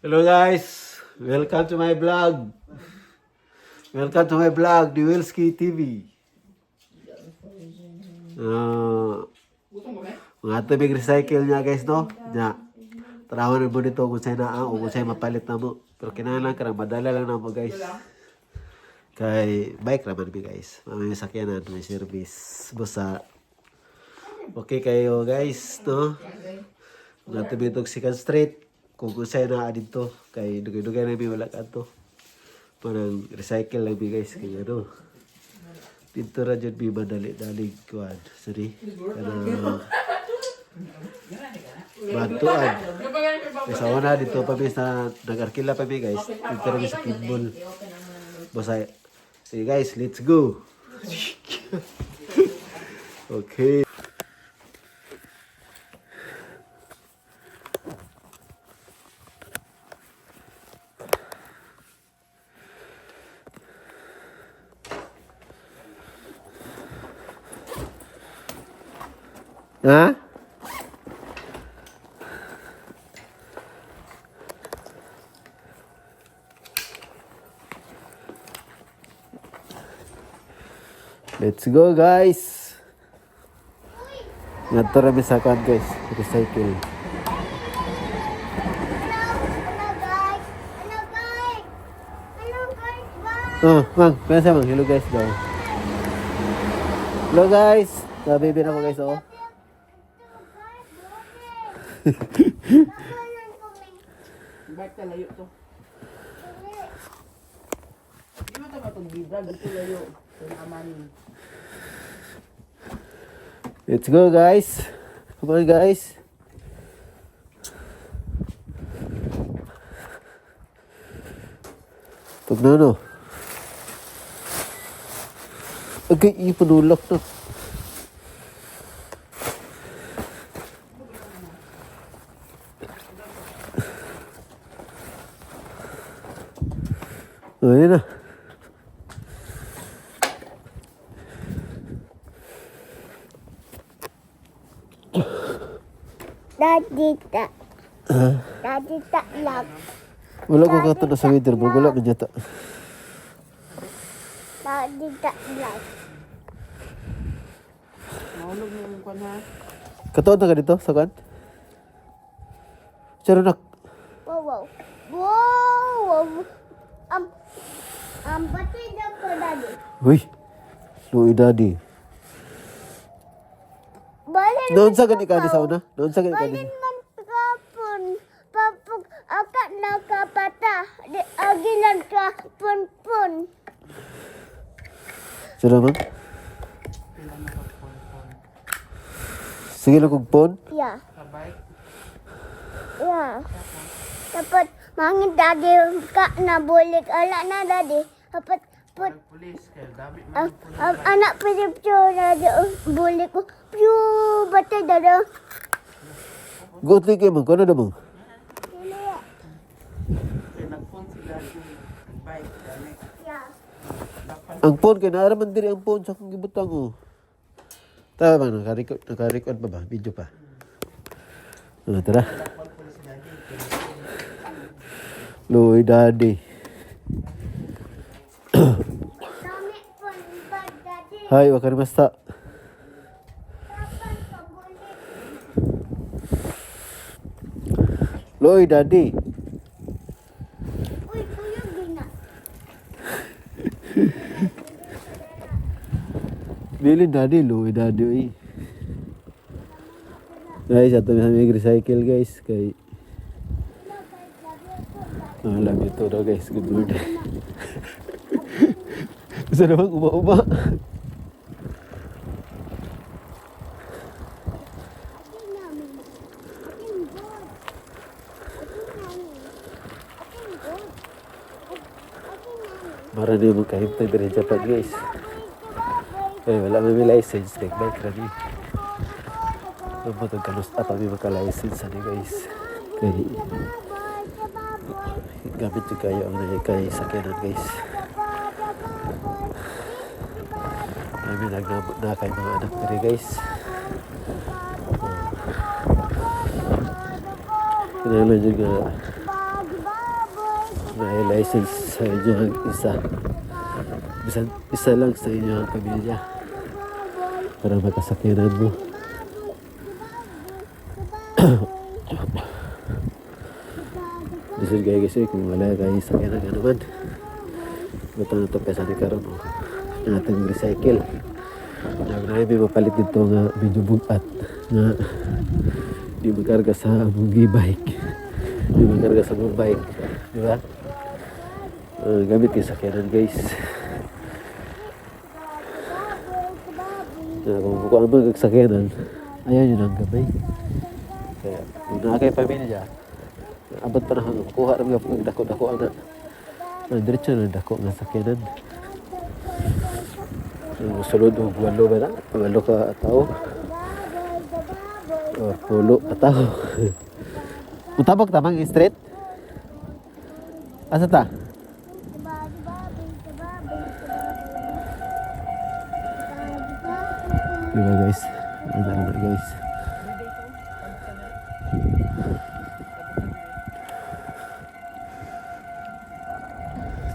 Hello guys, welcome to my vlog. Welcome to my vlog, The Wilski TV. Ah, mga tubig recycle niya guys, no? Nya. Tarawan na mo nito kung sa'yo naa o kung sa'yo mapalit na mo. Pero kinahanglan ka madala lang na mo guys. Kay bike raman mi guys. May sakyanan, may service. Basta okay kayo guys, no? Mga tubig Second Street. Kung sa'yo naa dito, kay dugay-dugay na mi wala ka to. Parang recycle lang mi guys kay ano. Dito ra jud mi madali dalig kuan. Sorry. Kanang Bantuan. Kay sa una dito pa mi sa nag-arkila pa mi guys. Dito ra mi sa Kimbol. Basta sige guys, let's go. Okay. Ha? Let's go guys. Ngadto ra mi sa kuan guys, recycle. Hello guys! Hello guys! Hello guys! Bye! Oh, mang, kaya sa mang, hello guys daw. Hello guys. Nabibi na ko guys oh. Bike ta layo to. Di mo to matong bibra dito layo. Kung amanin. Let's go guys. Come on guys. Pag na no. Okay, ipanulak na. Ayun na. Daddy ta. Daddy ta lock. Wala ko kato na sa weather bro. Wala man yata. Daddy ta lock. Mahulog na yung kwan ha. Katuon na ka dito sa kan? Charo nak. Wow wow. Wow wow. Pati daw ko daddy. Uy. Luoy daddy. Balin Noon sa gani ka ni sa una? Noon sa gani ka ni. Balin man kapon. Papag akat na kapata. Di agilan ka pun pun. Sino man? Sige lang kong phone. Yeah. Sa bike. Yeah. Dapat mangin daddy ka na bulik ala na daddy. Dapat put Pulis kay dami ang ang anak picture daddy oh, bulik ko. Piu bata daddy. Gotli kay man. Kuno na mo. Kay nagphone si daddy. Bike dami. Yeah. Dapan Ang phone kay naara man diri ang phone sa akong gibutang oh. Tama ba naka-record naka-record pa ba? Video pa. Ah, tara. dapan pulis si daddy. Luoy daddy. Dami pun ba daddy. Hi, wakarimashita. Dapat pabulik. Luoy daddy. Uy, kuya gina. Bilin daddy, luoy daddy oy. Guys, ato mi recycle guys kay Ah, love you too daw guys. Good morning. Gusto naman uma-uma. Akin namin. Akin god. Akin namin. Akin god. Akin namin. Mara na yung kahimtay din sa Japan guys. Eh, wala may license. Bike bike rami. Lumot ang kanus at may maka-license ani guys. Kay gamit yung kayo ang kay sakyanan guys. Namin nagnamot na kay mga anak diri guys. Kinahanglan jud nga Na license sa inyo ang isa. Bisan isa lang sa inyo ang pamilya. Para makasakyanan mo. Lisod kayo kasi kung wala kayo sakyanan ka naman. Buta na ito pesa ni karon, oh. Yung ating recycle. Yung na may mapalit dito nga medyo bugat nga di makarga sa among e-bike. Di makarga sa among bike. Di ba? Gamit yung sakyanan, guys. Kung kukuha mo ang sakyanan, ayaw yun ang gamay. Kaya kung naa kay pamilya, abot pa na hanggang kuha rin nga dako-dako ang na. Diretso na dako nga sakyanan. Ang sulod og walo ba na? Walo ka tao. Or pulo ka tao. Mutabok tamang street? Asa ta? Diba, guys? Ano na, guys?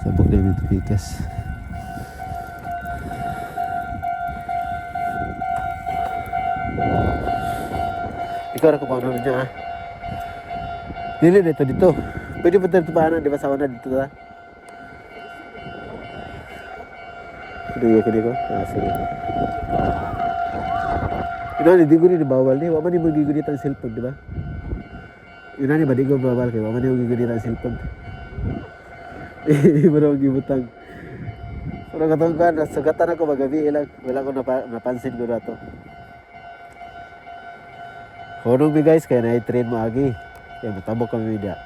Sabog na yung pikas. Ikaw na kung paano niya, ah. Dili dito dito. Pwede pa dito paano, di ba sa una dito ta? Hindi ko ko. Ah, sige. Yun na, di ko rin bawal ni. Wa man ni magigunit ang cellphone, di ba? Yun na ni, ba di ko bawal kay wa man ni magigunit ang cellphone. Hindi mo na gibutang. Pero katong kuan, nasugatan ako magabi ilang. Wala ko napansin ko na to. Hunong mi, guys, kaya na-train mo agi. Kaya matabok kami dia.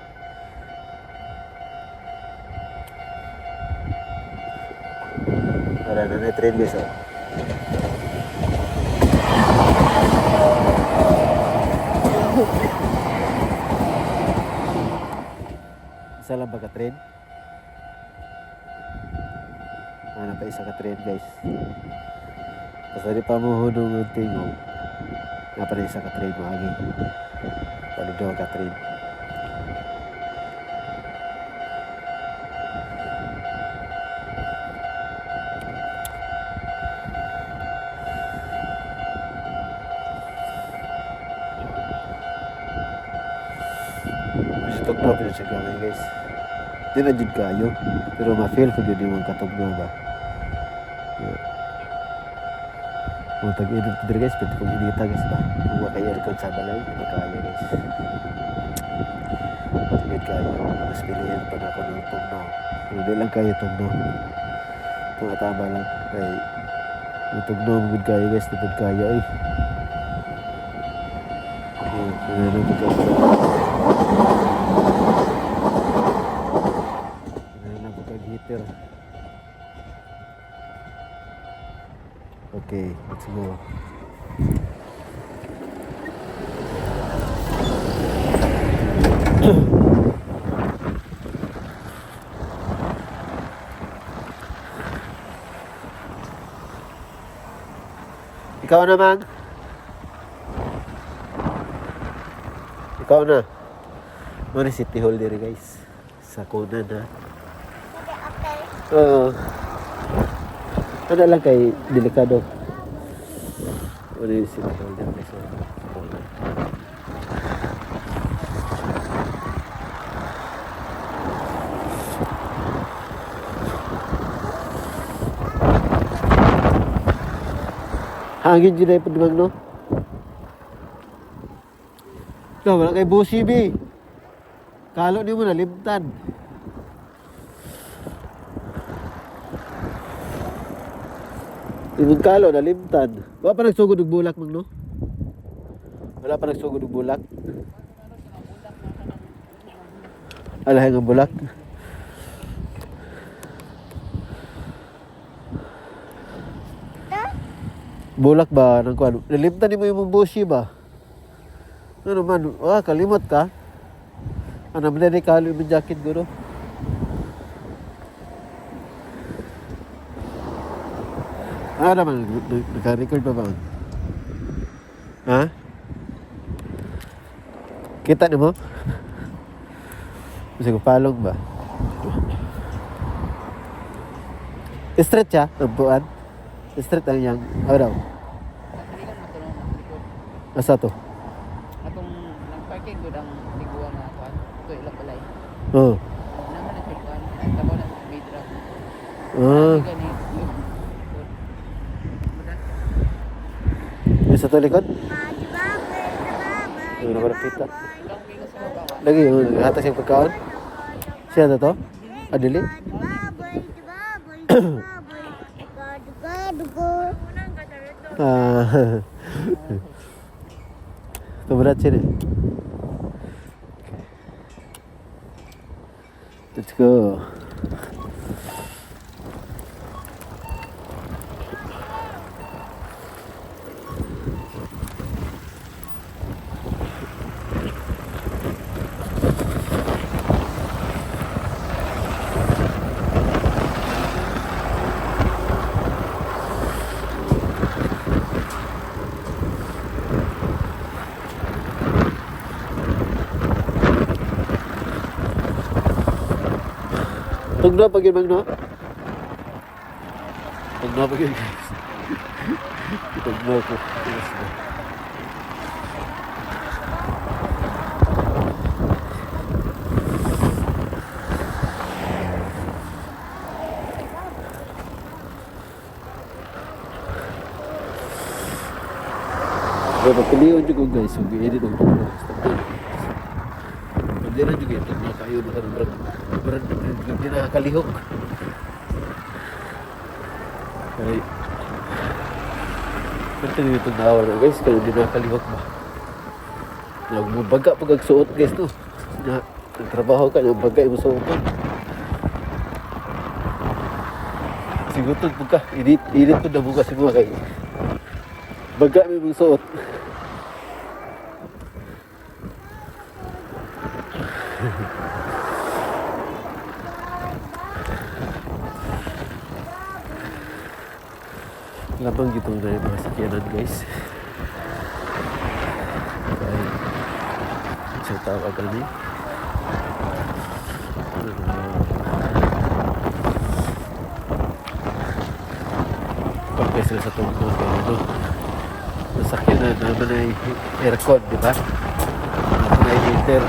Wala na na-train, guys, oh. Isa lang ba ka train? Ano pa isa ka train, guys. Basta di pa mo hunong ang tingog. Nga pa na isa ka train mo agi. Bali duha ka train. Medyo tugnaw pa siya gamay, guys. Di na jud kayo. Pero ma-feel ko jud yung katugnaw ba. Yeah. Kung tag-init diri, guys, pwede kong inita, guys, ba. Kung wa kay aircon sa balay, di kaya, guys. Sige kayo. Mas piliin pa na ako ng tugnaw. Pero di lang kayo tugnaw. Itong atama lang. Kay yung tugnaw mo gud kayo, guys, di pud kaya eh. Okay, ano na pud kayo. Ano na pud kag heater. Okay, let's go. Ikaw na, man. Ikaw na. Muna City Hall diri, guys. Sa Kunan ha. Oo. Ano lang kay delikado. Ano yung City Hall diri, guys, sa Kunan. Hangin dyan ay pagdumang, no? No, wala kay busi, bi. Kalo ni mo na, limtan. Imong kalo, nalimtan. Wala pa nagsugod og bulak, mang, no? Wala pa nagsugod og bulak. Alahay nga bulak. Bulak ba ng kuan? Nalimtan nimo yung busi ba? Ano man, ah, kalimot ka. Ano man ni kalo yung jacket guro? Ah, naman, naka-record pa ba? Ha? Kita nimo? Kasi ko palong ba? Straight siya, ang buan. Straight ang iyang, ano daw? Naglikod mo tulong naglikod. Asa to? Atong nagparking gud ang liguan nga kuan. Ito ilang balay. Oo. Naman ang kuan. Tabaw na sa bidra. Ah, Gani. yung sa to likod? Ano ko nakita? Lagi yun, naghatas yung pagkaon. Siya na to? Ah, dili? Ah, Tumrat siya eh. Let's go. Tugno pag yun, Magno. Tugno pag yun, guys. Tugno ko. Yes, ba? Pero pagpilihan nyo ko guys, kung i-edit ang tugno. Hindi na juga ito na kayo baka brad brad hindi na kalihok. Kay Pwede dito na na guys, kaya hindi na kalihok ba. Nagmubaga pag agsuot guys no. Na nagtrabaho ka, nagbaga imo suot. Sigutod po ka, init, init po na bukas mo kay. Baga may mong suot. Lamang gito na yung mga sakyanan guys. Okay. Sa tawag kami. Pagkay sila sa tungkol kaya ano. Nasakyanan naman ay aircon, di ba? Naman ay heater.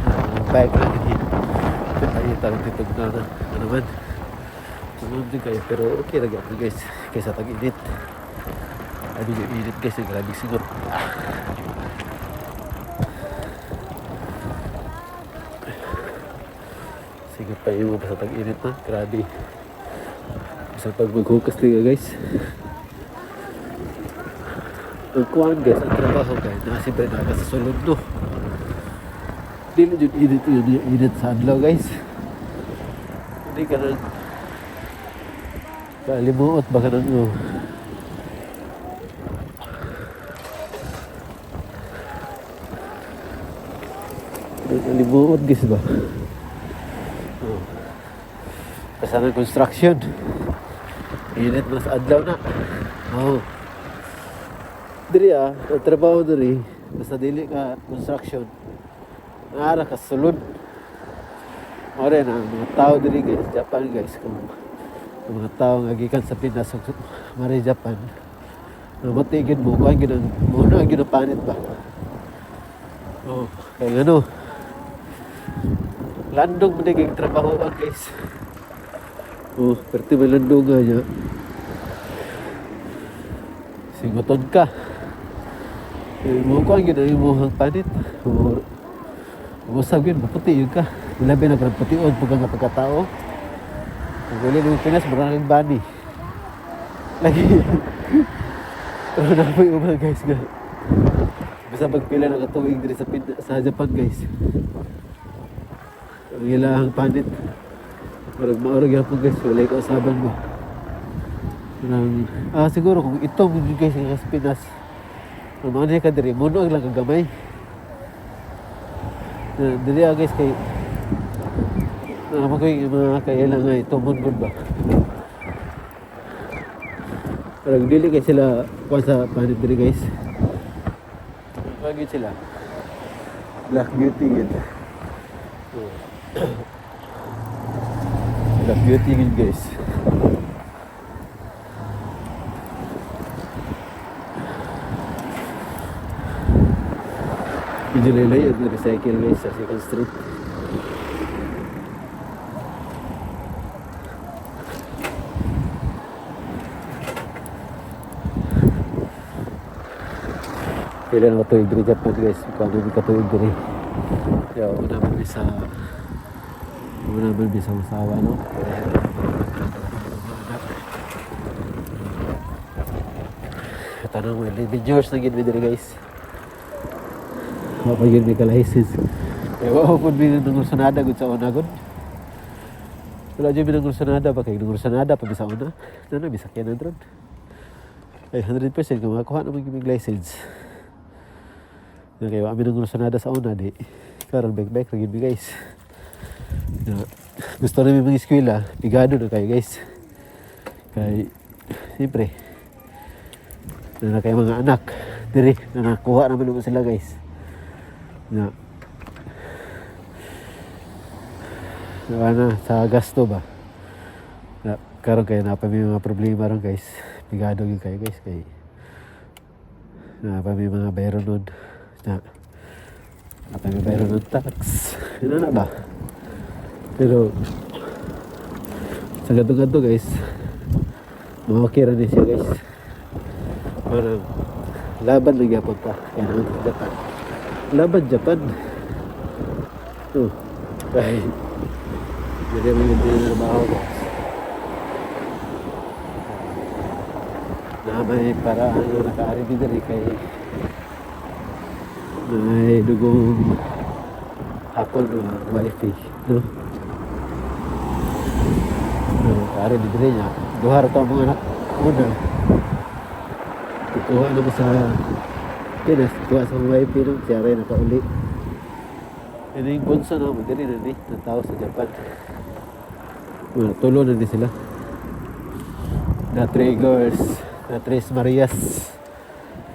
Ang bike lang hindi. Ay, tarong titog na na. Ano naman? Tumulong din kayo, pero okay na gyapon guys. Kaysa tag-init. Ano yung init guys, yung grabe singot. Ah. Singot pa yung basta tag-init na. Grabe. Isang pag maghukas liga guys. Ang kuwan guys, ang trabaho guys, nakasibay na ka sa sulod no. Dili jud init yun, yung init sa adlaw guys. Hindi ka nang kalimuot baka nang oh. Kalimuot guys ba? Oh. Basta ng construction. Init mas adlaw na. Oh. Diri ah, ang trabaho diri, basta dili ka construction. Naara ka sulod. Ore na ang mga tao diri guys, Japan guys, kung ang mga tao nga gikan sa Pinas ug mari Japan. Matigid mo kuan gid ang mo na gid ang panit ba. Oh, kay ano. Landong man kay trabaho ang guys. Oh, perti may landong nga niya. Singuton ka. Eh, mo kuan gid ang imong panit. Oh, usab yun, maputi yun ka. Labi na karang pution pag nga pagkatao. Pag uli ng Pinas, maraming bani. Lagi. Pero na po yung mga guys nga. Basta pagpila ng katuig diri sa, sa Japan guys. Ang ilahang panit. Marag maurag yapon guys, wala ko usaban mo. Nang, siguro kung ito mo guys nga sa Pinas. Ang mga niya ka diri, muno ang lang kagamay. Na, dili ah guys kay naman ko yung mga kaila nga ito mon ba. Parang dili kay sila kuha sa panit diri guys. Kuha gyud sila. Black Beauty gyud. Oh. The beauty yun, guys. Medyo lalayo ang recycle, guys, sa Second Street. Kailan ako tuig diri Japan, guys. Kung ano ka tuig diri. Kaya una man mi sa usawa, no? Tanong mo, 11 years na gid mi diri, guys. Wa pa gyud mi ka license. Kaya wa po mi nang sunada gud sa una gud. Wala jud mi nang sunada ba kay nang sunada pa mi sa una. Nana mi sakyanan ron. Ay 100% kung makuha naman gyud mi license. Na kay wa mi nang sunada sa una di. Karon bike bike ra gyud mi, guys. Na, gusto namin mga eskwela, pigado na kayo, guys. Kay siyempre na na kayo mga anak diri na nakuha naman naman sila, guys. Na na, na sa gasto ba na karon kayo na pa may mga problema ron, guys, pigado gyud kayo, guys, kay na pa may mga bayro nun na na pa may bayro nun tax yun na ba, pero sa ganto-ganto, guys, okay ra ni siya, guys. Parang laban lang gyapon ta kaya naman Japan, laban Japan. Oh, ay hindi mo yung trabaho, guys, na may paraan na nakaari din diri kay may dugong hapon na wifi, no? Nakaari din diri niya duha ra to ang mga anak. Una kuha naman sa Pinas, kuha sa wifi, no? Siya rin nakauli. Yan yung bunso, no? Madali na ni ng tao sa Japan. Wala, tulo na din sila. The three girls, the Tres Marias.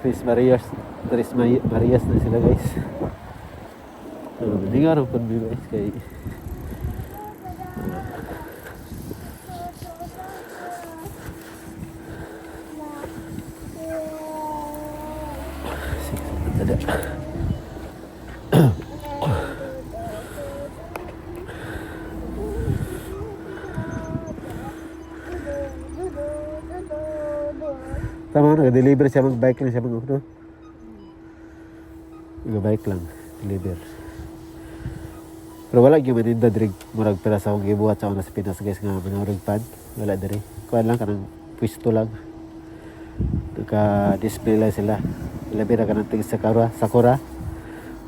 Tres Marias, Tres Marias na sila, guys. So, hindi nga rin po, guys, kay Tada. Tama na, deliver siya, mag-bike lang siya mag, no? Mag-bike lang, deliver. Pero wala gyud maninda diri murag pera sa akong gibuhat sa una sa Pinas, guys, nga manurog pad. Wala diri. Kuan lang kanang pwesto lang. Naka-display lang sila. Labi ra kanang tig sakura, sakura.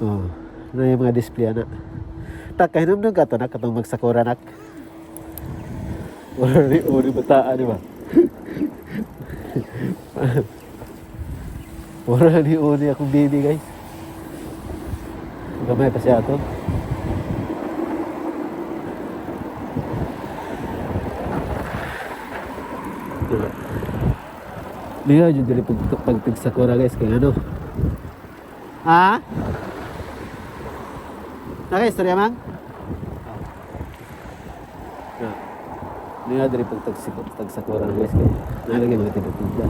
Oh, na yung mga display ana. Tak kahinumdum ka to nak katong magsakura nak. Uri uri bataan di ba? Ura ni uni akong baby, guys. Gamay pa siya ato. Diba? Liga jud diri pag pagtigsakura, guys, kay ano. Ha? Naka istorya man? Na. Liga diri pag tagsakura, guys, kay nalagay mga tinda.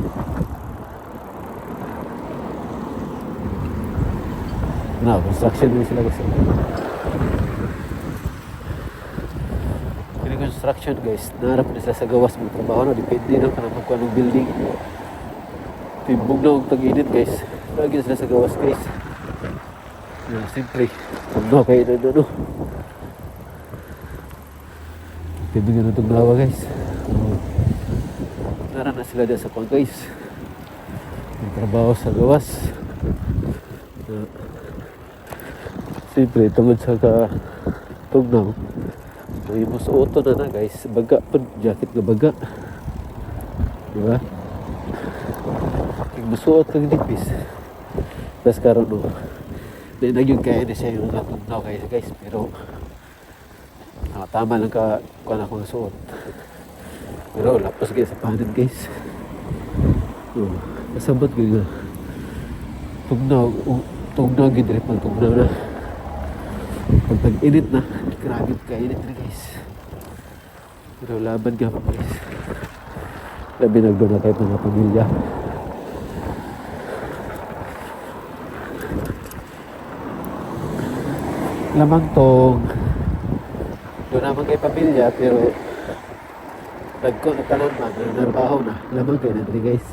Na, construction din sila, guys. Kini construction, guys, naharap na sila sa gawas mga trabaho, no, depende no kanang pagkuha ng building. Timbog na og tag-init, guys. Lagi na sila sa gawas, guys. Na, siyempre, tugnaw kayo na no. Timbog na tugnawa, guys. Oh. Nara na sila dyan sa kuwan, guys. May trabaho sa gawas. Na, siyempre, tungod sa ka tugnaw, may musuoto na na, guys. Baga pa, jacket nga baga. Di ba? Musuot kag nipis. Tapos karon no. Di na gyud kaya ni siya yung mga tugnaw kayo, guys, pero tama lang ka kuan ako nga suot. Pero lapos guys sa panit, guys. Oh, kasabot gyud nga. Tugnaw, tugnaw gyud diri pag tugnaw na. Pag tag-init na, grabe kainit na, guys. Pero laban ka pa, guys. Labi nagdoon na tayo mga pamilya. Lamang tong doon naman kay pamilya, pero dagko na tanan man narbaho na lamang kay na guys.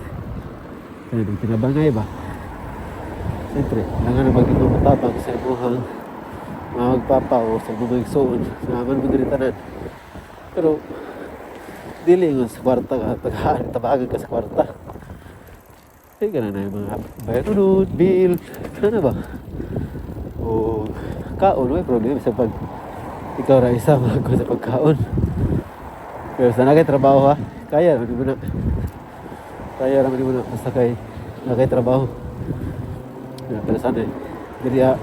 Kaya nang tinabangay ba, siyempre langan na maging matabang sa imuhang mga magpapa o sa imong mga igsoon naman mo diri tanan, pero dili nga sa kwarta ka tagaan, tabagan ka sa kwarta. Ay, ganun na yung mga bayad, bill, ano ba? O kaon, may problema sa pag ikaw ra isa mag sa pagkaon. Pero sa nakay trabaho ha, kaya naman mo na. Kaya naman mo na basta kay nakay trabaho. Ya, pero sana eh. Diri ha.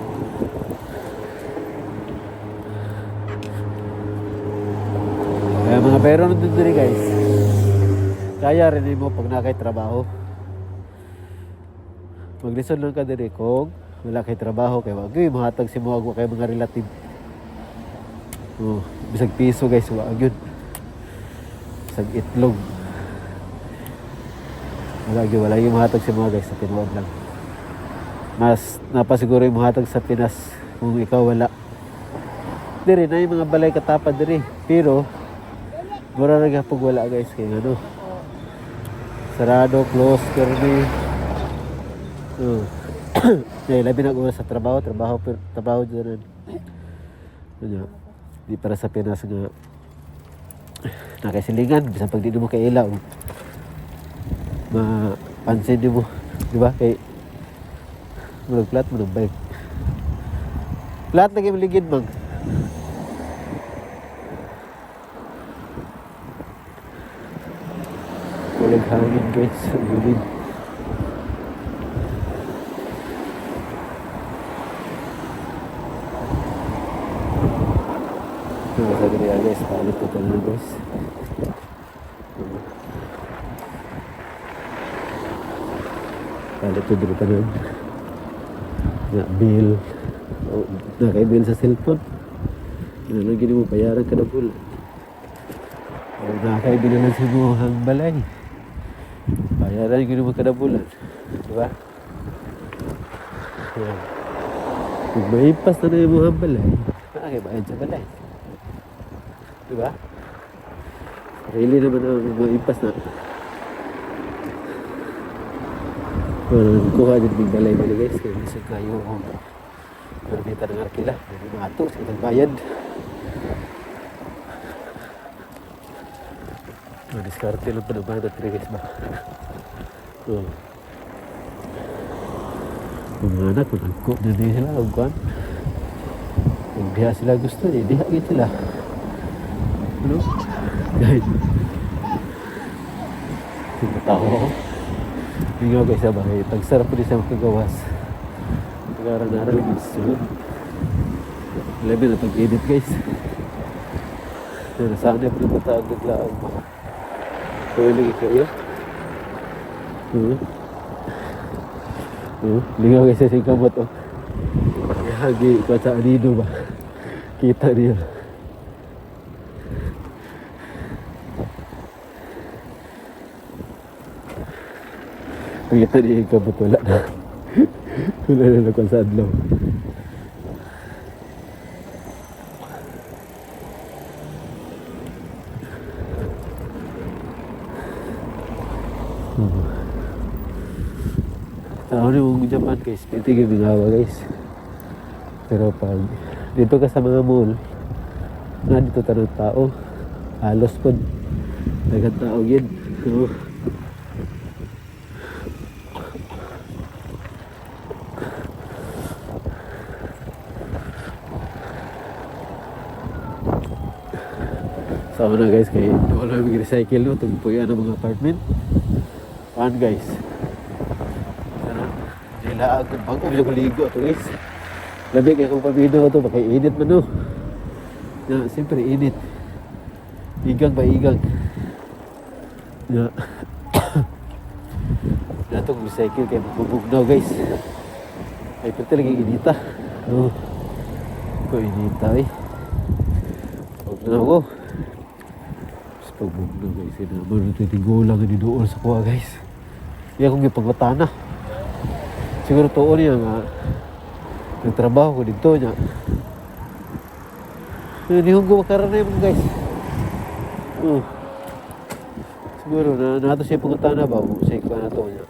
Kaya mga pero nandun diri, guys. Kaya rin mo pag nakay trabaho. Maglisod lang ka diri kung wala kay trabaho kay wag gyud mahatag si mo kay mga relative. Oh, bisag piso, guys, wa gyud. Bisag itlog. Wala gyud, wala yung mahatag si mga guys sa tinuod lang. Mas napasiguro yung mahatag sa Pinas kung ikaw wala. Diri na yung mga balay katapad diri. Pero mura ra gyud pag wala, guys, kay ano. Sarado, close, permi. Oh. Eh, labi na sa trabaho, trabaho, trabaho dyan. Ano, di para sa Pinas nga nakasilingan, bisan pag di mo kaila, mapansin di mo, di ba? Kay murag plat mo ng bike. Plat lagi maligid bang. Walang hangin, guys, ang gulid. Ito sa diri, guys, palit ito na, guys. Palit ito diri tanan. Na bill. O, na kay bill sa cellphone. Ano lang gini mo bayaran kada bulan. O na kay bill na sa imong balay. Bayaran gini mo kada bulan. Di ba? Yan. Kung maipas na na imong balay, naa kay bayad sa balay. Di ba? Sarili naman ang maipas na. Pero kuha din ng balay balay, guys. Kaya lisod kayo kung permita ng arkila. Hindi maato sa itong bayad. Madiskarte lang pa naman at guys ba? Oh. Ang mga anak, nagko na din sila. Ang kuwan. Kung diha sila gusto, di diha gid sila. Ano? Guys. Tao ako. Ingaw guys sa bahay. Tagsarap po din sa makagawas. Pag-aral-aral yung sulod. Labi na pag-edit, guys. Pero sana po yung tawag naglaog ba. Pwede kayo. Lingaw guys sa singkamot oh. Yagi ko sa anino ba. Kita niyo. Pagkita niya yung kamot, wala na. Wala na nakuha sa adlaw. Oh. Tao ni mong Japan, guys, pwede kayo mingawa, guys. Pero pag dito ka sa mga mall, na dito tanong tao, halos po daghang tao gid. So, sama na, guys, kay wala may recycle no tugpuyan ang mga apartment. Pan, guys. Sana dila ako bago ko ligo to, guys. Labi kay kung pamino to baka init man no. Na siyempre init. Igang ba igang. Na natong recycle kay mabubugnaw, guys. Ay pero talaga inita. No. Ko inita eh. Huwag na ako. Pagbugno, guys. Ina mo ito tigulang ni doon sa kuha, guys. Iya akong gipangutana. Siguro tuon niya nga nagtrabaho ko dito niya. Hindi ko gumakaroon na yun, guys. Oh. Siguro na nato siya pangutana ba kung sa ikuha na to niya.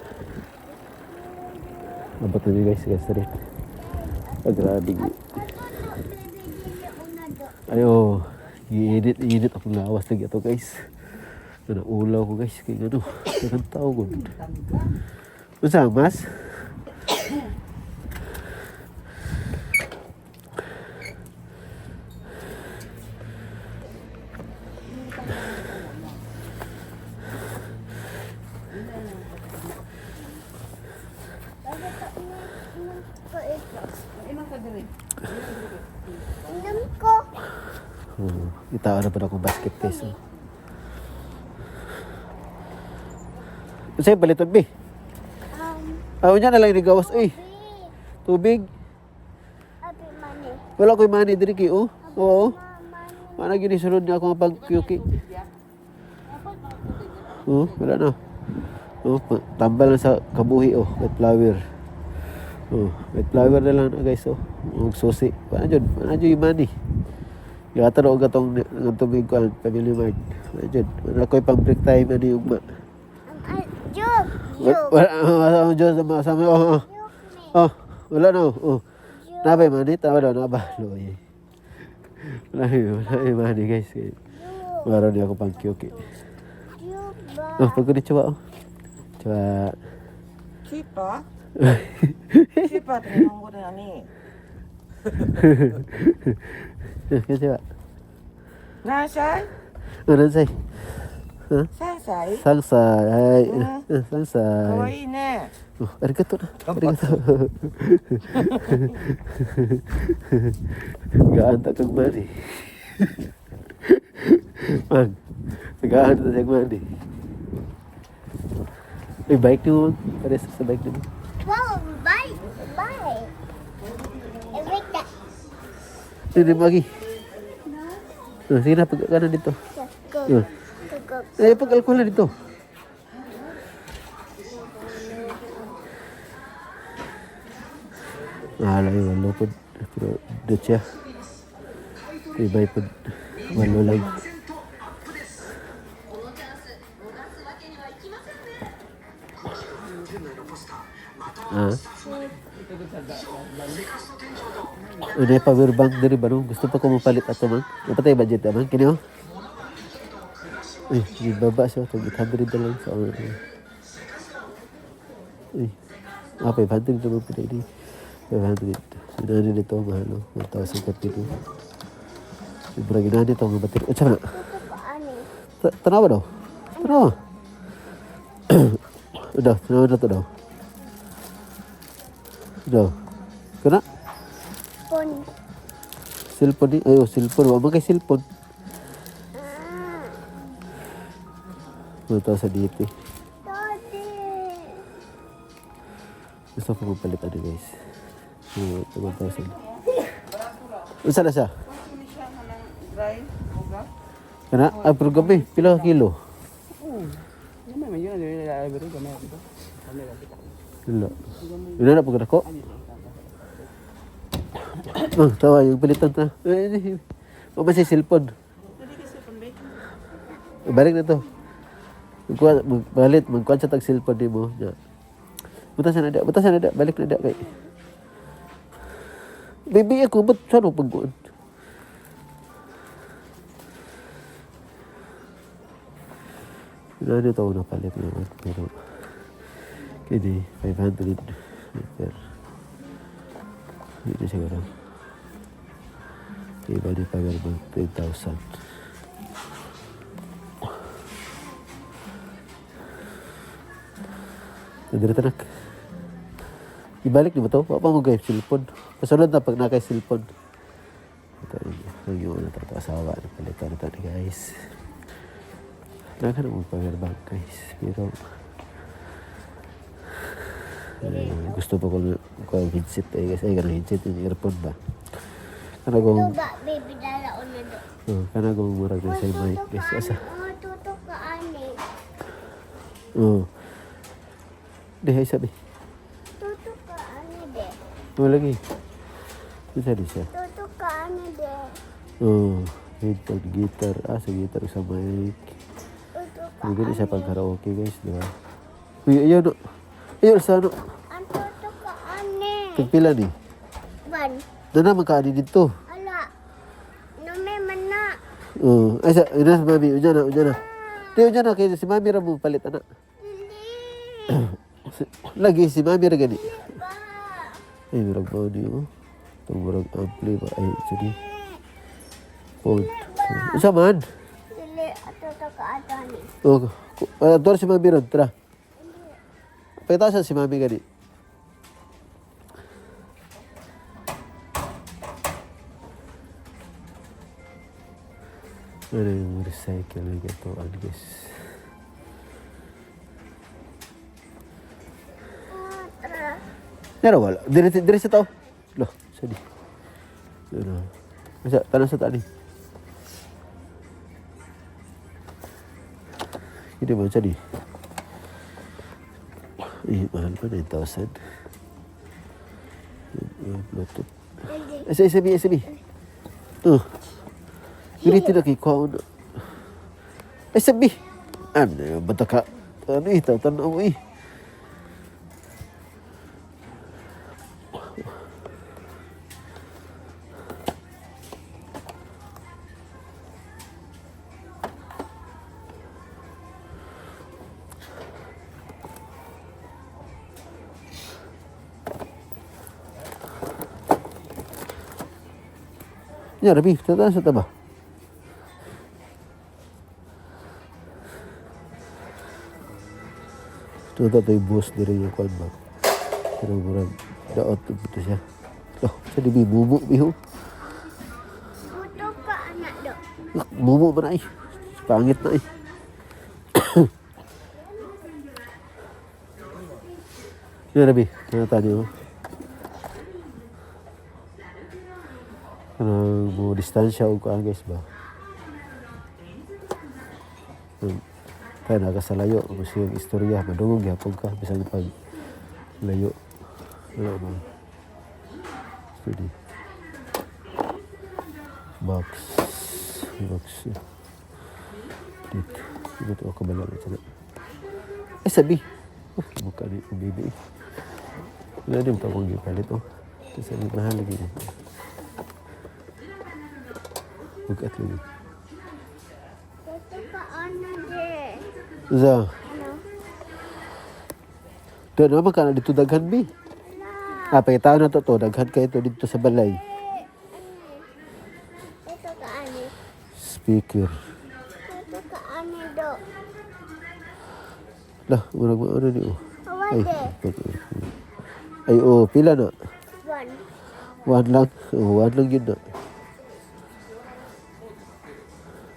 Abot na niya, guys, guys rin. Ah, grabe. Ayo, giinit init akong lawas lagi ato, guys. Kana ulaw ko, guys, kay ngano. Daghang tao gud. Unsa ang mas? Ko ito. Inom ka diri. Inom ko. Oh, itao na pa akong basket, guys. Oh. Unsa yung paliton bi? Ah, unya na lang ni gawas eh. Tubig. Tubig. Abi money. Wala ko'y money diri kay oh. Oo. Mama. Wala gini sulod niya ako ang pag-kyuki. Oh, wala na. Oh, tambal na sa kabuhi oh, white flower. Oh, white flower na lang na, guys, oh. Og susi. Wala jud, wala jud yung money. Yata na og atong ng tubig ko ang Family Mart. Wala jud. Wala ko'y pang break time ani ugma. Joke. Wala Joke. wala wala jud sama sama oh. Oh, Joke me. oh wala na oh. Nabay money, tama daw naba. Loy. Wala wala yung money, guys. Joke. Meron niya ako pang kyuki. Joke ba? Oh, pag konnichiwa oh. Chiwa. キーパーキーパーって日本語で何？ Konnichiwa. 何歳？ Oh, nansay? 3歳。 Sangsay. Ay, かわ sangsay. いいね。 Oh, arigato na. Arigato. Gaan ta kag money. Man, gaan ta kag money. Ay, bike niyo, man. Pares sa bike niyo. Wow, bye. Bye. Eh, wait that. Hindi, Magi. Oh, sige na, pag na dito. Go. Oh. Go, go. Eh, pag alcohol na dito. Ah, lagi walo po. Pero, dito siya. Ibay po. Walo lang. Ah. Ano yung power bank diri ba no? Gusto pa ko mapalit ato man. Napatay budget man kini oh. Ay, baba siya. Tag 800 na lang sa ano. Ay, ah, 500 naman pala ini. 500. Sinani nito, mahal no? 1,000 kapito. Sobrang ginani ito ang battery. Unsa man na? Ito pa ani. Tanawa daw. Tanawa. Daw, tanawa na to daw. Daw. Kana? Pon. Cellphone ni. Ay, oh, cellphone. Wa man kay cellphone. 1,080. Daddy. Gusto ko magpalit ano, guys. So, 1,000. Unsa na siya? Dry, buga. Kana? Ah, pero gabi. Pila ka kilo? Gamay man yun, dili na pero gamay dito. Gamay ra kita. Wala. Wala na pag ako. Oh, tawa yung palitan ta. Eh, eh, eh. Ba si cellphone? Balik na to. Magkuha, magbalit, magkuha sa tag cellphone ni mo. Ya. Buta sa nada, buta sa nada, balik na da kay. Baby ako, ba't saan mo pagkuhan? Wala nito ako napalit naman, pero kini 500 meter. Dito siguro. Iba ni power bank 10,000. Nandito tanak. Ibalik niyo ba to? Wa pa mo guys cellphone. Pasunod na pag nakay cellphone. Ito yung yung ano to, asawa na palitan na to guys. Naka na mo power bank, guys. Pero eh, gusto pa ko na ko ang headset eh guys. Ay, kanang headset yung earphone ba? Kana Ito kong ba, baby, dala o na do. oh, kana kong murag na sa mic, guys. Asa? Oh, tuto Oh. Di, ay sabi. Tuto ka ani de. Oh, lagi. Isa di siya. Tuto ka ani de. Oh, headphone, guitar. Ah, sa guitar sa mic. Tuto ka. Hindi gani siya pag karaoke, guys, di ba? Uy, ayaw no. Ayaw, sa ano. Ang tuto ka ani. Tagpila ni. Ban. Doon na, magkaani dito. Ala. Numi man na. Oh, ay sa, una si mami, unya na, unya na. Di, unya na, kaya si mami ra mo palit, ana. Dili. Lagi, si mami ra gani. Ba. Ay, murag mao ni, oh. Itong murag ampli ba? Ay, sorry. Phone. Unsa man? Dili tuto ka ato ani. Oh, ador si mami ron, tara. Pakita sa si mami gani. Ano yung recycle na gatoan, guys. Ah, tara. Pero wala. Dire, dire sa tao. Loh, sorry. Ano? Masa, tanong sa tani. Hindi ba, sorry. Eh, mahal pa, 9,000. Bluetooth. Dili. SB, SB. Oh. Dili na kay kuha na. SB. Ano, bata ka. Ano eh, tatanaw mo eh. Ya, Rabi, tataas sa taba. Ito na tayo boss diri yung kwan ba. Pero murag, daot ito siya. Oh, sa di bi bubo biho. Tuto ka anak do. Bubo ba na eh. Pangit na eh. Ya, Rabi, tanaw tayo. Kanang mo distansya og kuan guys ba. Kaya nakasalayo kung siyang istorya, madungog gyapon ka bisan pag layo. Wala ba? Pwede. Box. Box. Dito. Dito ako kabala na siya. Ay, sabi. Oh, mukha ni yung baby eh. Wala din ito akong gipalit oh. Ito sabi, mahal lagi. Bukat lagi. Tuto ka ano de. Za. Ano? Doon naman ka na dito daghan bi. Ala. Ah, pakitaan na to to. Daghan kayo to dito sa balay. Tuto ka ani. Speaker. Tuto ka ani do. Lah, murag mo ano ni oh. Ay, Awade. ay oh, pila na. One. One lang. Oh, one lang yun na.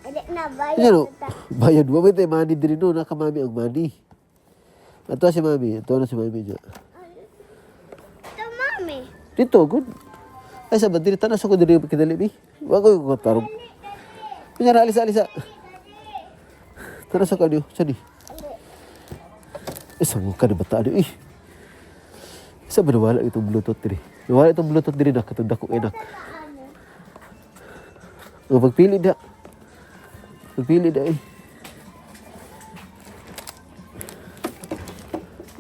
Dili na bayad Ano, ta. bayad mo. May tayo money din no. Nakamami ang money. Ato si mami. Ato na si mami niya. Ito mami. Dito, good. Ay, sa bandiri, tanas ako diri kidali bi. Wag ko tarong. Kunyara, alisa, alisa. Tanas ako niyo. Sani. Eh, sa mukha na bata niyo eh. Sa ba nawala itong Bluetooth diri? Nawala itong Bluetooth diri na, katong dako enak. O, pagpili da. Pagpili da eh.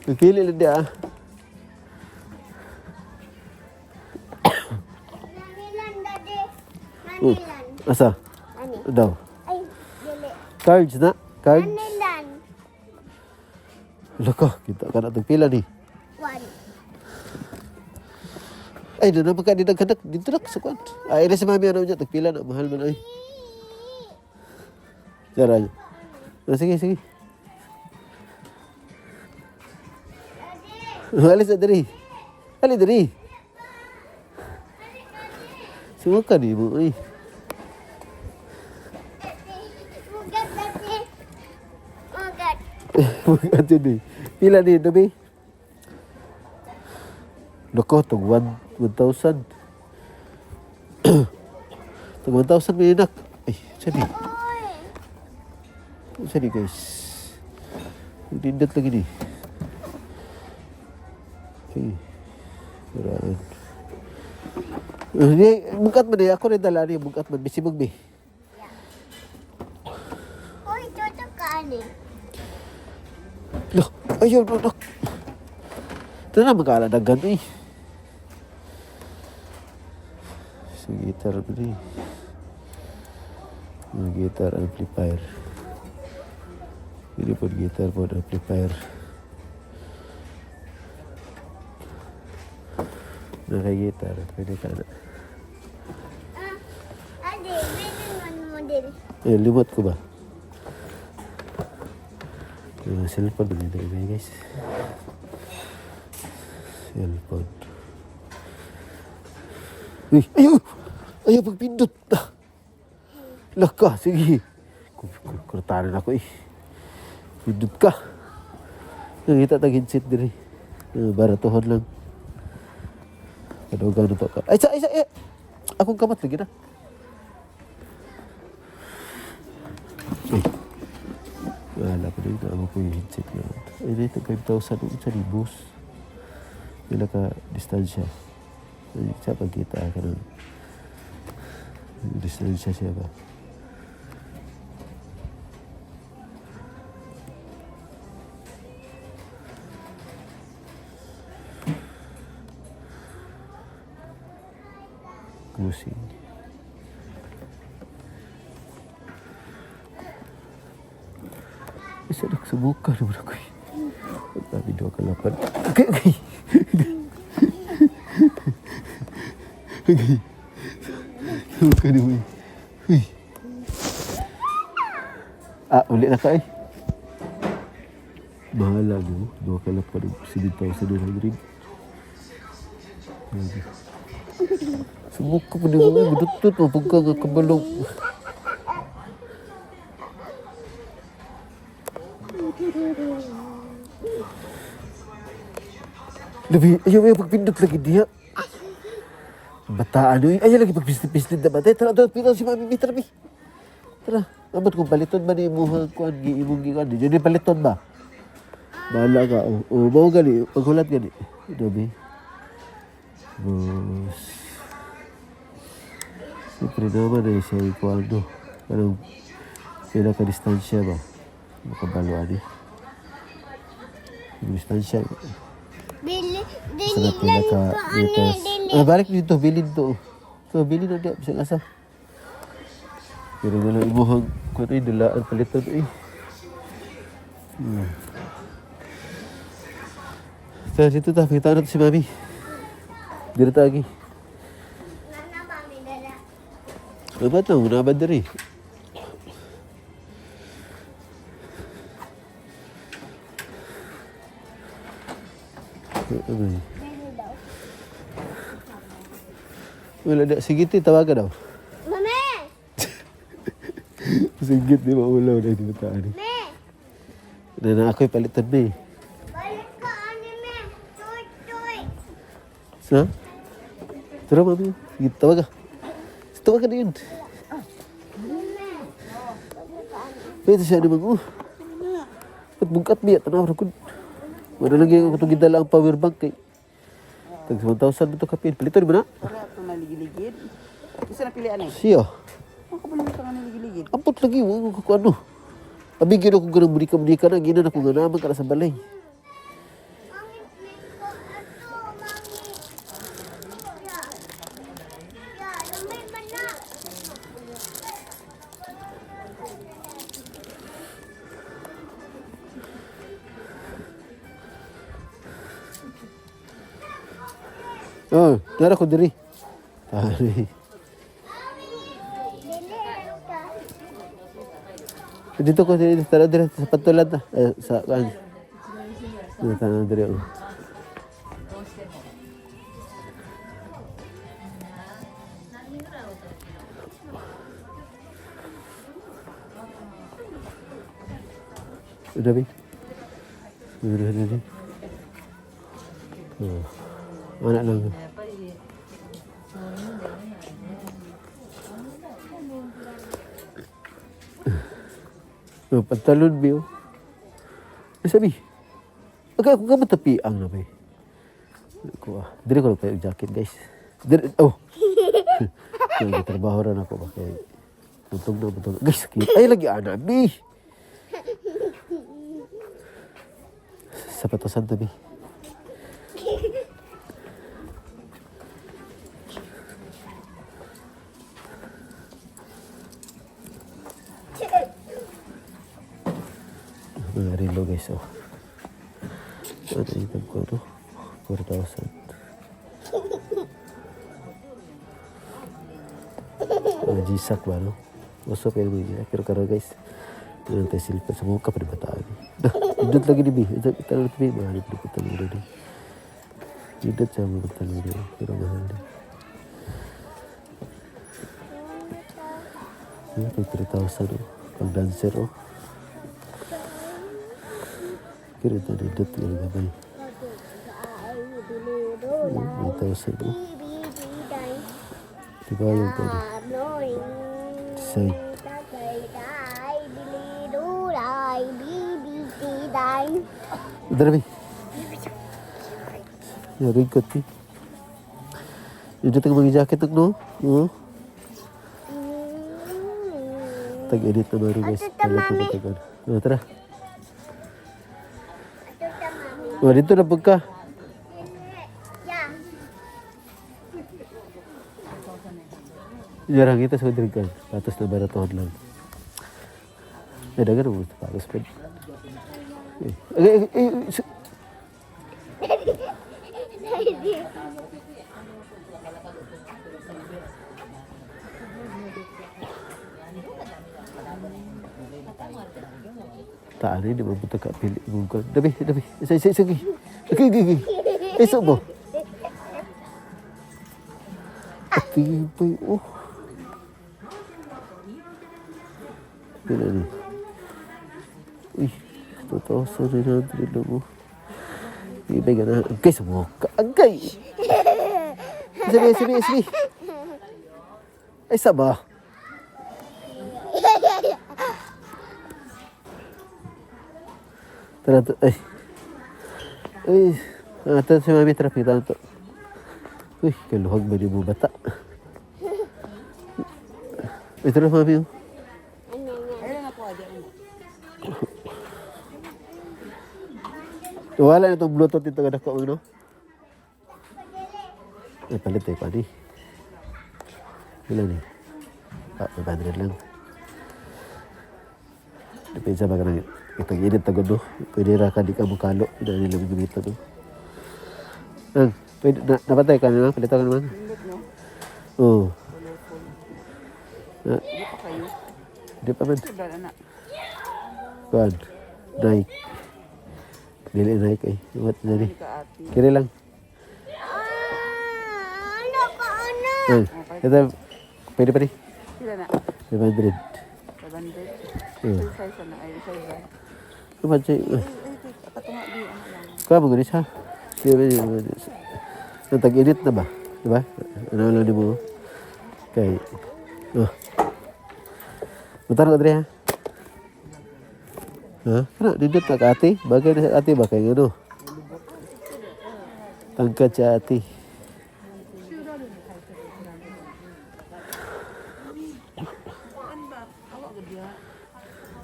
Pagpili lang da ah. Nanilan daddy. Oh, Nanilan. asa? Ani. Daw. Ay, dili. Cards na. Cards. Nanilan. Loko, kita ka na itong pila ni. One. Ay, doon naman ka din nagkanak. Dito na, sa kwan. Ay, na si mami, ano niya, tagpila na. Mahal man ay. Tara. Ah, sige, sige. Alis na diri. Ali diri. Suka ni mo, ay. Mugat daddy. Mugat. Bukat yun eh. Pila ni, dabi. Loko, tag 1,000. Tag 1,000 may inak. Ay, saan eh? Uy. Saan eh, guys? Nindot lagi ni. Okay. Paraan. Hindi, bukat man eh. Ako rin dala niya. Bukat man. Bisibog bi. Uy, tutok ka ani. Loh, ayun, anak. Ito na, magkala na gano'n eh. Sa guitar ba eh. Mga guitar amplifier. Hindi po guitar po amplifier. Naka-guitar, pwede ka na. Ah, adi, bilin man mo dili. Eh, limot ko ba? Cellphone na dito guys. Cellphone. Uy, ayaw! Ayaw pagpindot! Ah. Laka, sige. Kurtanan ako eh. Pindot ka. Nakita tag headset diri. Baratuhan lang. Kadugaw na to ka. Ay, sa, ay, sa, ay! Akong kamat lagi na. Ay. Wala ko din. Naama ko yung headset na. Ay, dito, 5,000. Sa libos. Pila ka distansya. Ay, sa pagkita ka ng distansya siya ba? Kusing. Isa nagsubukan naman ako eh. Ang dami daw kalapan. Okay, okay. Okay. Subukan naman eh. Uy. Ah, uli na ka eh. Bahala no. Dua kalapan ng 7,900. Grabe. Sumuka pa din mo. Budutut mo. Pagka nga kabalong. Labi, ayaw, ayaw, pagpindot lagi diya. Bata, ano eh. Ayaw lagi pagpislit-pislit na ba? Tara, tara, pinaw si Mami, tara, bi. Tara, abot kung paliton ba ni imuhang kuan, gi imong gi kuan. Di paliton ba? Bahala ka. O, oh, oh, gani, paghulat gani. Ito, bi. Boss. Siyempre naman eh, siya yung kuan, no. Anong, pila ka distansya ba? Makabaluan eh. Yung distansya. Dili, dili Sa pila lang ka ko ani, meters. dili. Ah, balik dito, bilin to. So, bilin na diya, bisag asa. Pero na lang imuhang kuan ay dalaan palitan eh. Tara, dito ta, kita na to si Mami. Dito ta agi. Nana, mami, dala. Ano ba ito? Una ba diri? Ano eh? Dili daw. Wala na. Sige, ti, tawagan daw. Mami! Singgit, di ba ulaw na di ba taan eh. Me! Na na ako'y palitan na eh. Balik ka ani, me. Tuy, tuy. Sa? Tara, mami. Sige, tawag ka. Tawag ka na yun. Pwede siya naman, oh. Ba't bungkat niya? Tanaw, rakod. Wala lang yung itong gidala ang power bank eh. Tag 1,000 na ito kapin. Palitan mo na. Wala ito naligid-ligid. Isa na pilihan eh. Siya. Ang kabalo ka nga naligid-ligid. Ampot lagi, wala ko ano. Abigyan ako ganang munika-munika na. Ginan ako nga naman ka na sa balay. Mami, me ko ato, mami. Ya. Ya, lumay man na. Oh, nara ko diri. Tari. Dili lang ka. Dito ko diri tara diri sa patulan na. Eh, sa kan. Dito na diri. Oh. Udah, Bi. Udah, udah, udah. Oh. Anak lang. Oh, pantalon, Bi. Oh. Ay, sabi. Okay, ako ka matapi ang na bay. Ko ah. Dire ko pa yung jacket, guys. Dire, oh. Kaya trabaho rin ako ba kay Butog na butog. Guys, cute. Ay, lagi ana, bi. Sapatosan to, bi. Mga relo, guys, oh. Ano yung ko, no? 4,000. Mga G-Sack ba, no? Uso pa yung mga G-Sack. Pero karon guys, ano tayo silpa sa mukha pa rin bataan. Indot lagi ni B. Ito, ito lang B. Mahal ito pa talaga ni. Indot siya mga talaga ni. Pero mahal ni. Ito, 3,000, oh. Pang dancer, oh. Pero ito, indot lang gamay. 9,000, oh. Diba yung ano? Design. Dara, B. Ya, raincoat, B. Indot ang mga jacket, no? Oo. Tag-edit na maro, guys. Ato ta, mami. Oh, tara. Oh, dito na pagka. Yeah. Jarang kita sa drink. Patos na baratohan lang. Eh, dagan mo patos pa. Eh, eh, eh, eh, Taan ini mo punta ka pili mo ko. Dabi, dabi. Isa, isa, isa. Okay, okay, okay. Isa mo. Atibay, oh. Pila ni? Uy, 2,900 na mo. Ibig na. Agay, sumuka. Agay! Sabi, sabi, sabi. Ay, saba. Tara, ay. Uy, ah, tara si mami, tara, kita to. Uy, kaluhag ba ni mo bata? Uy, tara mami, oh. Ayun na po, adyan. Wala na itong Bluetooth dito kada ko, ano? Eh, palit eh, padi. Ilan eh? Ah, 500 lang. Depende sa mga nang itong init tagod, no? Pwede ra ka di ka mukalo. Hindi na nila gamitan, no? Ang, pwede, na, napatay ka naman? Palito ka naman? Indot, no? Oo. Colorful. Ah, Di pa kayo. di pa man. Sudala na. Kuan. Nike. Dili Nike eh. What na ni? Hindi ka ate. Kiri lang. Ah, ano ka, ano? Ang, ito, pwede pa ni? Sila na. 500. 500. Oo. Ay, size na. Ay, size ba? Ano ba siya? Ay, ay, patunga di. Ano lang. Kuha mo ganit ha? Di ba, di ba, di ba? Tag-init na ba? Di ba? Ano lang di mo? Kay, oh. Mutar ka dre ha? Ha? Kana, nindot na ka ate. Bagay na sa ate ba? Kay ano? Tangkad siya ate. Ano ba? Awa ko diya.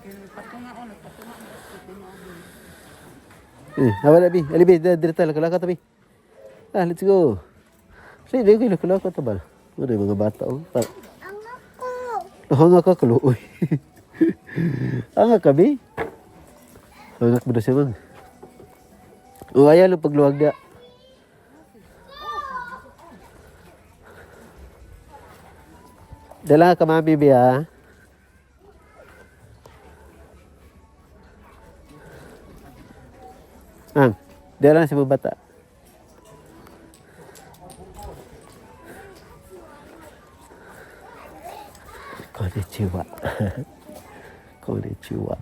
Kaya patunga ko, nagpatunga ko. Eh, hawa na bi. Ali bi, dire ta lakalaka ta bi. Ah, let's go. Sige, di ko lakalaka ta ba? Ano yung mga bata oh. Ang ako. Hanga ka kaluoy. Hanga ka bi. Hangak mo na siya mang. O ayaw lang pagluwag na. Dala ka mami bi ha. Ang, dala na si mga bata. Konnichiwa. Konnichiwa.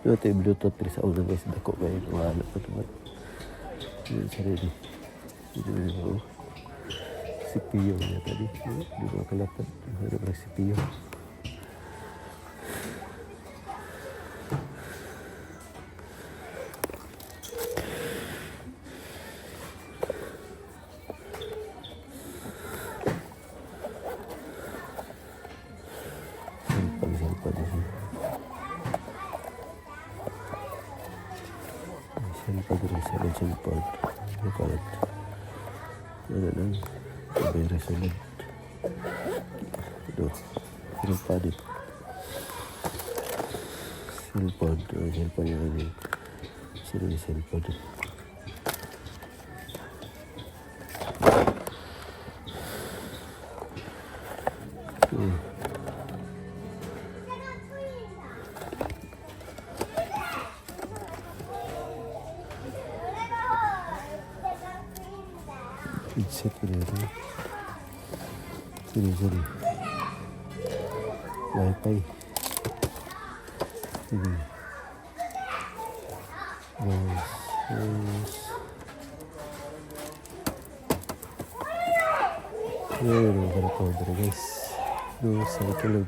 Ito yung Bluetooth 3 sa una guys. Dako ba yun? Wala pa naman. Yun sarili. Ito na oh. CPU niya tadi. Di ba kalapad? Ano ba CPU? Cellphone, cellphone siya. Cellphone rin siya. Cellphone. Ano kalat? Ano lang? Very solid. Ito. Cellphone din. Cellphone. Oh, cellphone yung ano. Sino yung cellphone? Headset ko dito. Sorry, sorry. Wi-Fi. Sige. Yes, yes. Ayun, ang recorder, guys. No, sa tulog.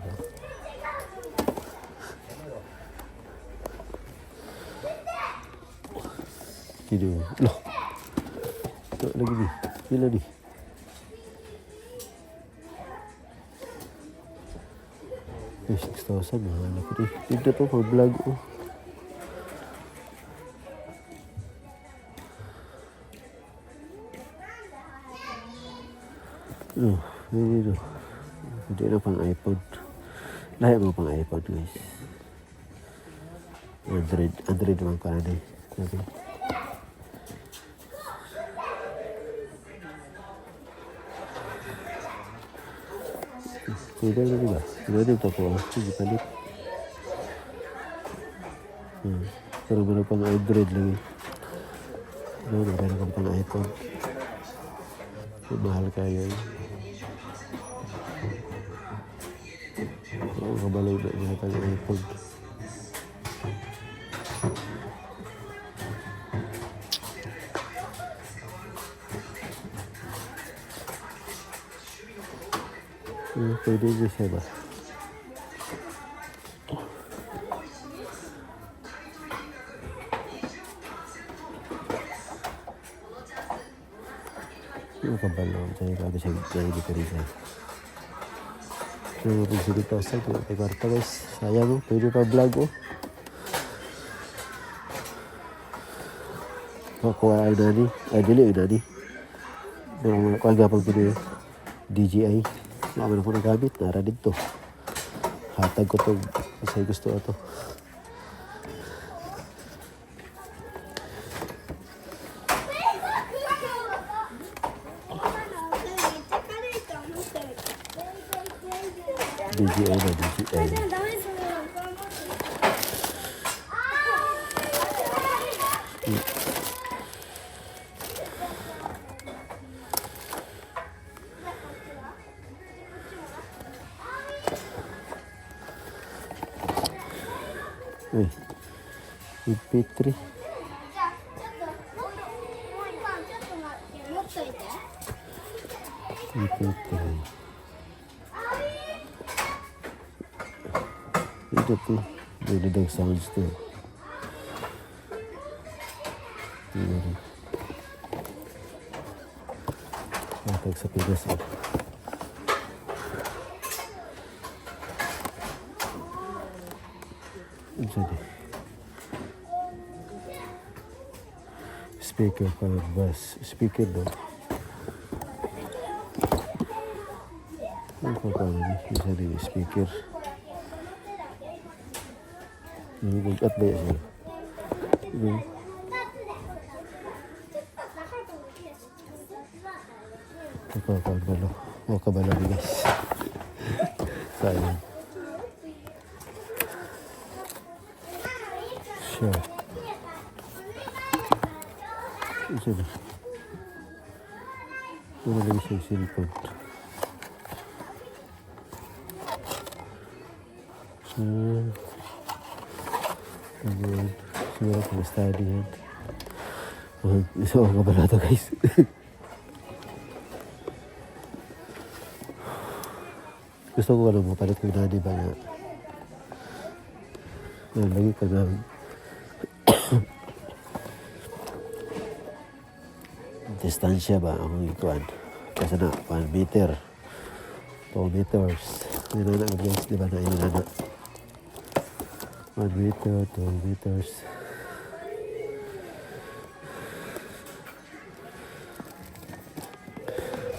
Kilo. Loh. Tak lagi ni. Bila ni? Eh, 6,000. Mahal ako ni. Dito to, pang vlog oh. Oh, dito. Hindi na pang iPod. Lahat mo pang iPod, guys. Android, Android naman ko na eh. Okay. Pwede na diba? Pwede ito po. Sige, palit. Pero meron pang Android lang eh. Ano, meron kang pang iPhone. Mahal kayo eh. Oo, kabalo na niya pang iPhone. Pwede niya siya ba? Yung kabalo, sabi ko, siya, kaya dito rin siya. So, pag sige to, sa ito, may kwarta guys. Sayang oh, pwede pa vlog oh. Makuha ay nani, ay dili ay nani. Pero mga kuha gapag pwede DJI. Wala man ako nagamit, nara dito. Hatag ko to, kasi gusto ato. DJI na, DJI. Uy, MP3. MP3. Ito to. May dadag sounds to. Tingnan rin. Matag sa Pinas eh. Ano ni? Speaker pa bus. Speaker no? Ano pa pa ni? Isa din speaker. At ba yan? Ano? Ito, kabalo. O, kabalo guys. Sayang. Siya. Isa na. Wala lang siyang cellphone. Ayun. Siguro kung study yan. So, kabalo to guys. Gusto ko lang mapalit ko yung nani ba nga. Ah, lagi ka na distansya ba ang ikuan. Kasi na, 1 meter. 2 meters. Yun na na, guys. Di ba na yun na na. 1 meter, 2 meters.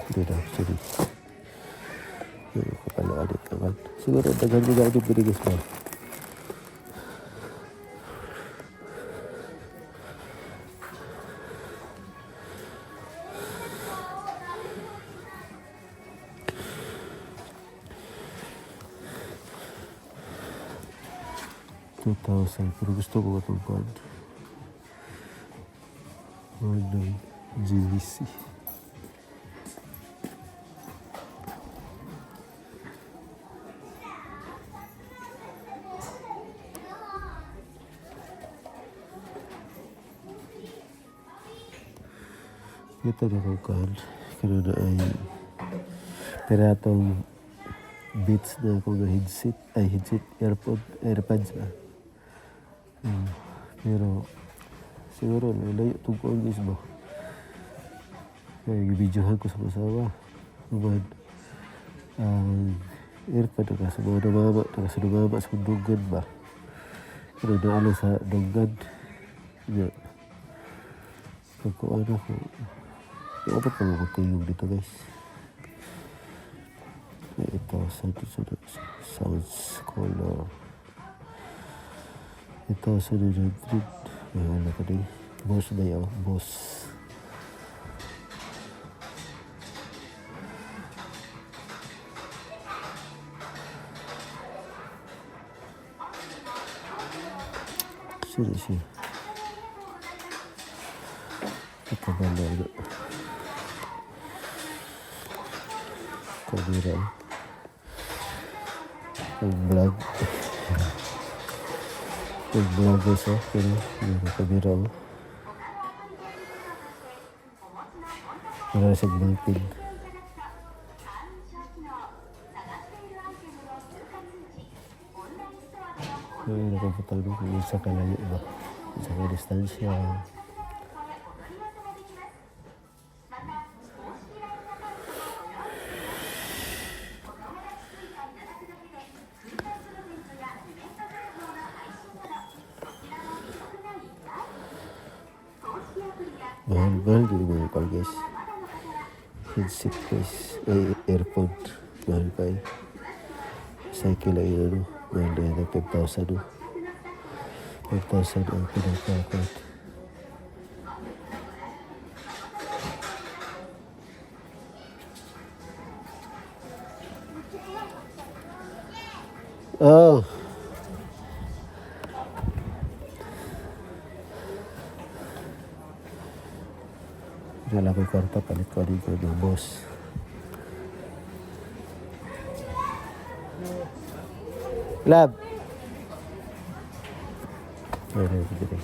Dito, actually. Ano ko pala ulit naman. Siguro, daghan mo gawin yung binigis mo. $2,000. Pero gusto ko itong kuwan. 19 GVC. Ito na kong kuwan. Kano na ay piratong Beats na ako na headset. Ay, headset, airpod, airpods ba? Pero siguro layo itong kuwan guys ba? Kaya gibidyohan ko sa masawa. Uman, ang airpod na sa mga dumama, na sa dumama sa dunggan ba? Pero naalo sa dunggan. Nga. Pagkuan ako, dapat pa ako kuyog dito guys. Ito, sa sounds color. Ito, sa 900. Mahal na pa din. Boss ba yun? Boss. Sino siya? Ito ba na? Kamera. Ang vlog. Ang vlog guys oh. Pero yung kamera oh. Wala siyang built-in. Ay, nakabutang no kung isa kalayo ba. Isa ka distansya. Mahal, mahal din mga call guys. Headset guys. Ay, airpod. Mahal pa eh. Cycle ay ano. Mahal na yun. 5,000 no. 5,000 ang pinagkakot. Oh. Wala ko kwarta, palit ko dito ng boss. Lab. Ay, ay, ay, ay.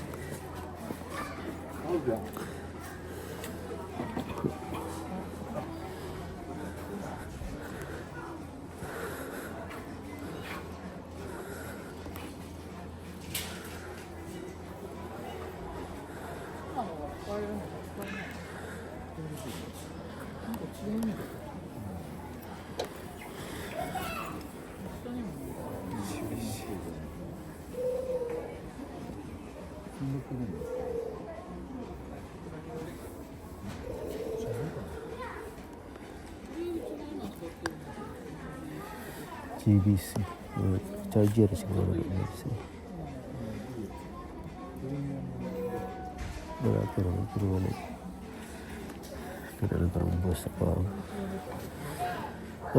GBC. Charger siguro na GBC. Wala pero pero wala. Pero ano parang boss ako.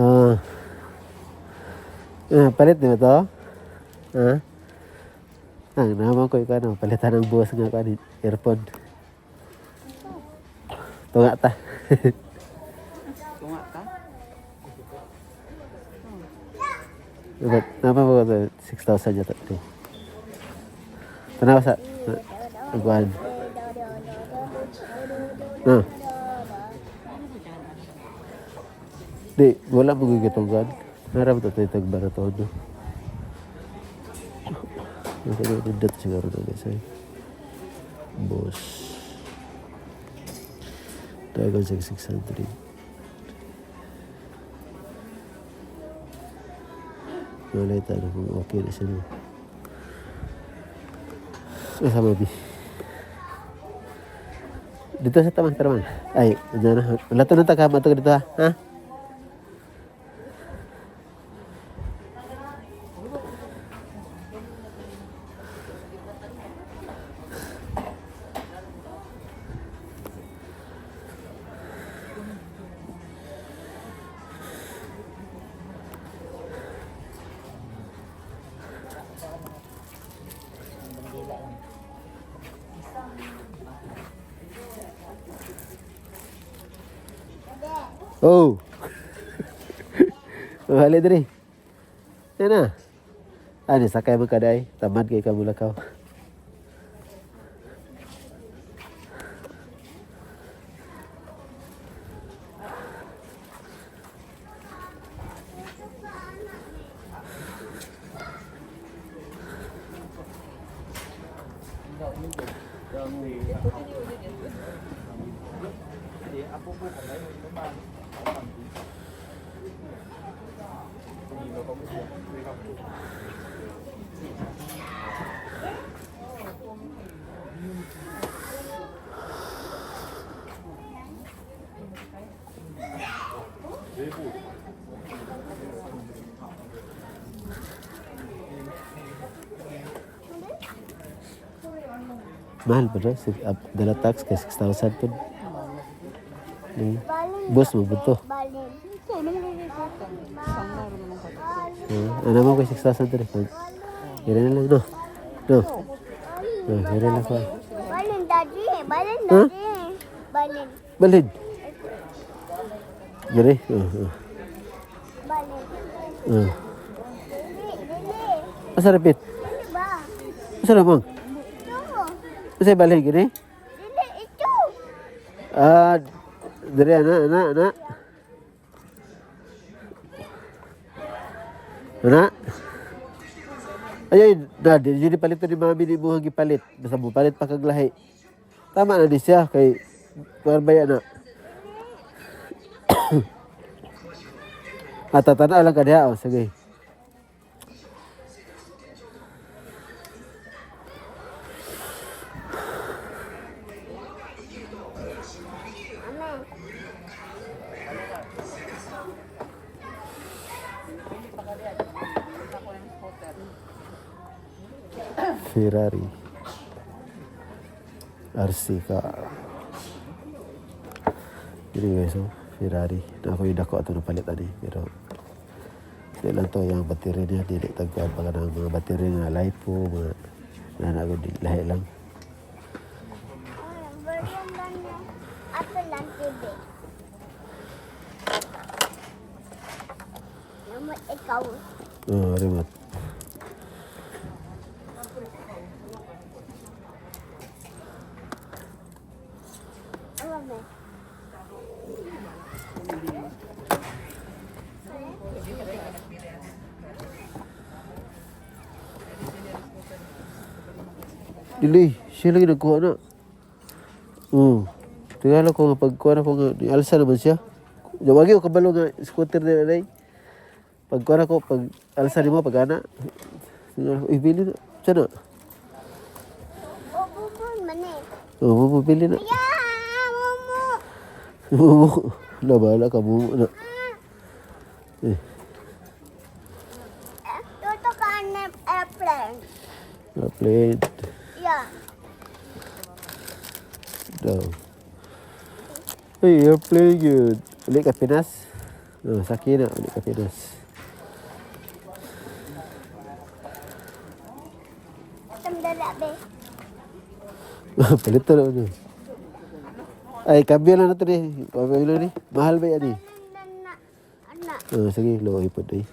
Ah. Ah, palit di ba to? Ah? Ah, naman ko ikaw ano, palitan ng boss nga ko earpod. Tunga ta. Tunga ka? Dapat, naman mo ko 6,000 yata ito. Tanaw sa, nagkuhan. Ah. Di, wala mo gigitong kuhan. Harap ito ito yung barato, no? Nasa na nindot siguro na guys ay. Boss. Dragon 6600. Malay tayo kung okay na siya, no? Asa mami? Dito sa taman, taman. Ay, dyan na. Wala to na tagama to dito ha? Ha? Oh. Balik diri. Yan na. Ano, sakay mo ka day. Tamad kay ka mulakaw. Mahal pa rin. Dala tax kay 6,000 po. Balin. Boss mo ba to? Balin. Ikaw naman ang kwarta. Sangnar naman ang kwarta. Ano mo kay 6,000 to rin? Hira na lang, no? No. No, hira lang ko. Balin, daddy. Balin, Huh? daddy. Balin. Balin. Dire. Oh. Balin. Oh. Dili, dili. Asa rapit? Dili ba? Asa na bang? Ito. Asa balin gini? Dili, ito. Ah, dire ana ana ana. Ana. Ay, na, di yun ipalit ni mami ni mo gipalit. Basta mo palit pa kag lahi. Tama na di siya kay kuan ba yan na. Ah, tatanaw lang ka diha. Oh, sige. Amen. Ferrari. RC car. Dili guys, oh, Ferrari. Na ako yung dako ato napalit ani pero di lang to yung battery niya dili tagkuan pa ng mga battery nga lipo mga nanago di lahi lang. Balin ba niya? Ato lang TV. Namot ikaw. Oh, remote. Ano ba? Dili, siya lagi nagkuha na. Oh. Tingala ko nga pagkuha na ko nga ni alsa naman siya. Wagi ko kabalo nga scooter nila day. Pagkuha na ko pag alsa nimo pag ana. Tingala ko, eh, bili na. Siya na. O, bubon man eh. Oh, bumili na. Ya, mumu. Mumu. Na bahala ka mumu na. Eh, Tuto ka ng airplane. airplane. Yeah. No. Hey, airplane yun. Uli ka Pinas? Oh, saki na. Uli ka Pinas. Tandala be. Palit na ano. Ay, kambyo lang natin eh. Kambyo lang ni. Mahal ba yan eh? Na, na, Oh, sige, luoy po eh.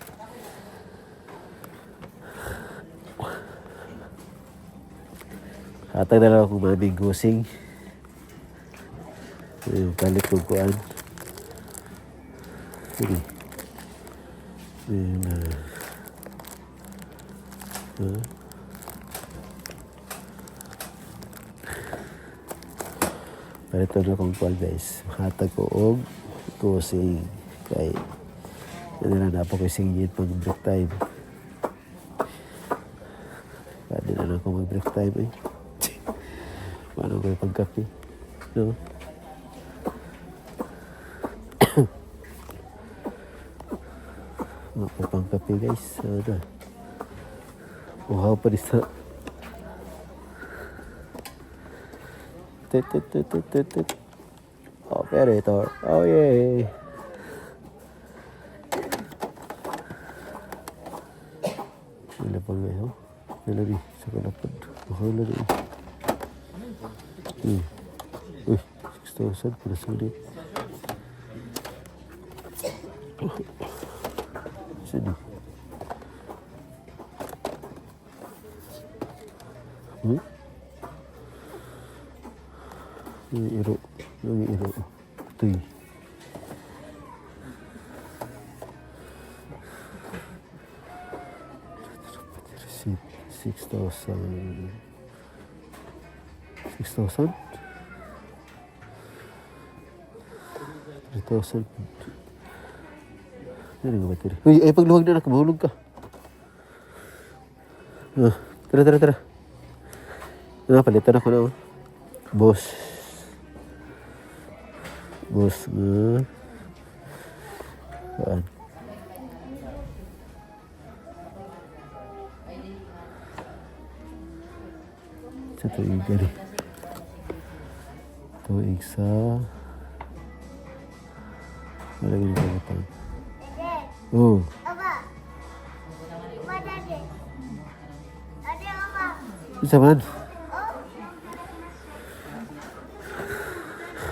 Hatag na lang akong maming gusing. Ayun, palit kong kuan. Sige. Ayan na. Ha? Palito na kong kuwan, guys. Makatag ko og kusing. Kay, ano na na po ko singit pag break time. Pwede na lang ako mag break time eh. Paano ko yung pagkape? No? Ako pang kape, guys. Ano? Uhaw pa rin sa. Tut, tut, tut, tut, tut, tut. Operator. Oh yeah. Wala pa guys, oh. Wala rin. Sa kalapad. Uhaw na rin. Uy, 6,000. Pinasulit. Sino? Yung iro. Yung iro. Tuy. Receipt. 6,000. 6,000? 3,000. Ano nga battery? Uy, ay pagluwag na, mahulog ka. Ah, tara, tara, tara. Ah, palitan ako na. Oh. Boss. Boss nga. Saan? Sa tuig ari. Tuig sa. Wala ganun ka. Oh. Aba. Aba, daddy. Daddy, aba. Isa man.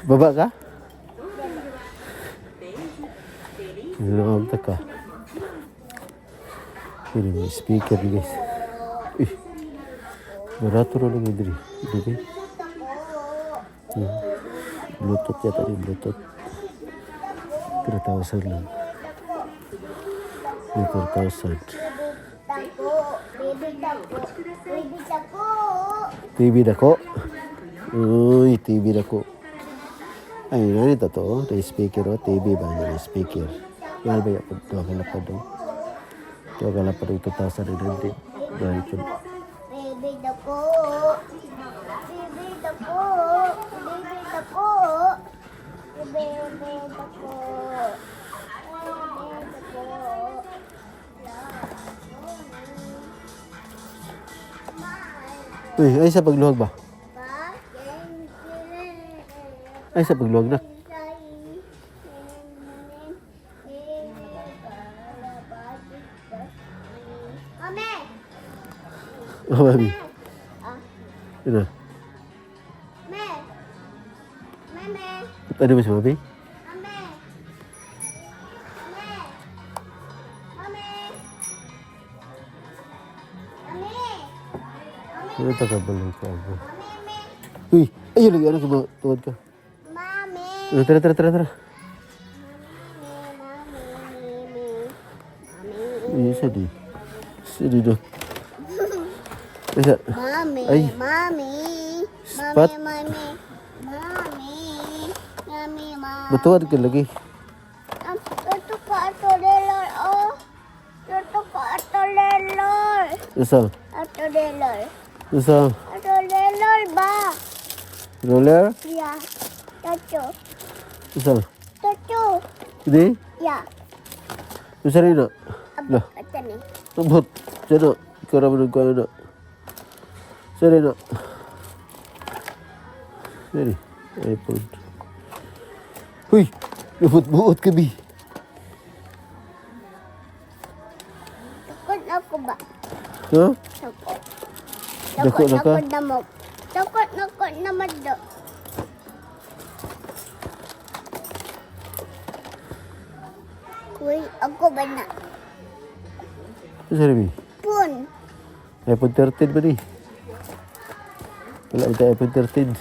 Baba ka? Nakakanta ka. Yun yung speaker ni guys. Eh, barato na lang yun diri. Diri. Bluetooth yata yung Bluetooth. 3,000 lang. May 4,000. Tako. Baby tako. Baby tako. TV dako. Uy, TV dako. Ay, nani to to? Na speaker o TV ba? Na speaker. Mahal ba yan? Tuwa ka lapad do. Tuwa ka lapad do 2,900. Mahal po. Baby tako. Baby tako. Baby tako. Baby tako. Baby tako. Uy, ay sa pagluwag ba? Ay sa pagluwag na. Mami! Oh, mami. Ano? Me! Mami! Ano ba si mami? Mami! Mami! Mami! Mami! Ano tagabalong ko ako? Mami! Uy, ayun lagi. Ano ka ba? Tuwad ka. Mami! Ano, tara, tara, tara, tara. Mami! Mami! Ay, isa di. Isa di do. Isa. Mami! Ay. Mami! Spot. Mami! Mami! Mami! Mami! Matuwad ka lagi. Ito ko ato lelor, oh. Ito ko ato lelor. Isa. Ato lelor. Isa. Ato lelor ba? Roller. Ya. Tato. Isa. Tato. Hindi? Ya. Isa rin na. Abot Lah. ito ni. Abot. Siya na. Ikaw naman ang kuha na. Siya rin na. Siya rin. iPhone. Uy! Lubot-buot kami. Takot ako ba? Ha? Takot. Dako na ka? Takot na mo. Takot na ko na mado. Uy, ako ba na? Isa rin. Pun. iPhone 13 ba ni? Wala ba tayo iPhone 13?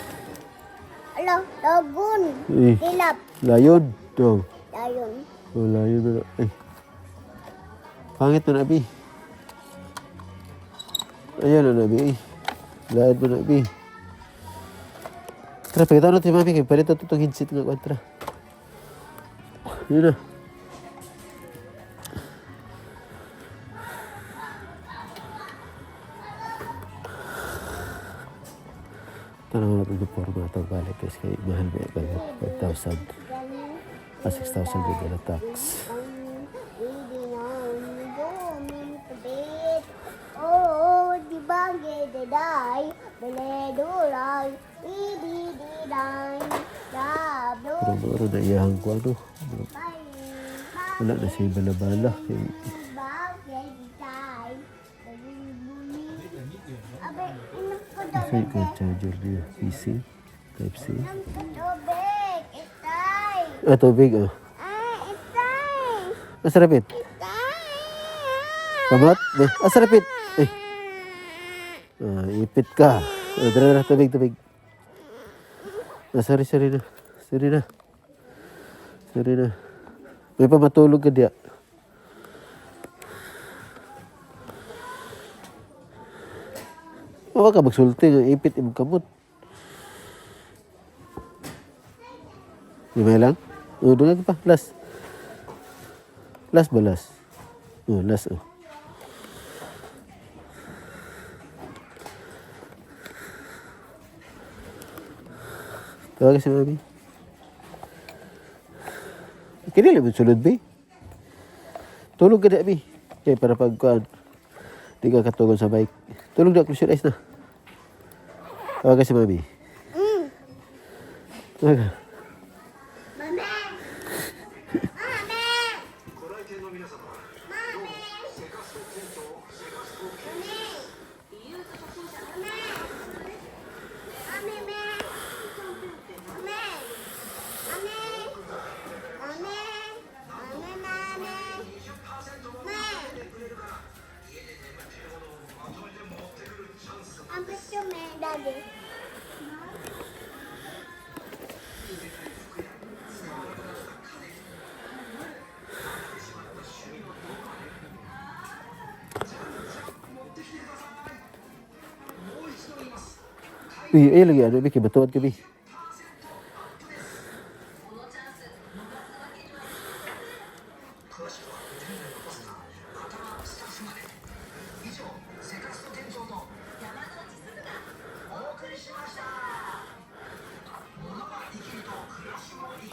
Alo, lagun. Uy. Dilap. Lion. No. Dayon. Oh, lion na. Ay. Pangit mo na, Abi. Ayan na, Abi. Laad mo na, Abi. Tara, pagkita natin, mami. Kaya palit natin itong headset nga. Tara. Yun na. Tanaw natin yung forma itong balik guys. Kaya mahal ba ito? 5,000. Ah, 6,000 with the tax. Oh, di bagay day, bele dulay, di di di day, da do Pero maro na iyahang ko ano. bay, Wala na siya balabala. Kaya bagay day, bumi. Abe, inom ko kasi tubig, ko charger niya. PC. Type C. inom ko tubig, itay. Ah, tubig oh. Ah, itay, Masarapit. itay. Kamot? Eh, asarapit. Eh. Ah, ipit ka. Ah, tara, tara, tubig, tubig. Ah, sorry, sorry na. Sorry na. Sorry na. May pamatulog ka diya. Huwag ka magsulti nga ipit imong kamot. Di ba lang? Oh, doon ka pa. Last. Last ba last? Oh, last oh. Tawag si mami. Kinili mo sulod, bi? Tulog ka na, bi. Kaya para pagkuhan, di ka katugon sa bike. Tulog na, close your eyes na. Tawag ka si mami. Tawag ka. Mami! Mami! Daddy. Uy, ay lagi ano, bi, kay batuan ka, bi.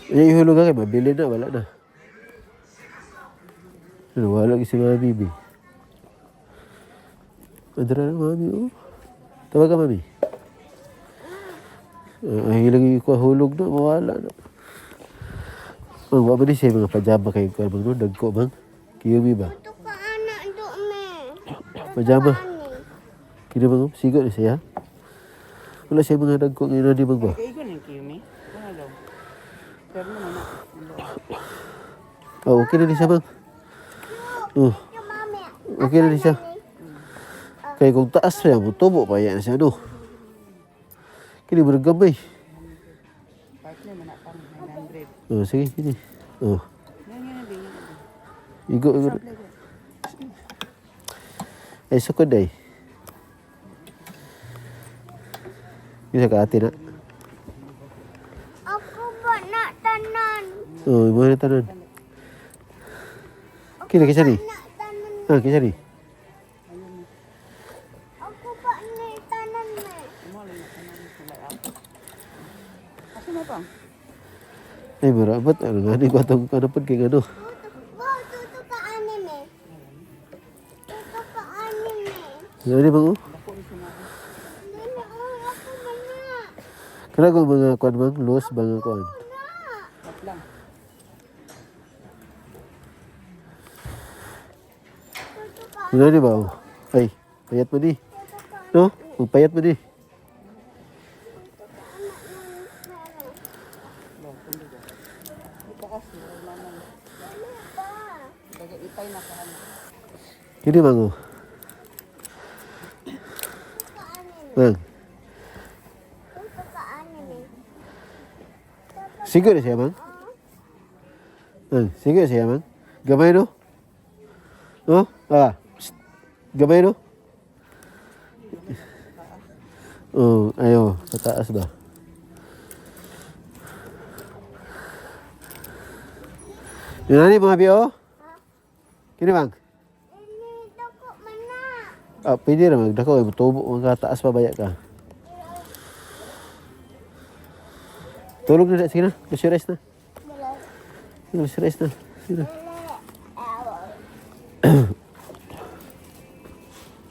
Ay, ihulog ka kay mabili na, wala na. Ano, wala si mami, bi. Andra na, mami, oh. Tawag ka, mami. Ah, ay, lagi ko hulog na, mawala na. Mang, wa man ni siya mga pajama kayo ko, mang no, dagko, mang. Kiyumi ba? Ito ka anak do me. Pajama. Kini bang, sigo na siya. Wala siya mga dagko ngayon ni bang ba? Kaigo ning Kiyumi. Ano daw? Pero naman na. Oh, okay na ni siya, mang. Oh, Ito mami. okay na ni siya. Kaya kung taas pa yan, tubo pa yan siya, no? Kini mo gamay. Partner man na pang 900. Oh, sige, kini. Oh, Yan yan yan. igo, igo. Ay, sukod ay. Yung sa kaate na. Ako ba na tanan? Oh, mo na tanan. Kini kisa ni? Na tanan. Ah, kisa ni? Ako ba ni tanan me? Mo lang na tanan kulay ako. Asa na pang? Ay, mura abot. Ano nga ni ko atong ano pod kay ano. Tuto, wow, tuto ka anime. Tuto ka anime. Ano ni bang? Dako ni siya. Dili, oh, ako man na. Kana ko mga kuan bang los bang kuan. Na. Wait lang. Tuto ka, Ano ni ba? Oh? Ay, payat mo ni. tuto ka No? Magpayat mo ni. Lo, kundi ko. Itaas mo mama. Dili pa. Daga ipay na ka ano. Kini bang oh. Tuto ka anime. Bang, Tuto ka anime. sigo na siya bang? Bang, sigo na siya bang? Gamay no? Oh, ah. Psst. Gamay no? Oh, ayo, sa taas ba? Yun na ni mga bio? Kini bang? Ini dako man na. Ah, pwede ra magdako ay tubo mga taas pa baya ka. Tulog na na, sige na. Close your eyes na. Close your eyes na. Sige na.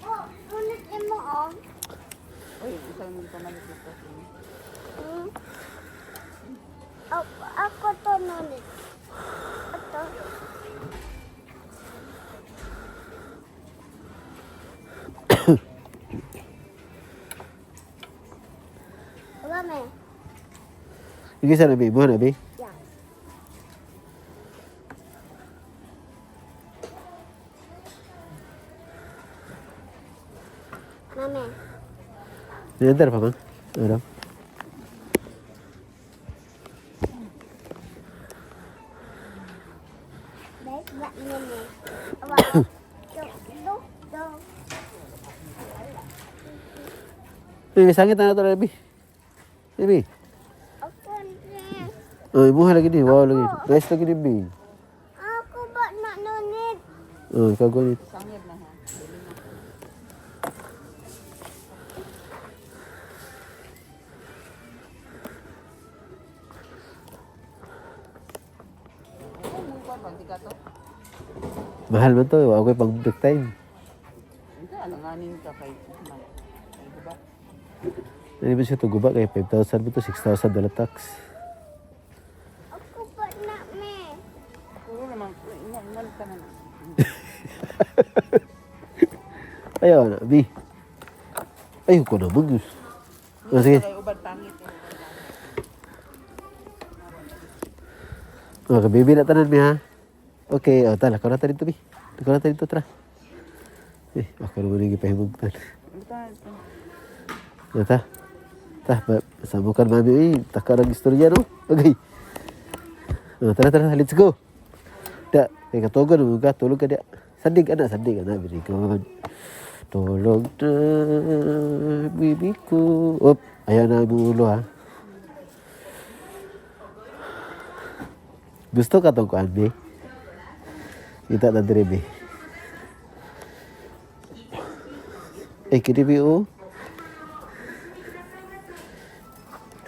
Oh, unit mo oh. Uy, isa mo pamalit dito. Ako to nunit. Ito. Mami. Sige sa nabi, mo nabi. Yeah. Mami. Niandar pa man. Ano? Baik, ba nini? Wow. Do, do, do. May sangit na to nabi. Nabi. Ako ni. Oh, imuha lagi ni. Wow lagi. Nice lagi ni bi. Ako ba na nunit? Oh, ikaw gunit. Sangir na ha. Dili na. Oh, mo ba di ka to? Mahal man to. Wa ko'y pang break time. Hindi, alanganin ka kay man. Ay, diba? Ano ba siya tuguba kay 5,000 ba to 6,000 dollar tax. Ako ba na me? Puro naman, ingat ka na na. Ayaw na, bi. Ayaw ko na mag. Oh, sige. Kay ubad pangit. Oh, kabibi na tanan mi ha. Okay, oh tala, lakaw na ta dito bi. Lakaw na ta dito tra. Eh, ako naman yung gipahimugtan. Ito, ito. Oh, ta. Ta, ba, samukan mami eh. Taka ng istorya no. Okay. Oh, tara tara, let's go. Da, kay katugon mo ka, tulog ka dia. Sandig ana, sandig ana, very good. Tulog na, baby ko. Op, ayaw na ang ulo ha. Gusto ka tong kuan, be? Kita na dire, be. Eh, kini be, oh.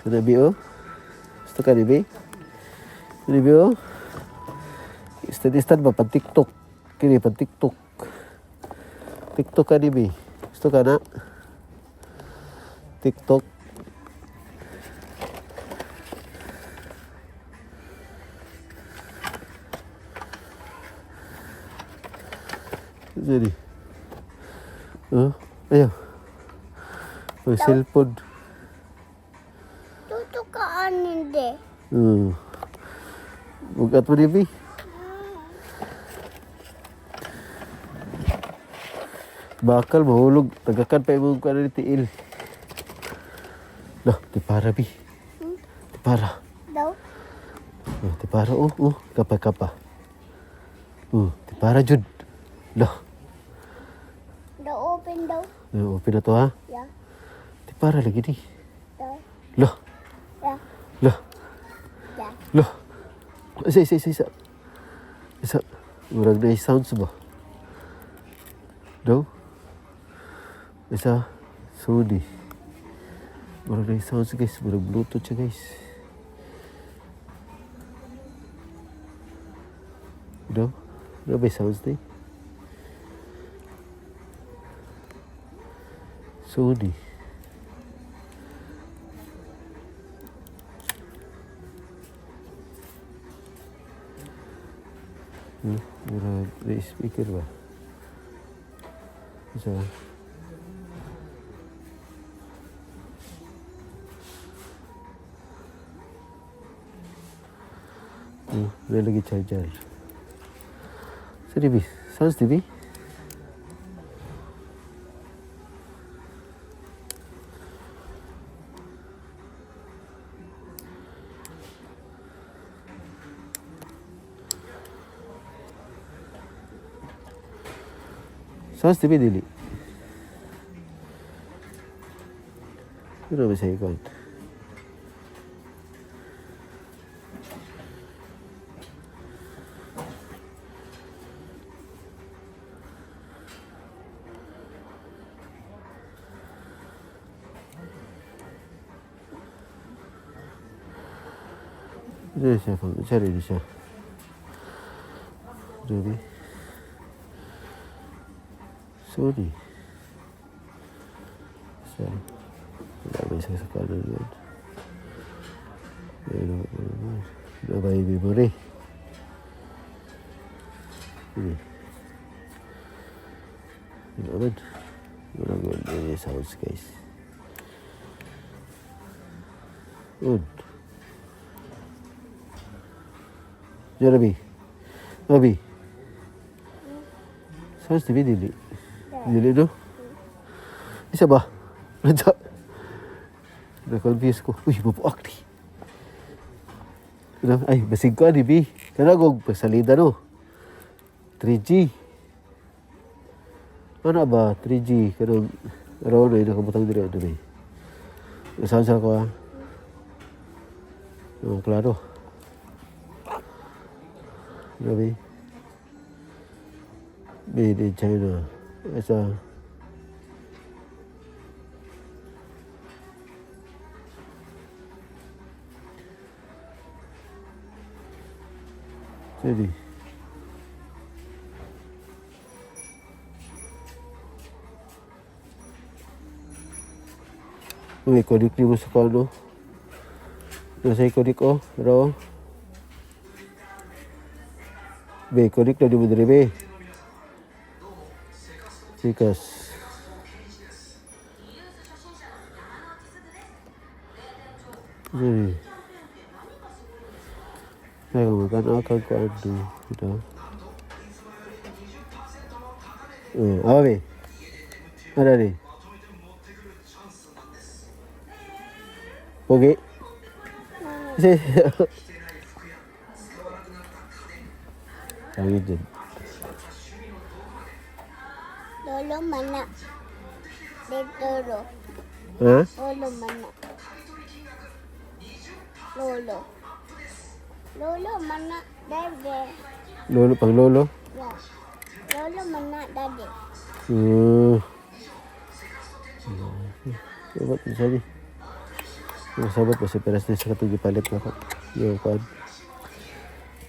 Ano, be, oh? Gusto ka ni, be? Kini, be, oh? Instant-instant ba? Pag TikTok. Kini, pag TikTok. TikTok ka ni, be. Gusto ka na? TikTok. Jadi. Oh, ayaw. Ang cellphone. Tutukaan hindi. Bugat mo ni Bi. Bakal mahulog. Tagakan pa imong kuan ni tiil. Lah, tipara bi. Tipara. Daw? Oh, tipara oh, oh, kapa kapa. Oh, tipara jud. Lah, Daw open daw. oh, open na to ha. Ya. Tipara lagi ni. Daw. Lah, Ya. lah, Ya. lah. Isa, isa, isa, isa. Isa. Murag na sounds ba? No? Isa. Sony. Murag na sounds guys. Murag Bluetooth siya guys. No? No ba sounds ni? Sony. Murag na speaker ba? Isa. May lagi charger. Sa TV. Sounds TV? Sounds TV dili. Ano ba sa ikon? Ano siya? Sorry siya. Ruby. Sorry. Sa wala ba isa sa kanan yun? Pero, ano ba? Ba yung memory? Hindi. Wala man. Wala man. May sounds, guys. Yun. Jeremy. Mami. Sounds TV dili. Dili no? Isa ba? Nasa. Na-confuse ko. Uy, mapuak ni. Ano? Ay, basig ko ani, B. Kanagog, pasalida no. 3G. Ano ba? 3G. Kanang, araw na yun, nakabutang diri. Ano ba? Saan sa ko ah? Oh, klaro. Grabe. Made in China. Asa. Jadi. Uy, connect ni mo sa kano. Nasa i-connect oh. Pero, be, connect na di mo diri be. Sikas. Diri. Kaya magkano akag ko ano. Ito. Oh, awa be. Ano ni? Pogi. Kasi, Langit dyan. Lolo mana. Lolo. Ha? Lolo mana. Lolo. Lolo mana daddy. Lolo, pang lolo? Yeah. Lolo mana daddy. Sabat mo sabi. Yung sabat ba si Peres na sa katong gipalit na ko. Yung kuan.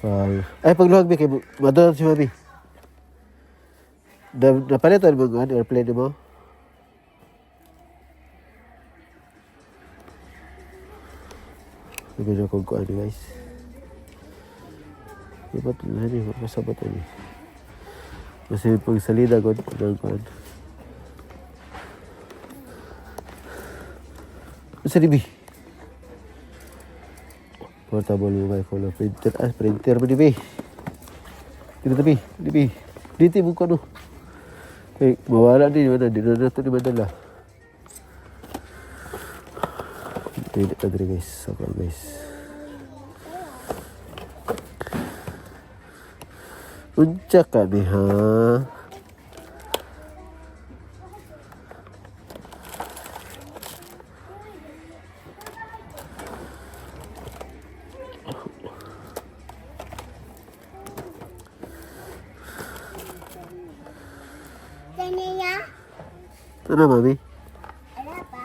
Pag... Ay, pagluhag bi kay madunot si mami. Na, napalitan mo ang airplane mo? Medyo kong kuan guys. Dapat na ni, masabot ani. Kasi pag salida ko, ng kuan. Sa DB. Portable mobile phone printer. Ah, printer mo DB. Dito tabi, DB. Dito mo ko no. Eh, mawala din wala di na nato ni madala. Dito ta diri guys. Ako guys. Unsa ka ni ha? Kaniya? Ano mami? Wala pa.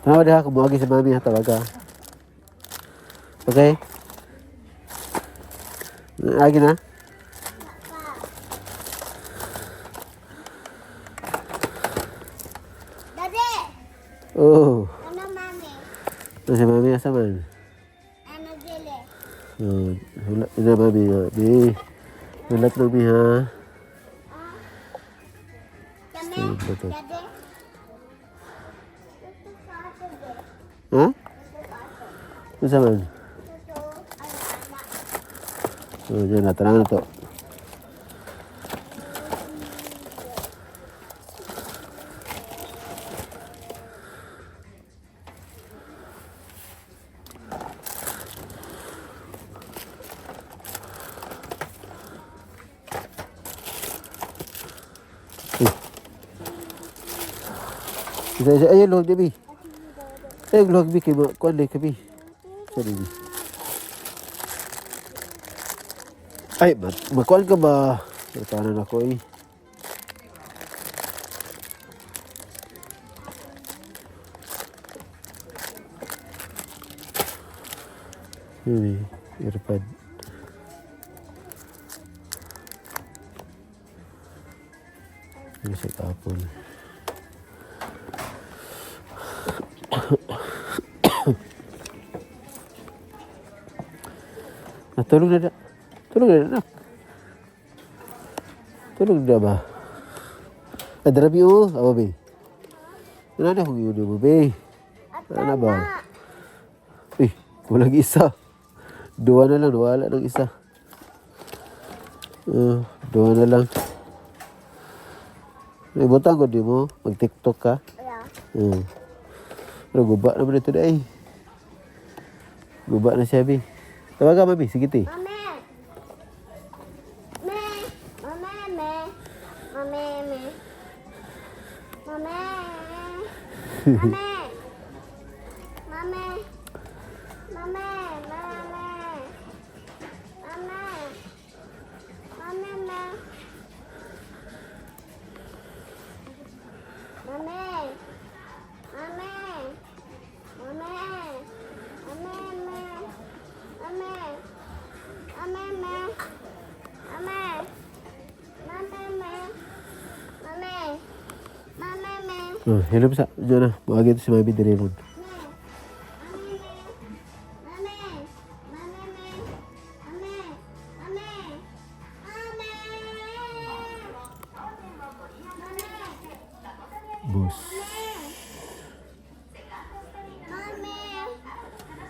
Tanawa diha kung muagi si mami ha tawag ka. Okay? Agi na? Daddy! Oh. Ano mami? Ano si mami asa man? Ano dili? Oh, wala ina mami ha. Bi. Hulat na mi ha. Kami? Stay, Daddy? Ito sa ato, be. Ha? Ito sa ato. Unsa man? Ito, ano, anak. Oh, diyan na tara na to. Isa, isa. Ayun, luwag niya, Bi. Ayun, luwag, Bi. Kay ma, kuwan na kami. Sorry, Bi. Ay, makuan ka ba? Natanan ako eh. Yun eh, earpod. Music Apple. Natulog na na. Tulog na na, anak. Tulog na ba? Adrabi o, awa be. Ano na kung yun mo be? Ano na ba? Eh, walang isa. Duwa na lang, wala ng isa. Duwa na lang. May butang ko di mo, mag-TikTok ka. Yeah. Pero guba naman ito na eh. Guba na siya, Bi. Tawagan, mami. Sige, ti. Mame. Me. Mame, me. Mame, me. Mame. Mame. Mame. Mame, mame. Mame. Mame, me. Mame. Mame. Mame. Mame, me. Mame. Mame, me. Mame. Mame, me. Mame. Mame, me. Oh, hilom sa. Diyan na. Buhagin si mami diri ron. Me. Mame, me. Mame, me. Mame, me. Mame. Mame. Boss. Mame.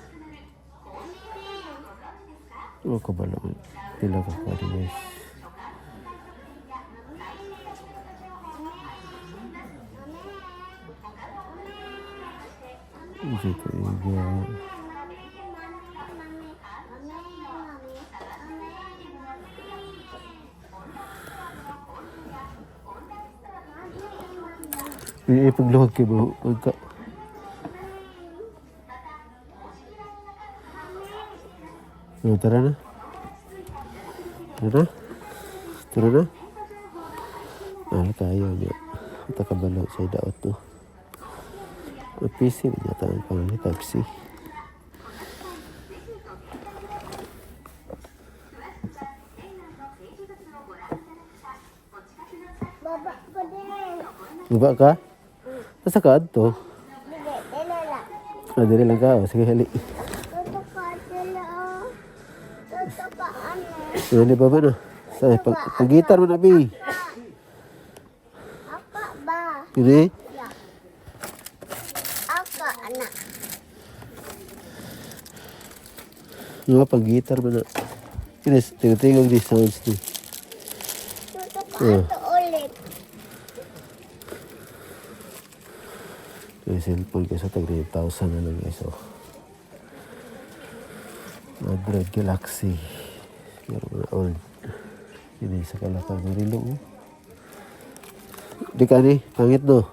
Mame. Oh, kabalo. Pila ka pa rin, guys. Hindi ko iga. Hindi pagluhag kay mo. Magka. Oh, tara na. Tara na. Tara na. Ano tayo niya? Ito kabalo sa daot no. Ang PC na yata ang pangalan type C. Baba ko din. Baba ka? Nasa ka adto? Dili, dili lang. Ah, dili lang ka. O, sige, hali. Tuto ka sila, oh. Tuto ka, ano. Ano, baba na. Sa, pag gitar mo na, Bi. Apa ba? Hindi? Ya. Apa, anak? Nga, pag-gitar mo na. Kinis, tingog di sounds ni. Tuto ka Eh. ato ulit. Yung cellphone ko sa tag 9,000 na lang guys. Oh. Android Galaxy. Pero mga old. Yun sa kalakang rilo. Oh. Di ka ni, pangit no.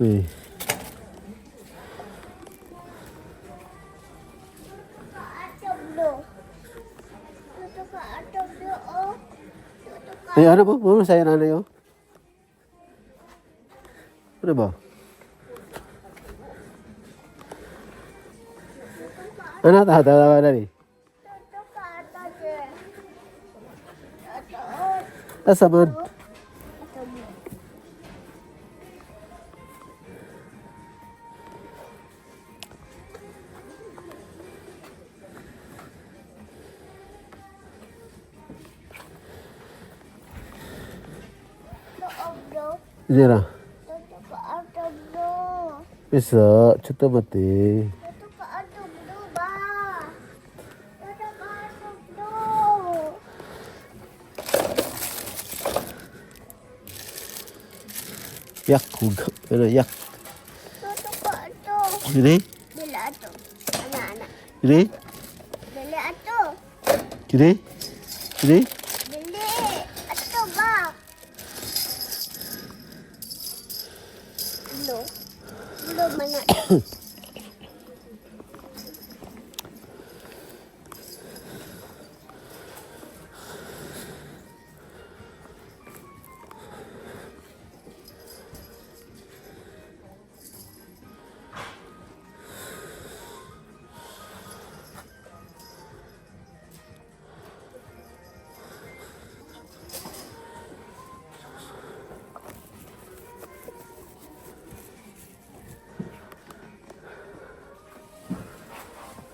Eh. Ka ato blue. Tuto ka ato blue, oh. Tuto ka. Ay, ano ba? Ano sa'yo nanay oh? Ano ba? Ano? Tawa, tawa, tawa, dali. Tuto ka ato blue. Tuto, oh. Asa man? Ato blue. Tuto, blue. Zira. Tuto ka ato blue. Isa, chuta mati. Tuto ka ato blue ba? Tuto ka ato blue. Yak, huga. Ano, yak. Tuto ka ato. Ini? Dili ato. Ana, ana. Ini? Dili ato. Ini? Ini? Dili. Ato ba?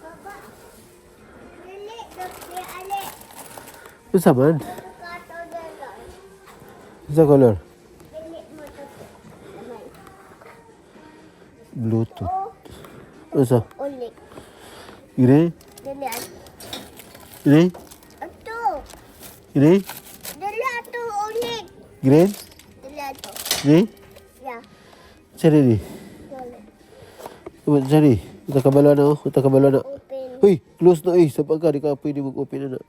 Baba. Dili, dili, ali. Unsa man? Kato dalo. Unsa color? Dili mo to. Naman. Bluetooth. O, Unsa? ulik. Gini? Dili ato. Gini? Ato. Gini? Dili ato ulik. Green? Dili ato. Gini? Ya. Saan ni? Dili. Saan ni? Uta kabalo na oh. Uta kabalo na. Open. Uy, close na eh. Sa pagka, di ka pwede mag-open na na.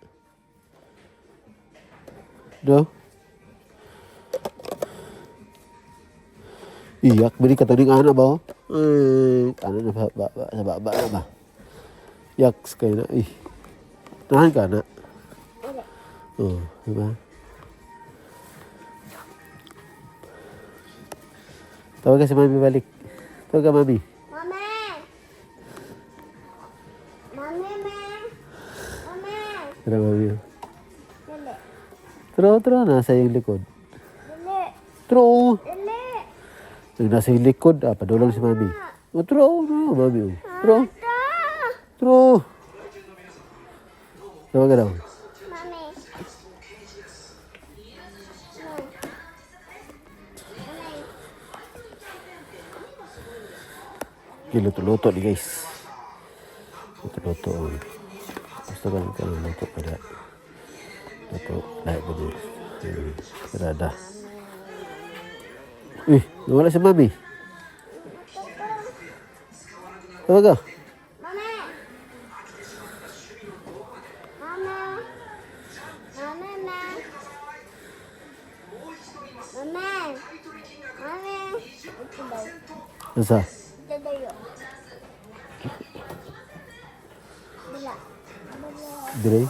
No? Iyak, bali ka taning ana ba oh? Ay, ano na ba, ba, ba, sa baba na ba? Yaks kayo na eh. Nahan ka na. Uli. Oo, di ba? Tawag ka si mami balik. Tawag ka mami. Mama. Mami, ma. Mama. Tara mami. Oh. Dili. Tara, tara. Nasa iyong likod. Dili. Tara, oh. Dili. Yung nasa iyong likod, ah, padulong si mami. Oh, tara, oh, tara, mami. Oh. Tara, Ato. tara. Tawag ka daw. Mami. Mami. Okay, luto-luto ni guys. Luto-luto. Oh. Gusto ko lang ka luto pa na. Luto, lahat ba din? Sarada. Eh, nawala si mami. Tawag ka. Mama. Mama. Mama, ma. Mama. Mama. Ito daw. Nasa? Ito daw yun. Dila. Dila. Dire?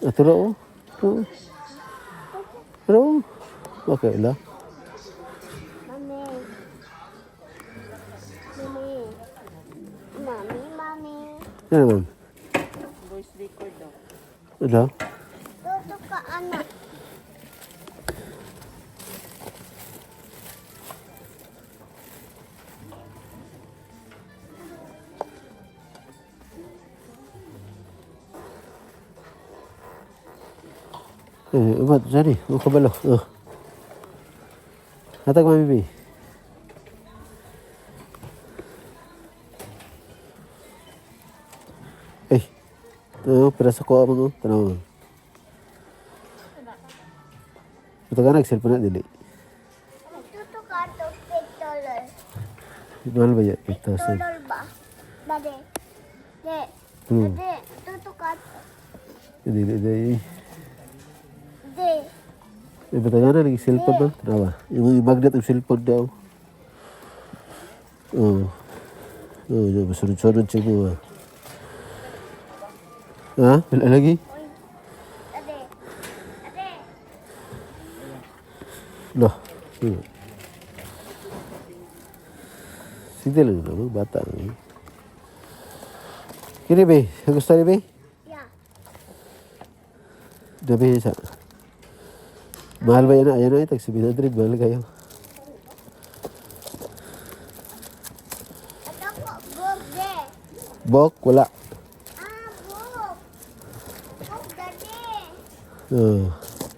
Ah, tara oh. Tara. Tara oh. Okay la. Mami. Mami. Mami, mami. Yan naman. Voice record daw. Ano? Toto ka, anak. Eh, umat, sorry. Oh, kabalo. Oh. Hatag mami, bi. Eh. Oh, pero sa kuha mo, tanaw. Ito ka nag-cellphone na, dili. Toto ka to, $8. Mahal ba yan? 8,000. Dollar ba? Dade. De. Dade. Toto ka to. Dili, dili. De. Eh, ba't nga na, nag-cellphone ba? Tanawa. Yung magnet ng cellphone daw. Oo. Oo, oh, sunod-sunod siya mo. Ah. Ha? Wala lagi? Dade. Dade. Loh. Hmm. Sige lang naman, bata. Eh. Kini be, gusto ni be? Ya. Dabi sa. Mahal ba yan? Ayan ay, tag 700, mahal kayo. Ato ko, book de. Bok, wala. Ah, book. Book, dade. Oo.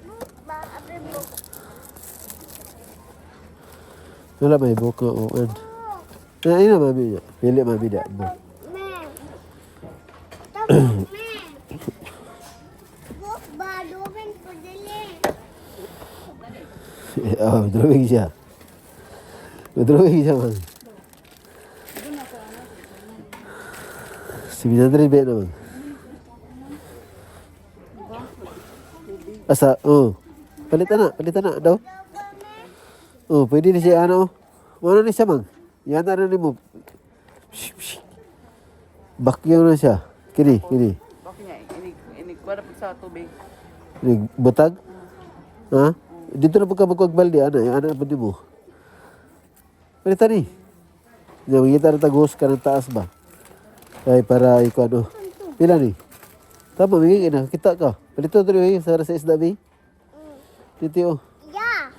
Book ba? Abre book. Wala may bok nga uwan. Book. Ay, ayun na, mami niya. Pili mami na. Bok. Me. Ato book, me. Book ba? Dubin po dili. Oh, drawing siya. Drawing siya man. 700 ba yan naman? Asa, oh. Palitan na daw. Oh, pwede ni siya ano. Mano ni siya mang. Yan na ni mo. Psh, psh. Bakyaw na siya. Kini, kini. Bakit nga inig inig kuha na pud sa tubig. Kini butag. Ha? Dito na pagka magkagbaldi ana, ana pa di mo. Pwede ni. Nga mangita na tagos ka ng taas ba? Ay para iko ano. Pila ni? Tama, mingin na. Kita ka. Palito to rin, sa sa isda, bi. Dito, oh. Ya.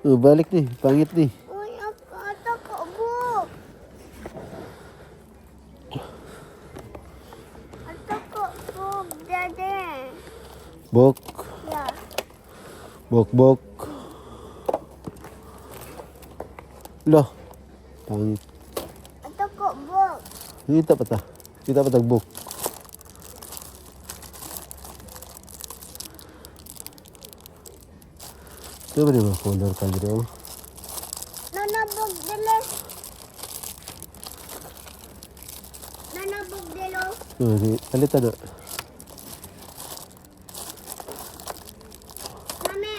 Oh, balik ni. Pangit ni. Uy, ako ato ko buk. Ato ko buk, daddy. Bok. Ya. Bok, bok. Lo. Pangit. Ato ko buk. Kita pa ta. Kita pa tag bok. Ito ba mga color ka dito? Oh? Nana buk dili. Nana buk dilo. Oh, sige. Palitan na. Mami,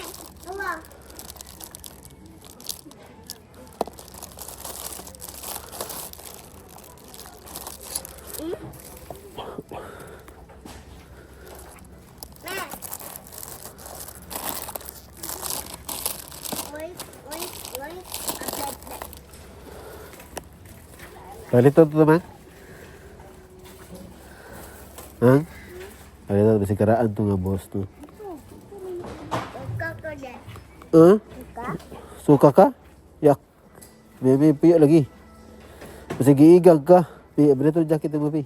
awa. Ma. Wait, wait, wait. Abad na. Palitan to naman. Ha? Palitan to. Karaan to nga boss to. Suka ko din. Ha? Suka? Suka ka? Yak. May piyo lagi. Kasi giigang ka. Pi, abre to jacket mo pi.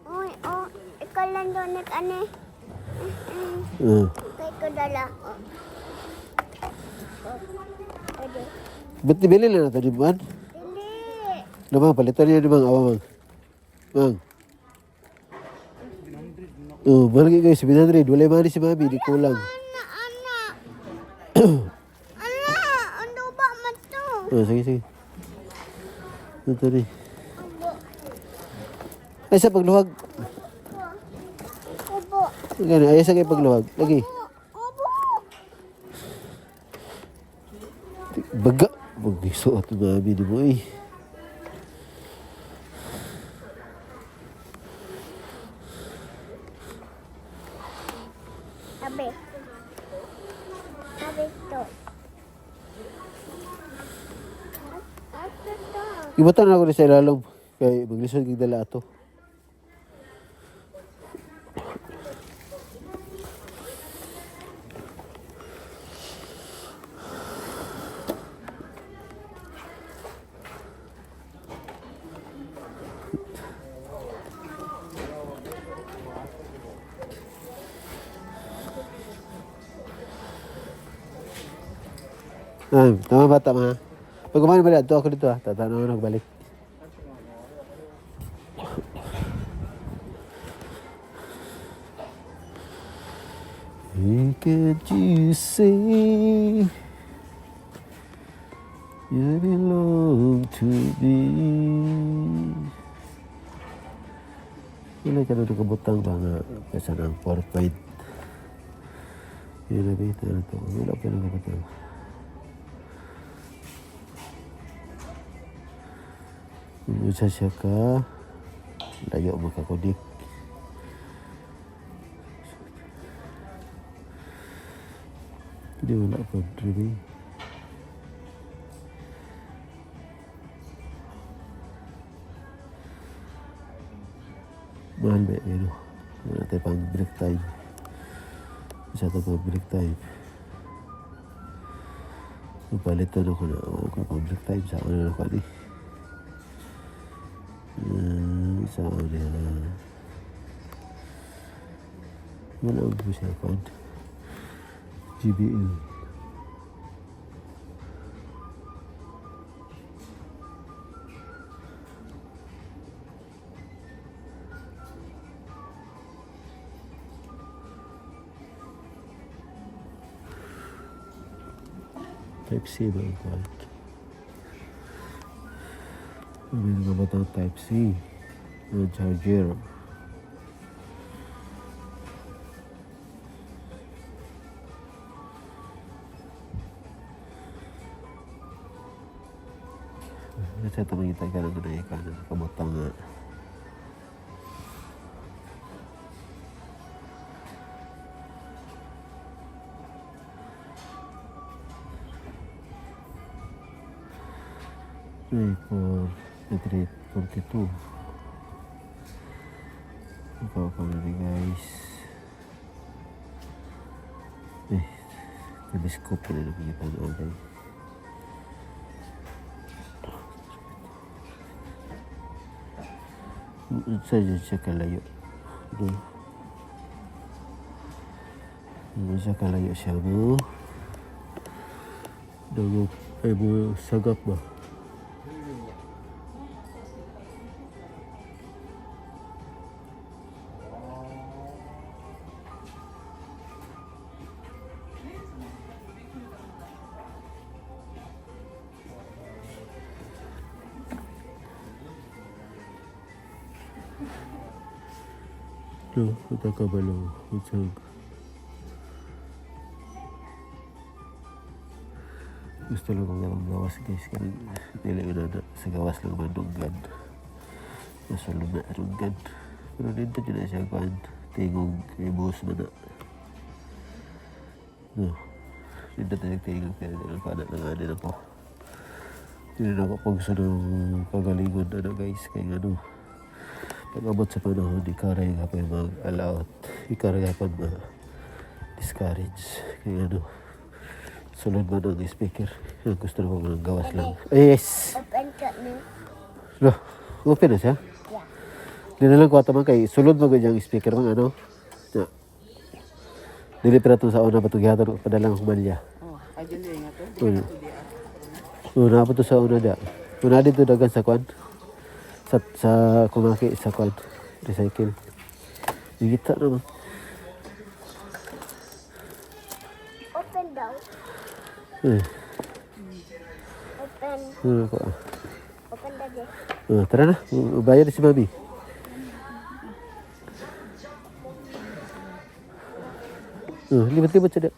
Uy, oh, ikaw lang doon nag-ano. Kay ko dala. Oh. Oh. Pwede. Ba't nibili na nato di ba? Dili. Namang, palitan niya ni Mang. Awa, Mang. Mang. Oh, mahal kayo, 700. Wala yung money si Mami, di kulang. Ana, ana. Ana, ano ba man to? Oh, sige, sige. Ito ni. Ubo. Ay, sa pagluhag. Ubo. Gani, ay sa kay pagluhag. Lagi. Ubo. Baga. Magisuot ni Mami ni mo eh. Abe. Abe to. Ato to. Ibutan na ako ni sa ilalom. Kay maglisod kay dala ato. Ah, tama ba tama? Pag kumain balik, ato ako dito ah. Tatanaw na balik. Hey, can't you see you belong to me? Wala ka na nakabutang ba nga kaysa ng 4 point. Yun na ba ito? Ano to? Wala pa nakabutang. Unsa siya ka layo makakunik. Hindi wala pa really. Mahal ba yun? Wala tayo pang break time. Isa tayo pang break time. Palitan ako na. Wala ko pang break time. Sa ano na ako ani. Sa ano na. Wala po siya account. GBL. Type C ba ang account? May mga batang Type C. Ang charger. Kasi ito mangita ka lang na ikaw na kabutang nga. Three, four, three, 42. Ikaw pa na guys. Eh, telescope na nakikita na agay. Unsa dyan siya kalayo? No? Unsa kalayo siya mo? Dagok, ay mo sagap ba? No, ito ka ba lo? Unsang gusto lang kong garong gawas guys. Kaya dili ko na sa gawas lang manunggan. Nasa luna runggan. Pero dito dyan na siya kuan. Tingog ibus man na. No. Dito tayo tingog pero dili ko na lang ako. Dili na ako pag sa ng kagalingon ano guys. Kaya ano. Pag-abot sa panahon, ikaw rin hapon mag-allow. Ikaw rin hapon ma-discourage. Kaya ano, sulod man ang speaker. Yung gusto na ng gawas lang. Ay, yes! Open ka na. No, open na siya. Yeah. Di na lang ko man kay sulod mo ganyan speaker man ano. Na. Dili pero itong sa una patong gihatod padalang humalya. Oh, ay dili nga to. Una. Una pa to sa una da. Una dito dagan sa kwan. Sa kumaki sa kwan. Recycle. Gigita naman. Open daw. Eh, Open. ano ko ah. Open daddy. Ah, tara na, bayad na si mami. Ah, libot-libot siya da.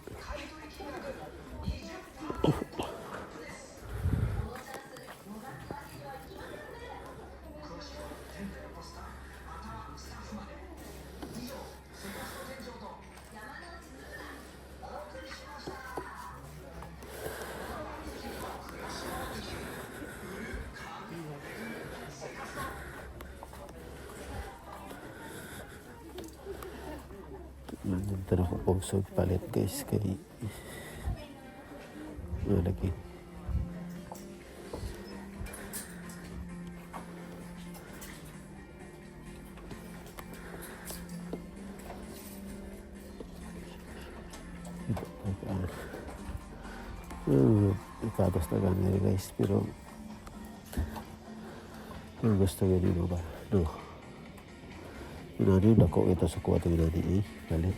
Nandito na ako pong palit guys kay malaki. Ikatos na ganyan guys pero ang gusto yun ba? No. Yun ano yun, dako ito sa kuha ito yun eh. Palit.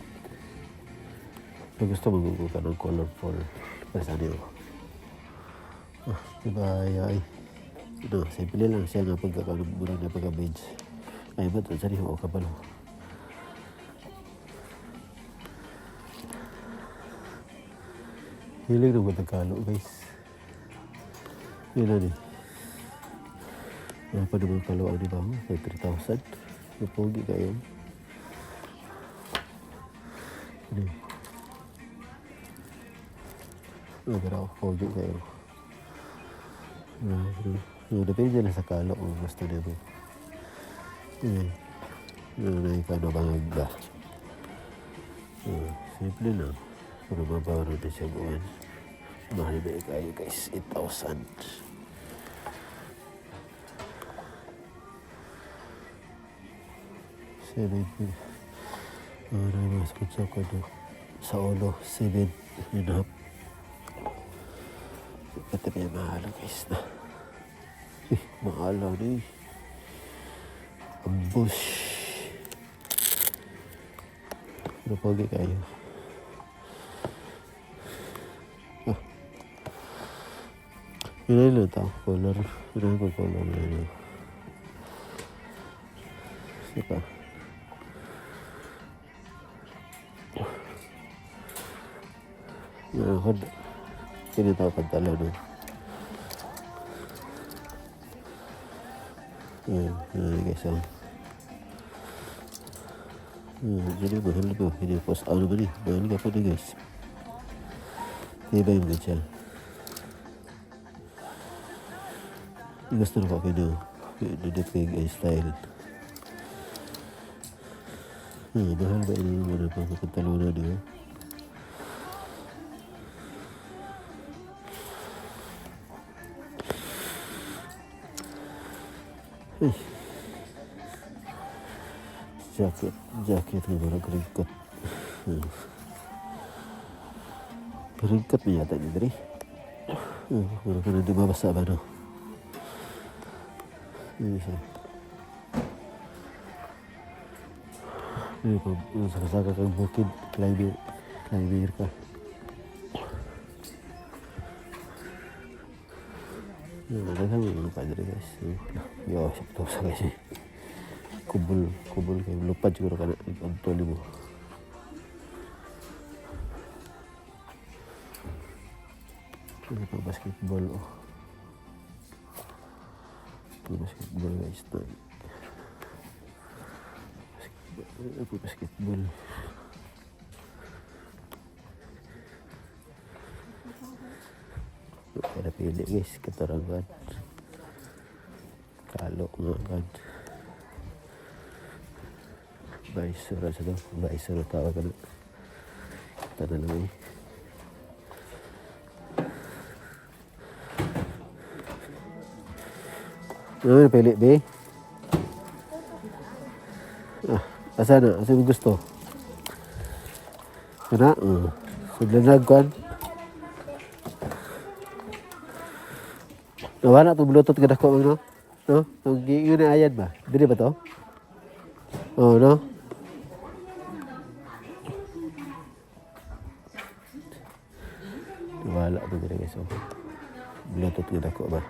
Kung gusto mo ka ng colorful, basta niyo. Ah, diba ay, ay. No, simple lang siya nga pagkakaroon mura na pagka-bench. Ay, ba't ang sariho o kabalo? Hilig ng Tagalog, guys. Yun lang eh. Wala pa naman kaluan ni Bango. Kay 3,000. Napogi kayo. Ano yun? Oh, pero ako pogi kayo. Ano, ano. Ano, depende na sa kalo kung gusto niyo mo. Eh, ano na ikaw na bangag ba? Eh, simple lang. Pero mabaw na siya buwan. Mahal na kayo guys, 8,000. Seven. Ano na mas kutsa ko do. Sa ulo, 7.5. Pati pa yung mahalo guys na. Eh, mahalo na eh. Ambush. Pero pogi kayo. Ah. Yun na lang color. Yun na color na yun. Sige. Yan ako. Tinatawag pantalo nun. Guys, oh. Jadi mahal ba? Hindi post out naman eh. Mahal ka pa na guys. Di ba yung siya? Gusto na ko kino. Dudupig ang style. Mahal ba ini yung mga pagpagtalunan, di ba? Jacket, jacket nga marag ringkot. Ringkot na yata ni Dre. Murag ka na di mabasa ba, no? Ano siya? Ano pa, saka-saka kang bukid, climber, climber ka. Ano, daghang mga padre guys. Yo, sakto sa guys eh. Kubol, kubol kay lupad siguro ka na ang mo. Ano pa basketball oh. Ito basketball guys. Ito. Basketball. Ano po basketball? Kaya napili guys. Katarangan. Kalok nga kan. Visor sa to. Visor na tawag ka na. Kita na lang eh. Ano napili, be? Ah, asa na? Asa mo gusto? Kana? Sudlanag kwan. Nawala itong Bluetooth ka dako no? No? Itong giingon na ayan ba? Dili ba to? Oh, no? Wala ito dili guys. Oh. Bluetooth nga dako ba?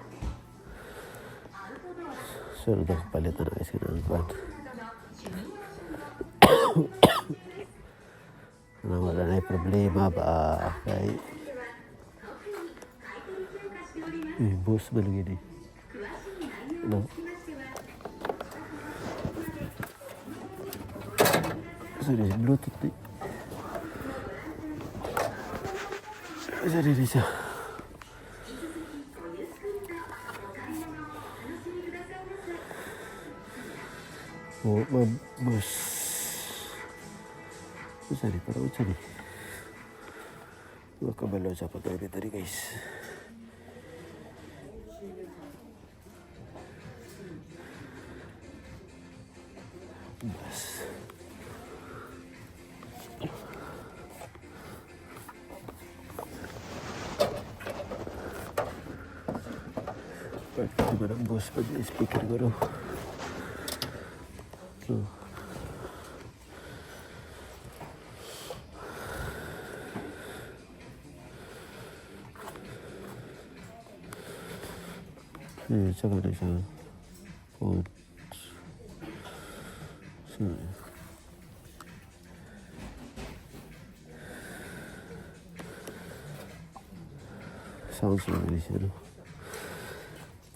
So, ito palit na guys kanang kwan. Ano, wala na yung problema ba? Kay... Eh, bus ba lagi ni? No. Sorry, Bluetooth ni. Sorry, siya. Oh, bus. Unsa ni? Parang unsa ni? Mga kabalo sa pagkain tadi guys. Bus. Pag di ba ng bus pag speaker ko no? So, saka na siya. Phone. So, sounds lang siya, no?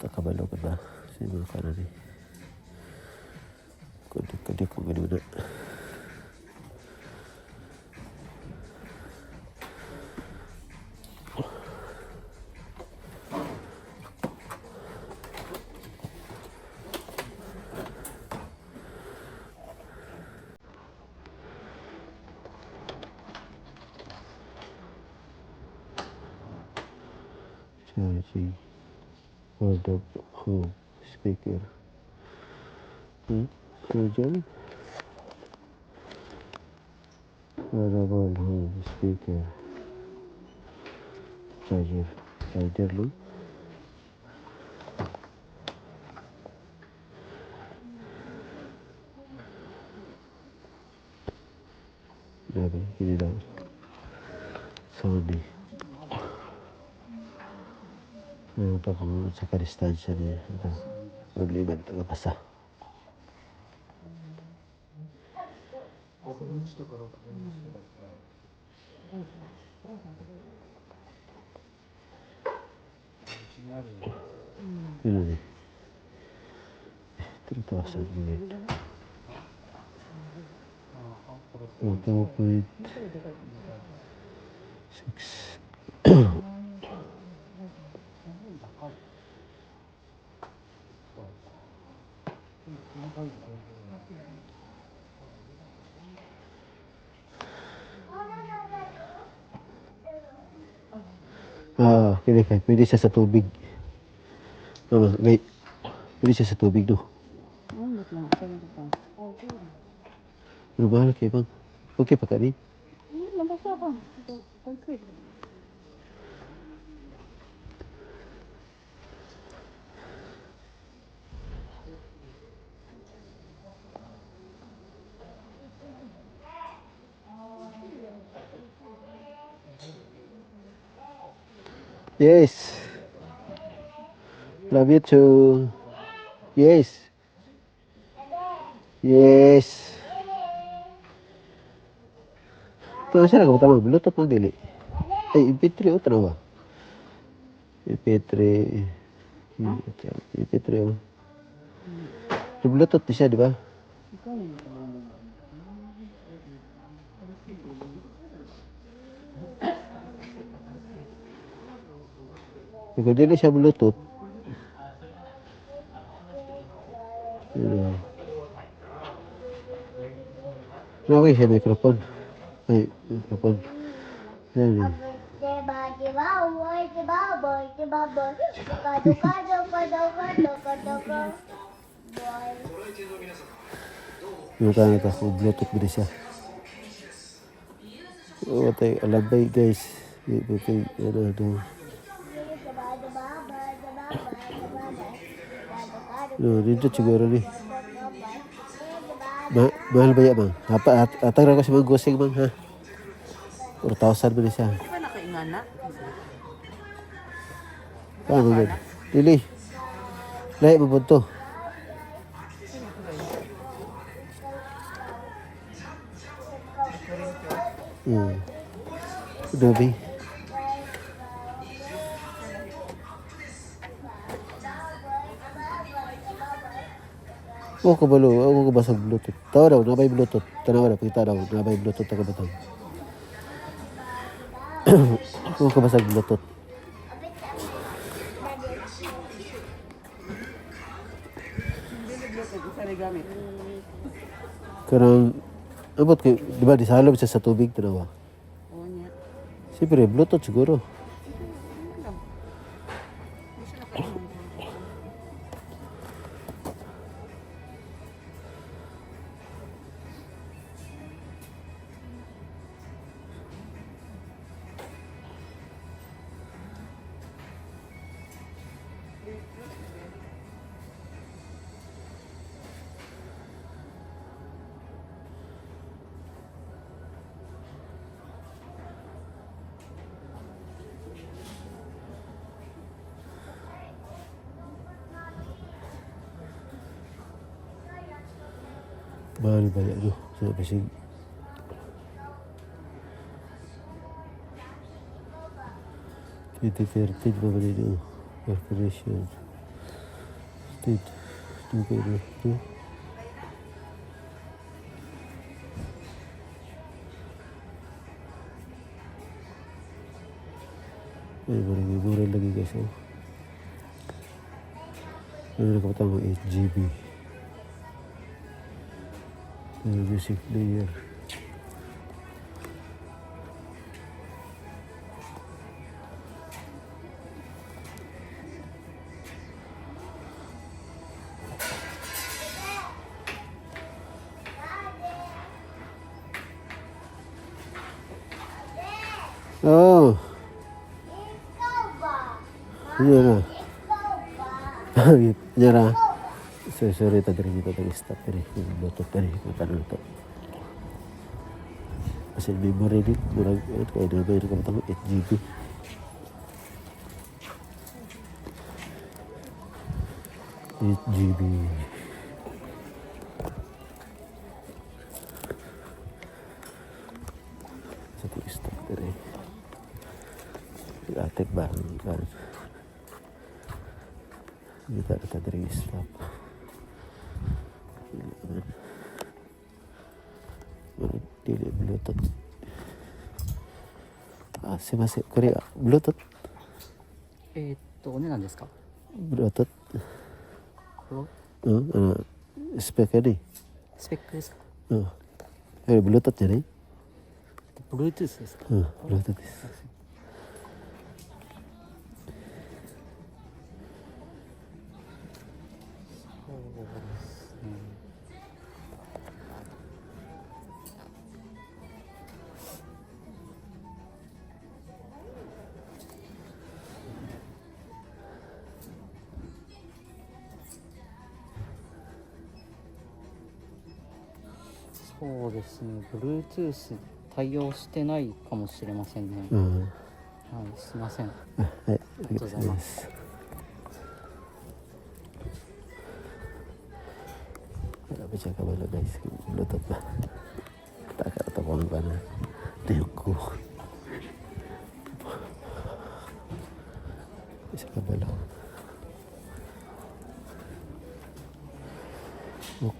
Kakabalo ka ba? Sino ka na ni? Kudik-kudik ko ganun na. Charging. Hold up home speaker. Charger. Wearable home speaker. Charger. Charger no? Grabe, hindi lang. Sony. Meron pa kung sa kadistansya niya. Ito, problema ito kapasa. Yun eh. Ito, sa gilid. Oh, 2.6. Ah, kini kay pwede siya sa tubig. Mama, wait. Pwede siya sa tubig do. Oh, ba't lang? Saan ito pa? Oh, Pero mahal kay bang. Okay pa ka ni? Nabasa ka. Concrete. Yes. Love you too. Yes. Yes. Ito siya na tama. Bluetooth man dili. Ay, MP3 o tanawa. MP3. MP3 o. Pero Bluetooth di siya, di ba? Kung dili siya Bluetooth, ano, okay siya microphone. Ay, microphone. Ayan eh. Diba, diba, boy, diba, boy, diba, boy. Kado, kado, kado, kado, kado, kado. Boy. Yung na ito, kung Bluetooth ba siya. Oh, tayo, alabay guys. Ito, ito, ano, ano. Diba, diba, boy, diba, boy, diba, boy. Kado, kado, No, dito siguro ni. kado, boy. Diba, Ma mahal ba yan, bang? Hapa, at, atag ko sa mga gusing, bang, ha? 4,000 ba na siya? Di ba nakaingana? Paano ba? Dili. Lahi mo to. Adobe. Oh, kabalo. Ako ka ba sa Bluetooth? Tawa daw, nabay Bluetooth. Tanawa daw, pakita daw. Nabay Bluetooth ako ba tayo? Ako ka ba sa Bluetooth? Hindi Bluetooth, isa rin gamit. Karang, abot kay, di ba, disalob siya sa tubig, tanawa. Oo niya. Siyempre, Bluetooth siguro. Ano lang. Hindi siya nakaingana. Mahal ba yan, no? Sa basig. 2013 pa ba dito? Corporation. State. 2.2. Ay, marami mura lagi guys, oh. Ano nakapatang ko 8 GB. Music player. Oh, Ikaw ba? yun na. Ikaw ba? Yan na. Sorry, sorry, tadiri dito tag-stop diri. Bluetooth diri, kung tanong to. Kasi memory din, murag, ano, kaya na ba yun, kapatang 8 GB. 8 GB. Sa tag-stop diri. Ate ba? Dito na diri stop. Dili Bluetooth. あ、すいません。これ、Bluetooth? お値段ですか？ Bluetooth? こうん、スペックね。スペックですか？うん。これ、Bluetooth じゃない？ Bluetooth ですか？うん、Bluetooth です。そうですね。そうですね。Bluetooth 対応してないかもしれませんね。はい、すいません。はい、ありがとうございます。Wala pa siya kabalo, guys. Bluetooth ba? Taka ito ko ba na? Tiyok ko. Isa kabalo. Ok.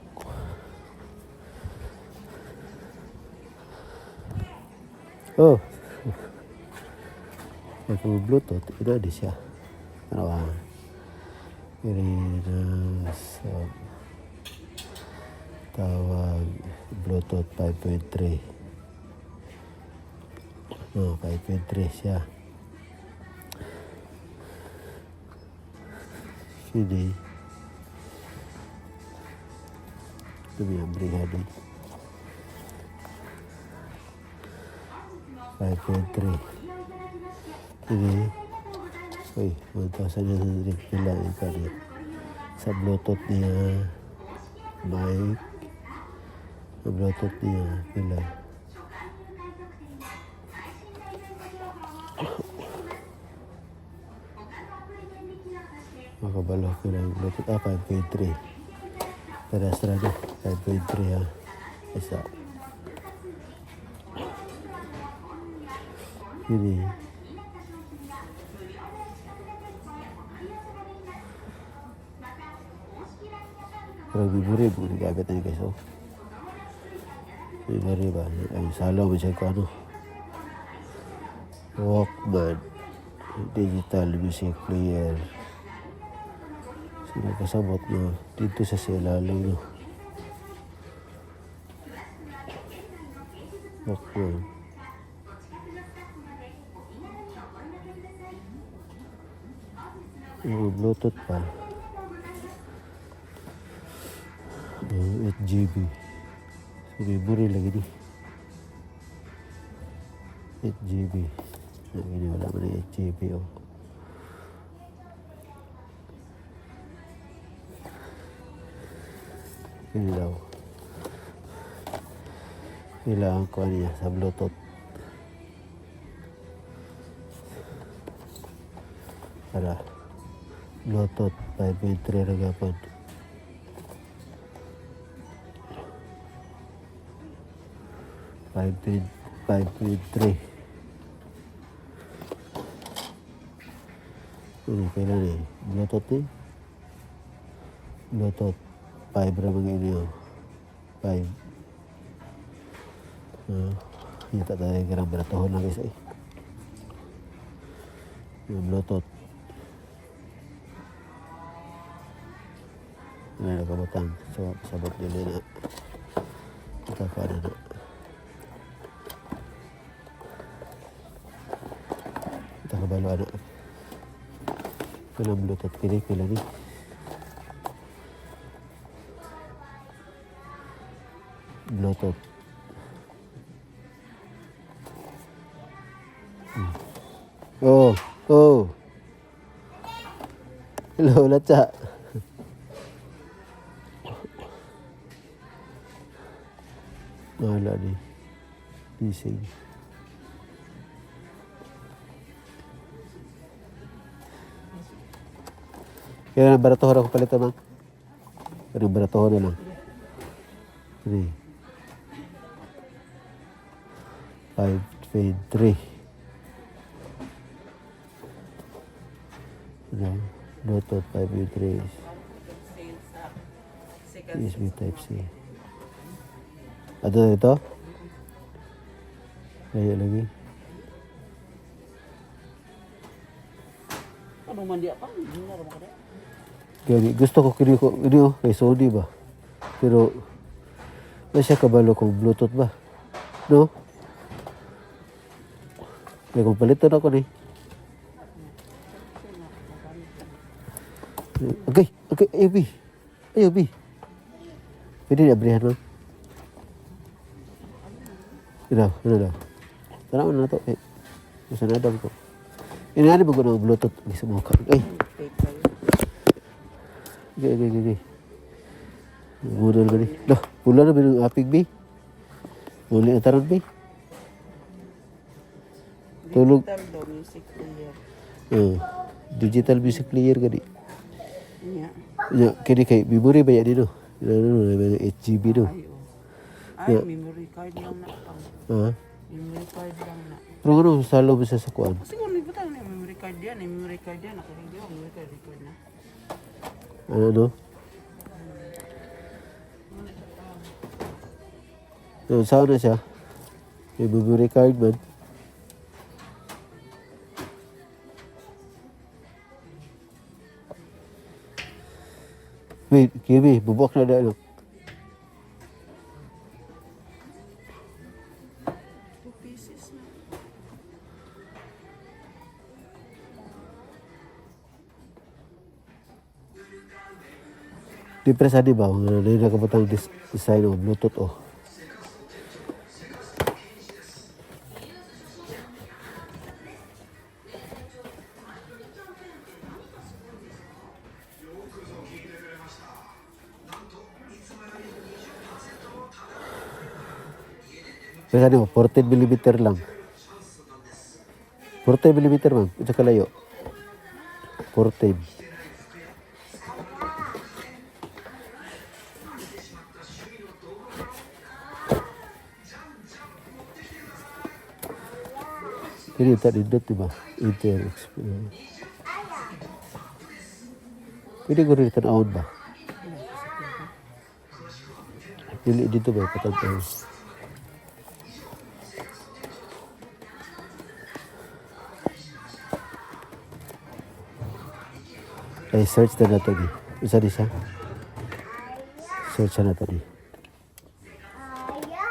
Oh. Kaya kung Bluetooth, ina di siya. Ano ba? Ini na sa tawag Bluetooth 5.3. Oh, 5.3 siya. Sini. Ito may abrihan eh. 5.3. Ini. Uy, 1,100 pila yung kanya. Sa Bluetooth niya, mic. Sa Bluetooth niya, pila. Makabalo ko lang Bluetooth. Ah, 5.3. Parehas na na. 5.3 ha. Isa. Ini. Pero memory mo nagamit na guys, oh. Memory ba? Ay, salo mo siya ko ano. Walkman. Digital music player. Sino kasabot no? Dito sa silalim no. Walkman. Yung Bluetooth pa. 8 GB. So, memory lagi ni. 8 GB. Lagi ni wala man 8 GB oh. Yun daw. Kailangan ko niya sa Bluetooth. Para Bluetooth 5.3 ra gapon. 5.3. Ano kailan eh? Bluetooth eh? Bluetooth 5 ra mga inyo. 5. Kita tayo karang baratuhon lang guys eh. Yung Bluetooth. Ano na kabutang. So, sabot nila na. Ito pa na na. Ito kabalo ano. Pila Bluetooth kini pila ni. Bluetooth. Oh. Hello, Latsa. Wala ni. Missing. Kaya na baratuhon ako palito, ma'am. Pero baratuhon na lang. 3. 5, 3. Ano? Bluetooth 5.3. USB Type C. Ato na dito? Layo lagi. Ano man di pa? Hindi na rin ka. Gani, gusto ko kini ko ini oh, kay Sony ba. Pero wala siya kabalo kung Bluetooth ba. No? Kaya kung palitan ako ni. Okay, okay, ayaw bi. Ayaw bi. Pwede na abrihan ma'am. Ano, ano daw? Tara na to. Eh, nasa na daw ko. Inani ba ko ng Bluetooth? Ay, sumuka. Ay. Okay, okay, okay, okay. Muna na ba ni? Loh, pula na ba yung apig bi? Muli na taron bi? Tulog. Digital daw music player. Digital music player gani. Nya. Ya, kini kay memory ba yan no? Ano no, may 8 GB no. Ay, oh. Ay, memory card lang na pang. Ah. Memory card lang na. Pero ano salo ba sa kuan? Siguro ni butang na memory card yan, eh, memory card yan. Ako hindi oh, memory card record na. Ano no? No, saan na siya? May memory card man. Wait, Kimi, bubok na dahil. Two pieces na. Di presa di ba? Nga na nakabutang design o Bluetooth oh. Presa di ba? 14 mm lang. 14 mm man. Ito kalayo. 14. Kini tak dindot di ba? Inter Explorer. Pwede ko rin tanawon ba? Dili dito ba? Patantay. Ay, search na nato ni. Isa di siya? Search na nato ni. Aya.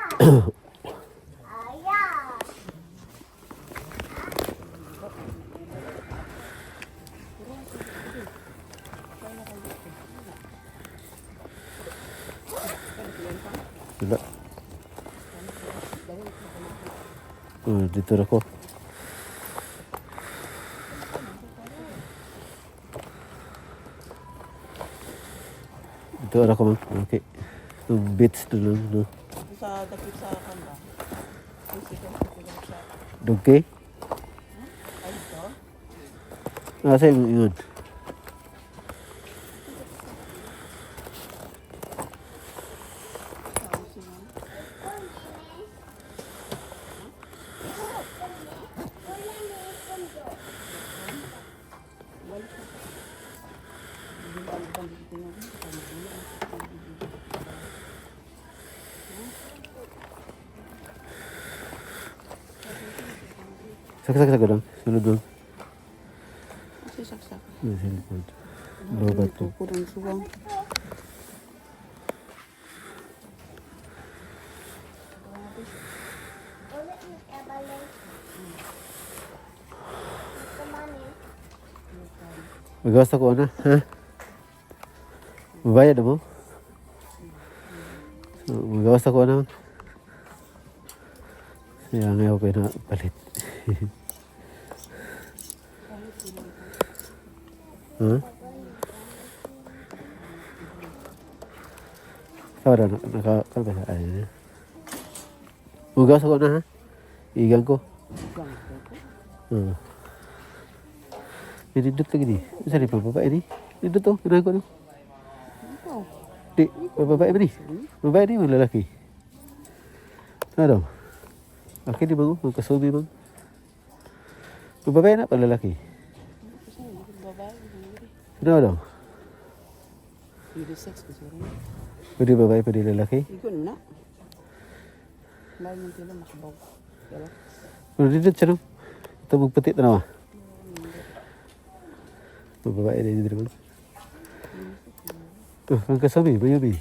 Aya. Wala. Oh, dito na ko. Dito na ko, ma'am. Okay. Yung bits na lang, no? Sa dapit sa kan ba? Music ang sa Dugkay? ay ito. Ah, sa'yo yun. Sak, sak, sak lang. Sunod lang. Kasi saksak. Yung cellphone. Lobat to. Kurang suwang. Ulit ni kabalik. Kumani. Magawas ako na, ha? Mabayad na mo? So, magawas ako na. Kaya ngayon ko na palit. Ha? Tara, naka, naka, naka, ay, magawas ako na, ha? Igang ko. Nindot lagi ni. Saan ni babae ni? Nindot to, kailangan ko no. Di, babae ba ni? Babae ni, mga lalaki. Ano? Akin ni bang, magkasubi bang? Babae na pa lalaki. Ano daw? Unisex ko siguro. Pwede babae, pwede lalaki? Igon na. Mahal yung tila makabaw. Pero, Pero dito siya no? Ito magputi na naman. Mababae na yun dito. Oh, ang kasami, mayami.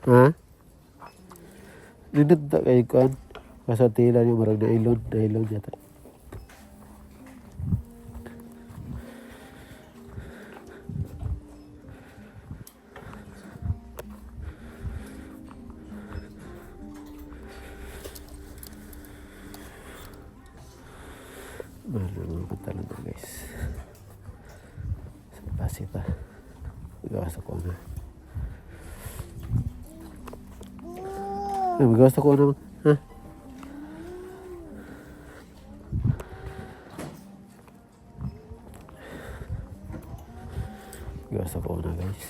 Ha? Nindot na kayo kuan. Kaso tila niyo marag nylon, nylon yata. Mahal na mga pantalon to, guys. Sa pasita. Magawas ako na. Ay, magawas ako na. Ha? Magawas ako na, guys.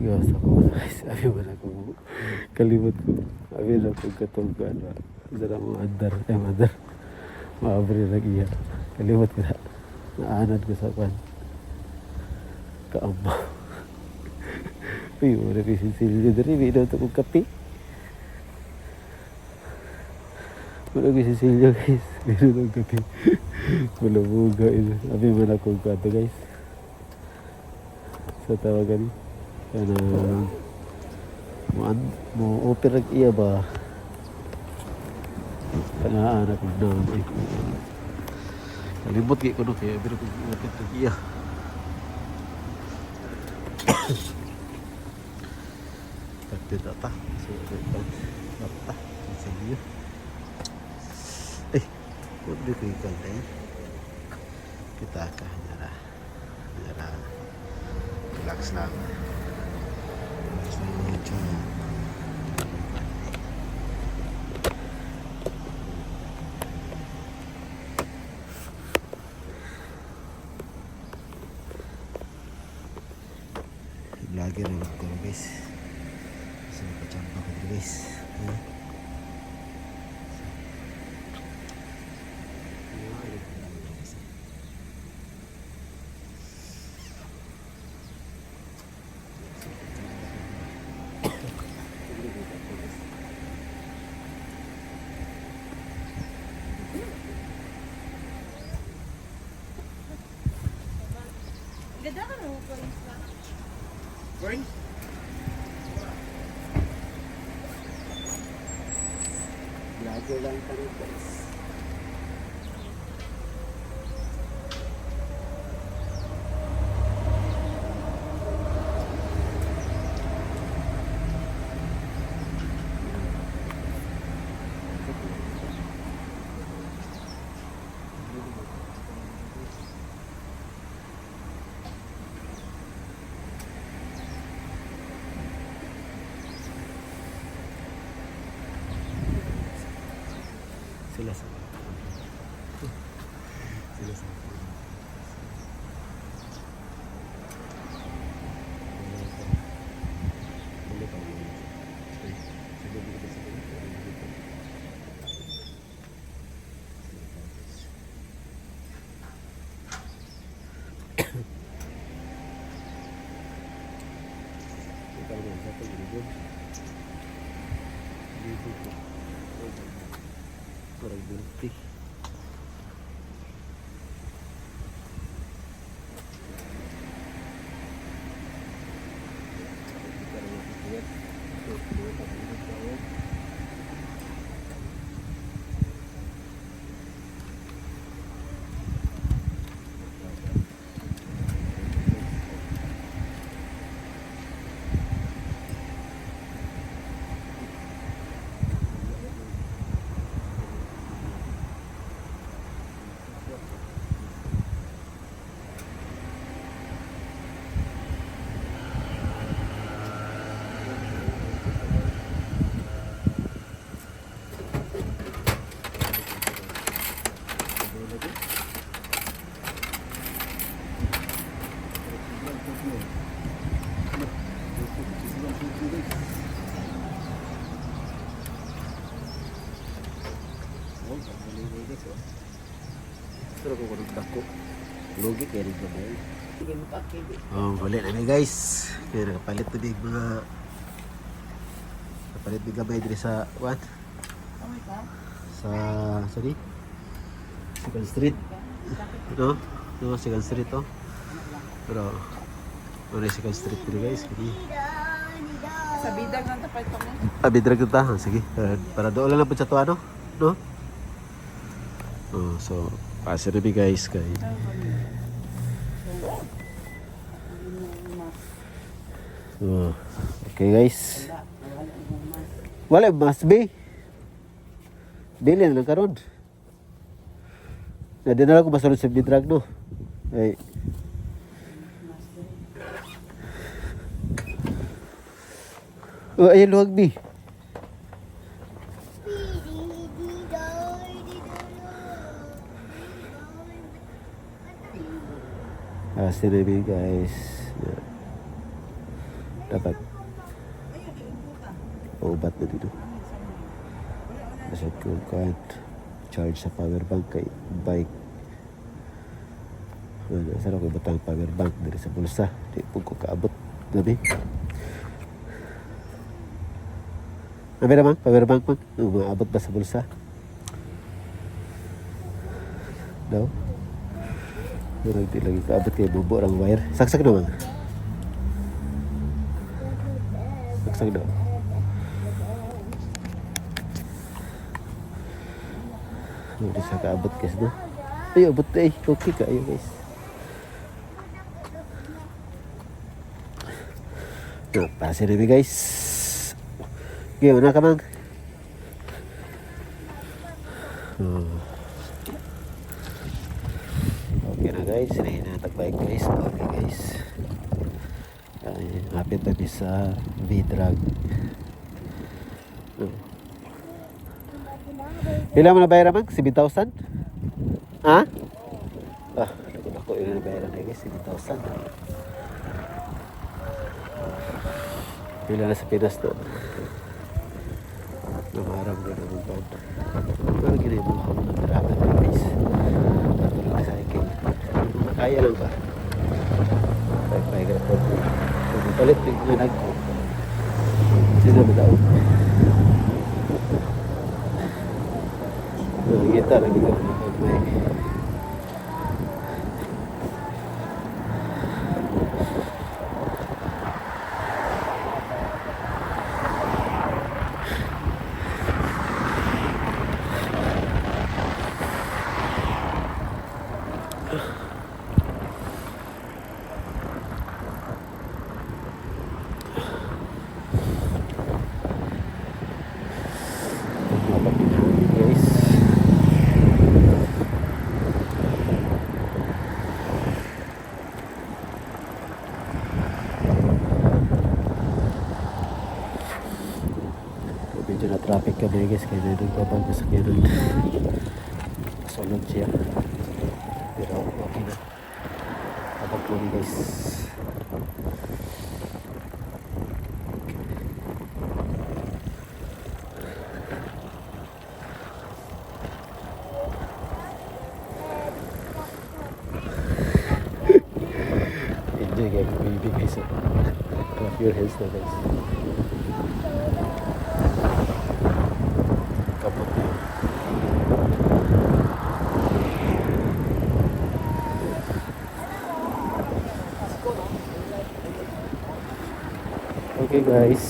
Gawas ako na, guys. Abi man ako. Kalimot ko. Abi na ko katong ko ano. Isa na mga andar. Ay, mandar. Maabri na iya. Kalimot ko na. Naanad ko sa kwan. Kaamba. Uy, wala ko sisilyo diri. May daw ito kong kape. Wala ko sisilyo, guys. May daw itong kape. Malabuga ito. Abi man ako kwarto, guys. Sa tawagan ni. Kanang mo an mo open rag iya ba kanaan ako na eh. Kalimot kay ko no kay pero kung open rag iya. Pagdita ta. So, ito. Bata. Sa inyo. Eh, huwag di ko ikaw na eh. Kita ka. Nara. Nara. Relax lang. Relax lang medyo. Vlogger na ko, guys. So, pachamba ko dito, guys. Ha? Ganda ka no, coins na. Coins? Vlogger lang tayo, guys. Sila sa sila sa Parang multi. guys, oh. Pero kung anong dako, lugi kaya rin gamay. Oh, balik na ni guys. Kaya nakapalit na mig mga nakapalit mig gamay diri sa what? Sa sorry? Second Street. No? No, Second Street oh. Pero ano yung Second Street diri guys? Kini. Sa bidag lang tapay to mo. Ah, bidrag ta. Ah, sige. Para doon lang po sa to ano? No? Oh, so pasa na mi guys kay. Oh, okay guys. Wala must be. Dili na lang karon. Na di na lang ko masulod sa bidrag no. Ay. Oh, ayun luwag bi. Ah, sinabi guys. Yeah. Dapat paubat na dito. Basta ko kahit charge sa power bank kay bike. Ano, saan ako ibutang power bank diri sa bulsa. Di po ko kaabot. Gabi. Abi naman, power bank man. Umaabot ba sa bulsa? No? Murag di lagi kaabot kay bubo ang wire. Saksak naman. Saksak daw. Hindi siya kaabot guys no? Ay, abot na eh. Okay kayo guys. No, pase na mi guys. Okay, una ka mang. Oh. Okay na guys, sinahin na tagbike guys. Okay guys. Ay, lapit na sa V-Drug. Oh. Ilan mo na bayaran mang? 7,000? Ha? Ah, naku naku, ilan na bayaran na guys? 7,000. Pila na sa Pinas na. Namaram ko na ng band. Pero ginay mo ako ng tirahan na guys. Ato lang sa akin. Makaya lang ba? Pay-pay ka na po. Kung palit, bigyan na ko. Sino ba daw? Nakikita, nakikita ko na may. Mapapinahangin guys. Medyo na traffic kami guys kaya na nagbabang sa sakyanan. Sulod siya. Pero okay na. Abag po guys. Enjoy guys, baby guys. Clap your hands na guys. Kapot na. Okay guys.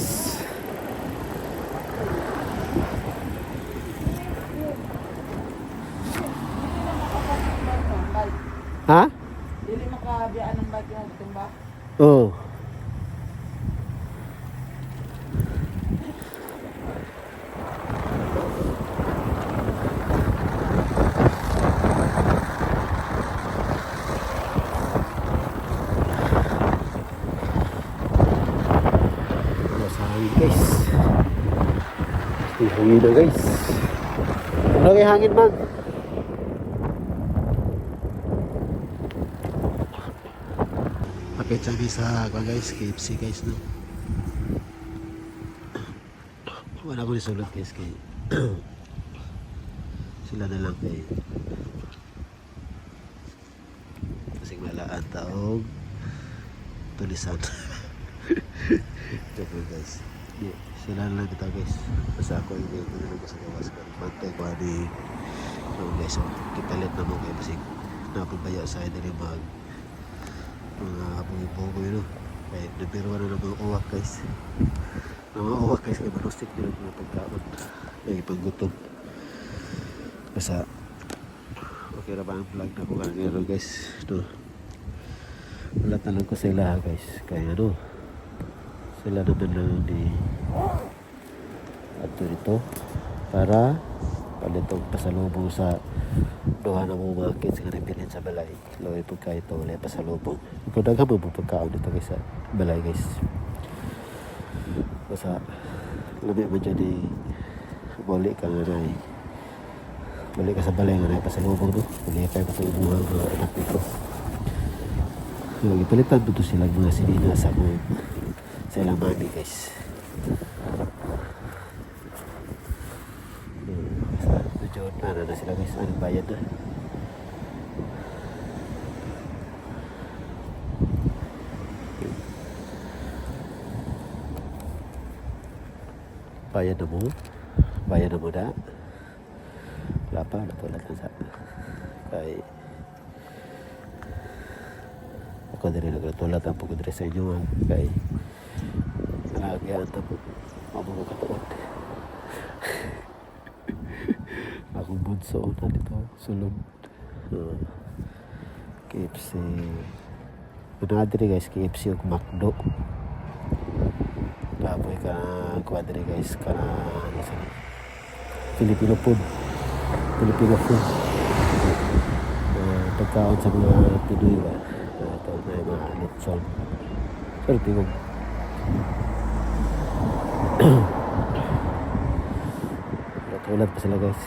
Ha? Dili makabiyaan ng bike yung tumba. Oo. Ano sa hangin guys? Gusto yung hangin na guys. Ano kay hangin man? Kapit kami sa kuwan guys, KFC guys no. Wala ko nisulod guys kay Sila na lang kay kasi malaan taog tulisan. Joke lang, guys. Di, sila na lang kita, guys. Basta ako hindi ko na lang ko sa gawas ko. Bantay ko ani. So guys, so, kipalit na mo kay basig napabaya sa diri mag mga bugoy-bugoy, no. Kaya nabirwa na ng mga uwak, guys. Mga uwak, guys, kay manusik nila mga pagkaon. Kaya panggutom. Basta okay ra ba ang vlog na ko karon, guys? No. Wala na lang ko sila, guys. Kaya ano, sila naman lang ni ato dito para palitong pasalubong sa duha na mga kids nga nagbilin sa balay. Laway pagka ito, wala pasalubong. Kung daghan mo pagkaon dito guys sa balay, guys. Basta labi man dyan eh, balik ka nga na eh. Balik ka sa balay nga na eh, pasalubong, no. Balik kayo pa sa ibuha mga anak nito. So, ipalitan mo to sila mga sinina sa mga sa ilang mami, guys. Basta medyo na sila, guys. Anong bayad na? Bayad na mo? Bayad na mo na? Wala pa, wala pa sa. Kay ako diri nagtulat ang pagkudre sa inyo ha. Kay nagayaan ta po. Mabo ko katuod. Akong bunso na dito. Sulod. KFC. Ano diri, guys, KFC ug McDo. Laboy ka na kuha diri, guys, kana ano sa Filipino food. Filipino food. Pagkaon sa mga Pinoy ba. Ito na yung mga lechon. Pero tingog. Tulad pa sila, guys.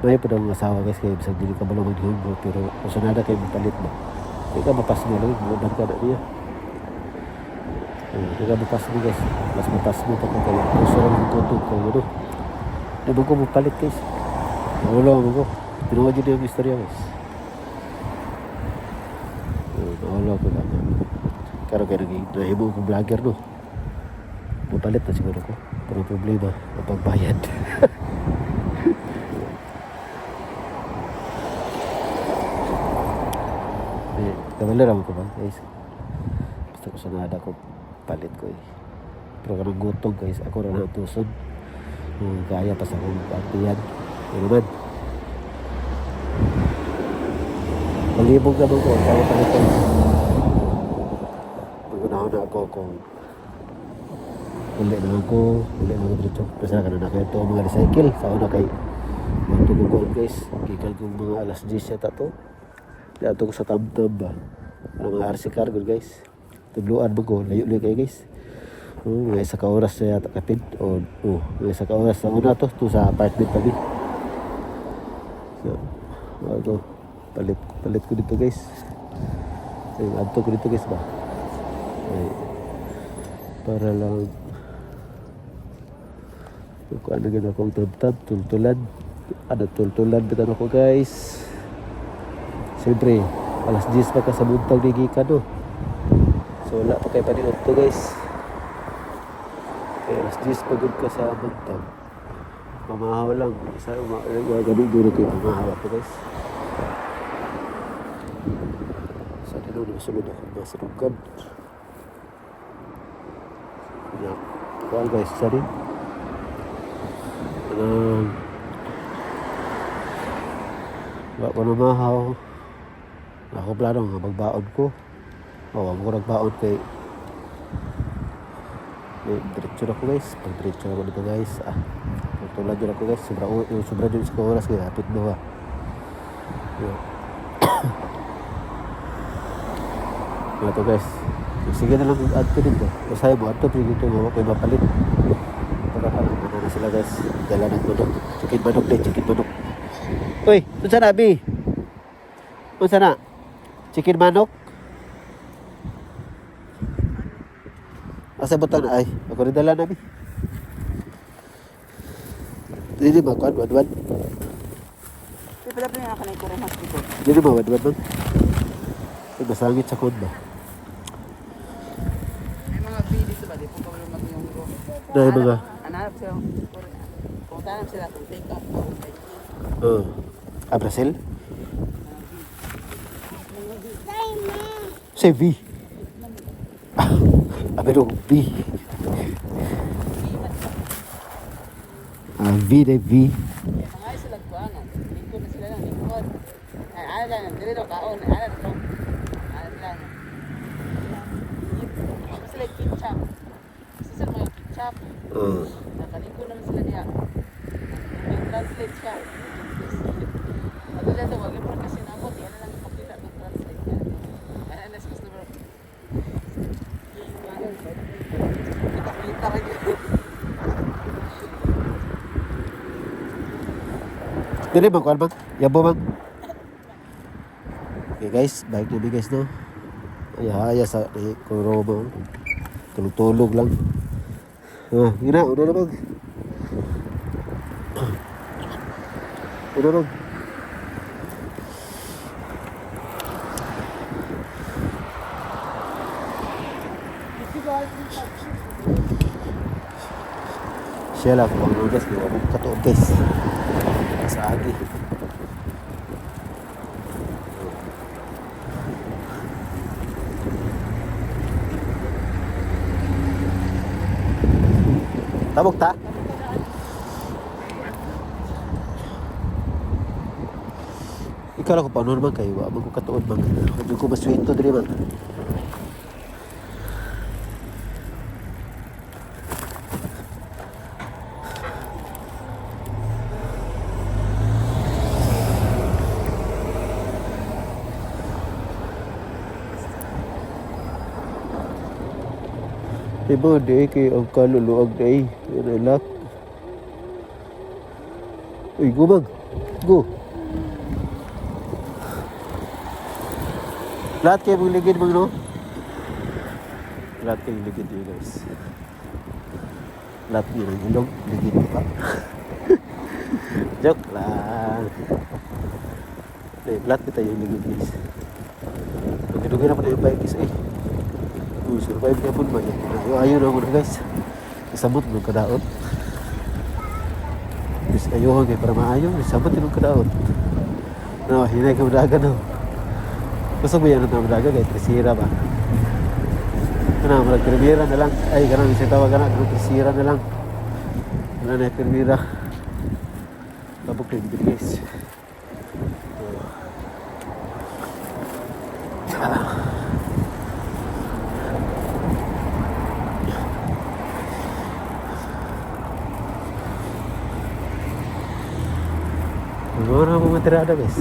May pa daw ang asawa, guys, kaya bisag dili ka balo maghumbo, pero kung sanada kayo mapalit ba. Di ka mapasmo lang, mudan ka na niya. Di ka mapasmo, guys. Mas mapasmo pa kung kayo. Gusto lang yung tutog ko, ano. Di ba ko mapalit, guys? Naulo ako ko. Tinuod yun yung istorya, guys. Naulo ako lang. Karon kaya naging nahimo akong vlogger, no. Mapalit na siguro ko. Pero problema, ang pagbayad. Eh, kabalo raman ko ba, guys? Basta ko sanada ko, palit ko eh. Pero kanang gutom, guys, ako ra na tusod. Kaya pa sa akong atiyan. Ano man. Malibog naman ko, kaya pa ito. Magunahon na ako kung uli na ako, uli na ako dito. Basta ka na ito mga recycle. Sa una kay matugog ko, guys. Gikan kong mga alas 10 yata to. Dato ko sa tamtam ba. Ano mga RC car good, guys. Tudluan mo ko, layo-layo kayo, guys. Oh, mga isa ka oras sa yata kapin. O, oh, mga isa ka oras sa una to, to sa apartment tabi. So, ano, palit ko dito, guys. Ay, adto ko dito, guys ba. Ay, para lang kung ano gano'n akong tabtab, tultulan. Ano, tultulan bitan ako, guys. Siyempre, alas 10 pa ka sa buntag ni Gika, no. So wala pa kay paniod to, guys. Kaya alas 10 pa gud ka sa buntag. Pamahaw lang. Isa, ganun dulo ko yung pamahaw ako, guys. Sa so, dito, masulod ako masurugad. Ya. Kuan, guys, sorry. Wala ko namahaw. Ako plano nga magbaon ko. O, wag ko nagbaon kay eh, diretso na ako, guys. Pag diretso na ako dito, guys. Ah, tulad yun ako, guys. Sobra, sobra dyan sa oras kaya hapit duha. Yeah. Mga to, guys. Sige na lang add ko dito. Usahay mo, add to, dito nga ako mapalit. Para pa lang na sila, guys. Dala ng manok. Chicken manok din, chicken manok. Uy, unsa na, Bi? Unsa na? Chicken manok? Asa butan ay? Ako rin dala na, Bi. Dili ba kuan wadwad? Di pala pa nga kanay kurumas dito. Dili ba wadwad man? Masangit sa kuan ba? May mga B dito ba? Di po kami mag-yunggo. Na yung mga Anarap sila. Kung tanam sila kung take up o take ah, Brazil? Say V. Ah, pero V. Ah, V de V. Mga sila kuanan. Lingkod na sila lang, lingkod. Ay, ano lang, dili daw kaon, ay, ano daw. Ano lang. Ano sila ketchup. Gusto sila mga ketchup. Nakalingkod naman sila diha. May translate siya. Ano lang daw, wag yung kasi nabot, yan na lang ipakita ng translate niya. Ano na sa customer. Kita-kita rin yun. Dili bang kuan bang? Yabo bang? Okay guys, bike na guys no. Ay, ay sa eh, kuro bang. Tulog-tulog lang. Ah, yun na, una na bang. Una bang. Siya lang kung ano guys, kaya ako katuog guys. Sa agi. Tabok ta? Ikaw lang ko paano naman kayo, wa man ko katuod man. Hindi ko maswento diri man. Diba, di kay ang kaluluag di ay. Relax. Uy, go bang. Go. Lahat kayo mong ligid bang no? Lahat kayo ligid yun guys. Lahat yun ang ilog, ligid pa. Joke lang. Eh, lahat kita yung ligid guys. Dugay-dugay na pa na yung bike guys eh. Survive na po ba yan? Ayaw, ayaw na ako na guys. Isamot ng kadaot. Bis ayaw kay para maayo, isamot ng kadaot. No, hinay ka madaga no. Gusto mo yan ang madaga kay trisira ba? Ano, marag primera na lang. Ay, ganun, isang tawag na, ganun, trisira na lang. Wala na yung primera. Tabok na yung guys. Ano na mga tirada guys.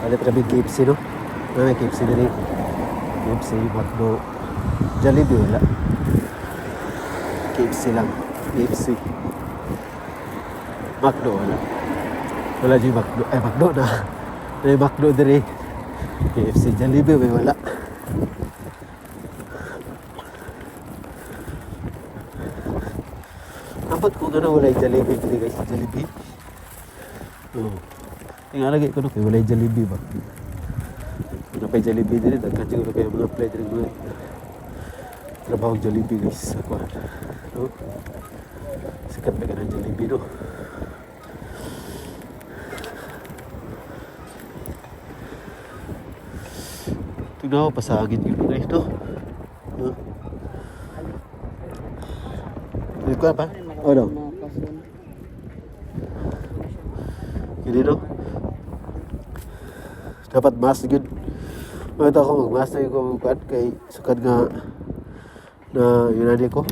Palit kami KFC no. Ah, may KFC na rin. KFC, McDo, Jollibee wala. KFC lang. KFC. McDo wala. Wala dyan McDo. Ay, McDo na. May McDo diri. KFC, Jollibee may wala. Dapat kung ano wala yung Jollibee diri guys. Jollibee. Oo. Tingnan lagi ko no kay walay Jollibee ba. Wala pa Jollibee diri daghan siguro kay mga apply diri mga trabaho Jollibee guys sa kuan. No? Sikat ba kanang Jollibee no? Tingnan ko pasagin yun guys no. No? Hindi ko pa? Oh no. Mga kasun. Hindi no? Dapat mask gyud. Makita ako mag-mask na yung kuan kay sukad nga na yun ko.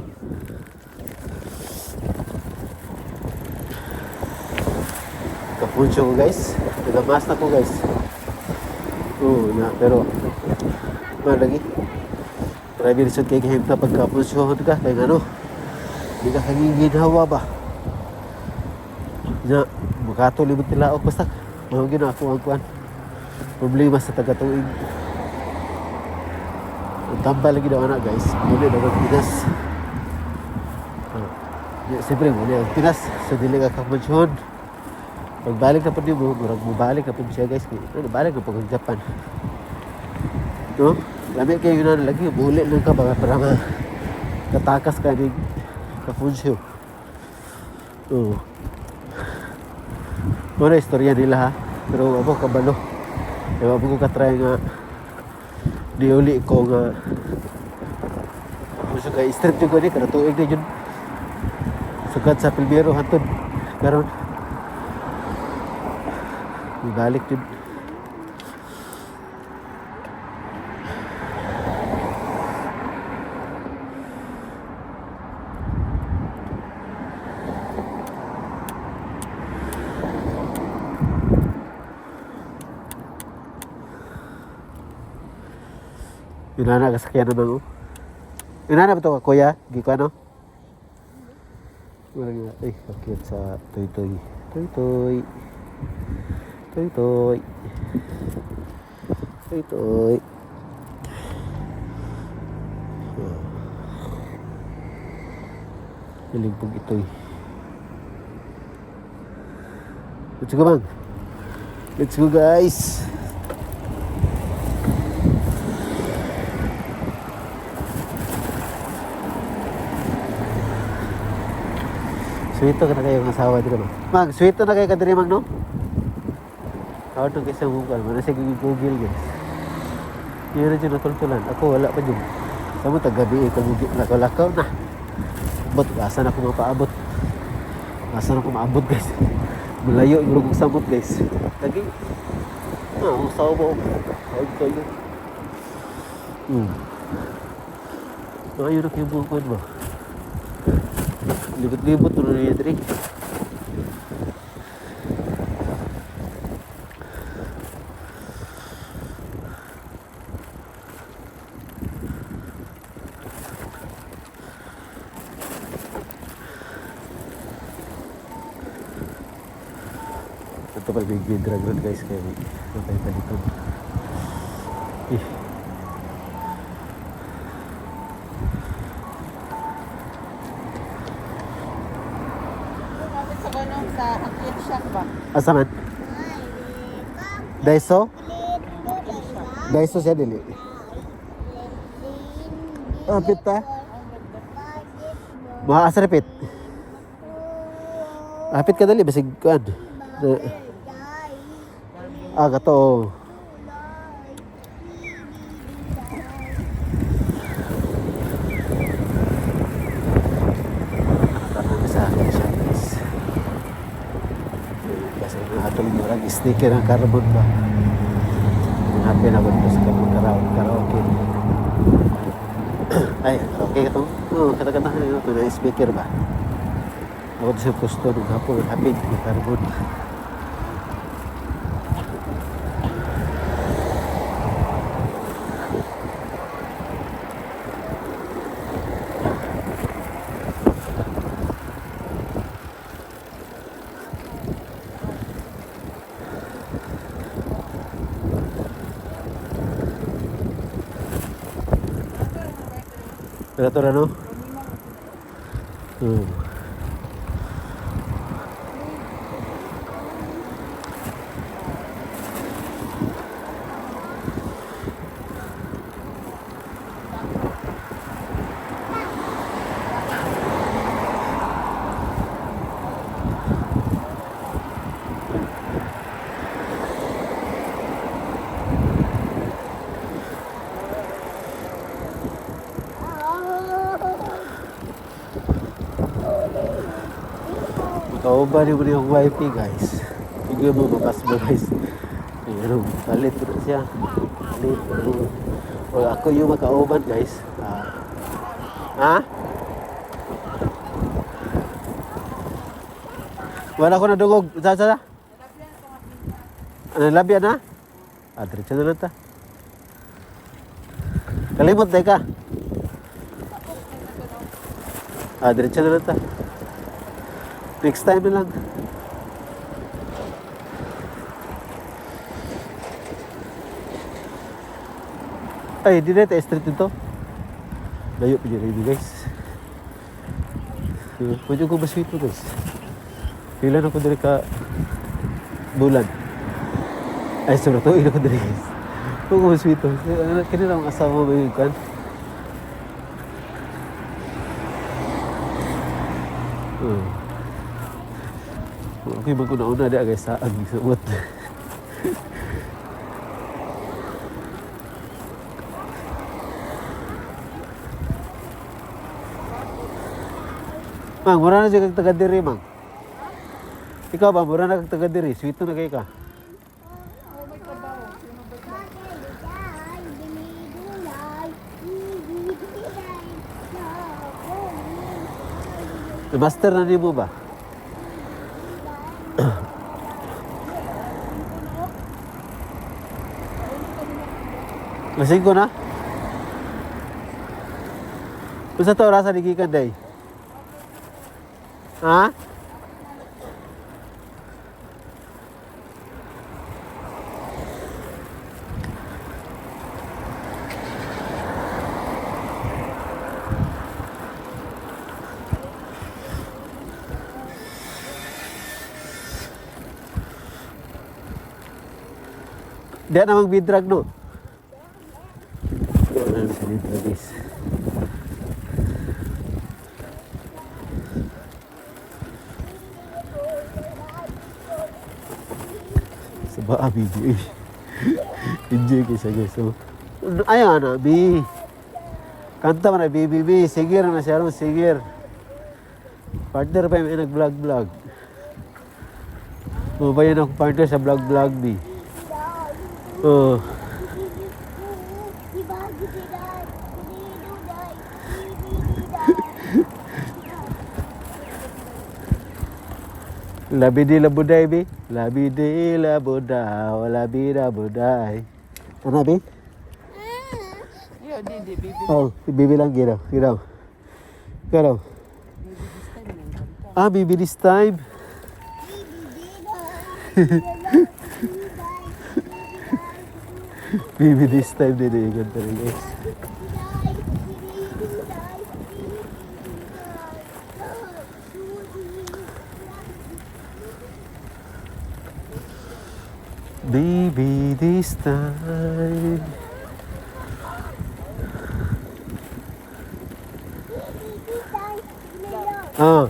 Kapunsyo ko guys. Nag-mask na ko guys. Oo na pero malagi. Grabe lisod kay kahimta pagkapunsyo ka kay ngano. Di ka kagiginhawa ba? Nya, makato limot nila basta mao gyud na ako ang kuan. Problema sa taga-tuig. Ang tambal lagi daw ana guys. Muli daw ang Pinas. Ah, Siyempre, muli ang Pinas. So, dili ka kapunsyon. Pagbalik na po nimo, murag mobalik na po siya, guys. Ano, balik na po kang Japan. No? Lami kayo na lagi, muli lang ka ba para ma katakas ka ni kapunsyo. Oo. Muna istorya nila ha. Pero ako kabalo. Ewa ko katry nga niuli ko nga gusto kay strip jud ko ni kada tuig na jud. Sugad sa Pilmero hantod karon. Ibalik jud. Inana ka sakyan naman oh. Inana ba to ka kuya? Gi ko ano? Murag na, ay, ang cute sa toy toy. Toy toy. Toy toy. Toy toy. Oh. Naligbog itoy. Let's go, bang. Let's go, guys. Sweet ka na kayo ng asawa dito ba? Mag, sweet na kayo kadiri mag, no? Tawag to kasi Google. Mana sa Google, guys. Yun na dyan natultulan. Ako wala pa dyan. Sa mo, tagabi eh, kamugi. Lakaw-lakaw na. Abot, asa na ako mapaabot. Asa na ako maabot, guys. Malayo, yung kong samot, guys. Lagi. Ah, ang sawa mo. Tawag kayo. Ayun na kayo bukuan ba? Libot-libot na niya diri. Ito pa big big drag road, guys, kaya may matay pa dito. Eh. Kapit sa ganong sa Hakin Shack ba? Asa man? Daiso? Daiso siya dili. Apit ta. Mga asa repit. Apit ka dali basig kuan. Ah, kato. Tara sa akin siya, guys. Kasi mga atong murag sneaker ang carbon ba. Hanapin ako dito sa karaoke. Karaoke. Ay, karaoke ka to. Oo, kata-kata ito na speaker ba. Ako sa gusto ng hapon, hapin ng carbon. Pero ito na, no? Makauban yung yung wifey, guys. Hindi mo mapas mo, guys. Pero palit ko na siya. Palit. Pero, well, ako yung makauban, guys. Ah. Ha? Wala ko nadungog. Sa, sa, sa? Ano, labi na? Ah, diretso na lang ta. Kalimot, day ka. Ah, diretso na lang ta. Next time na lang. Ay, di na ito. Street dito. Layo pa dyan, guys. Pwede ko baswito guys. Pila na ko diri ka bulan. Ay, sobre todo, ina ko diri guys. Kung ko baswito. Kini lang ang asawa mo yung kan. Okay, man ko nauna di guys sa ag suot. Mang, mura na siya kag taga diri, mang. Ikaw ba, mura na kag taga diri. Sweet na kay ka. Master na nimo ba? Lasing ko na? Unsa ta orasa ni gikan day? Ha? Di na magbidrag no? Di na magbidrag guys. Sa ba video eh. Enjoy ko siya guys. So, ayaw na, bi. Kanta man na, bi, bi, bi. Sigir na siya ron, sigir. Partner pa yung nag-vlog-vlog. Mabayan ako partner sa vlog-vlog, bi. Oh. Labi di labuday, bi. Labi di labudaw, labi labuday. Ano, bi? Yo, di, di, baby. Oh, bibi lang, ginaw, ginaw. Ginaw. Ah, baby this time. Baby this time din eh, ganda rin guys. Baby this time. Ah,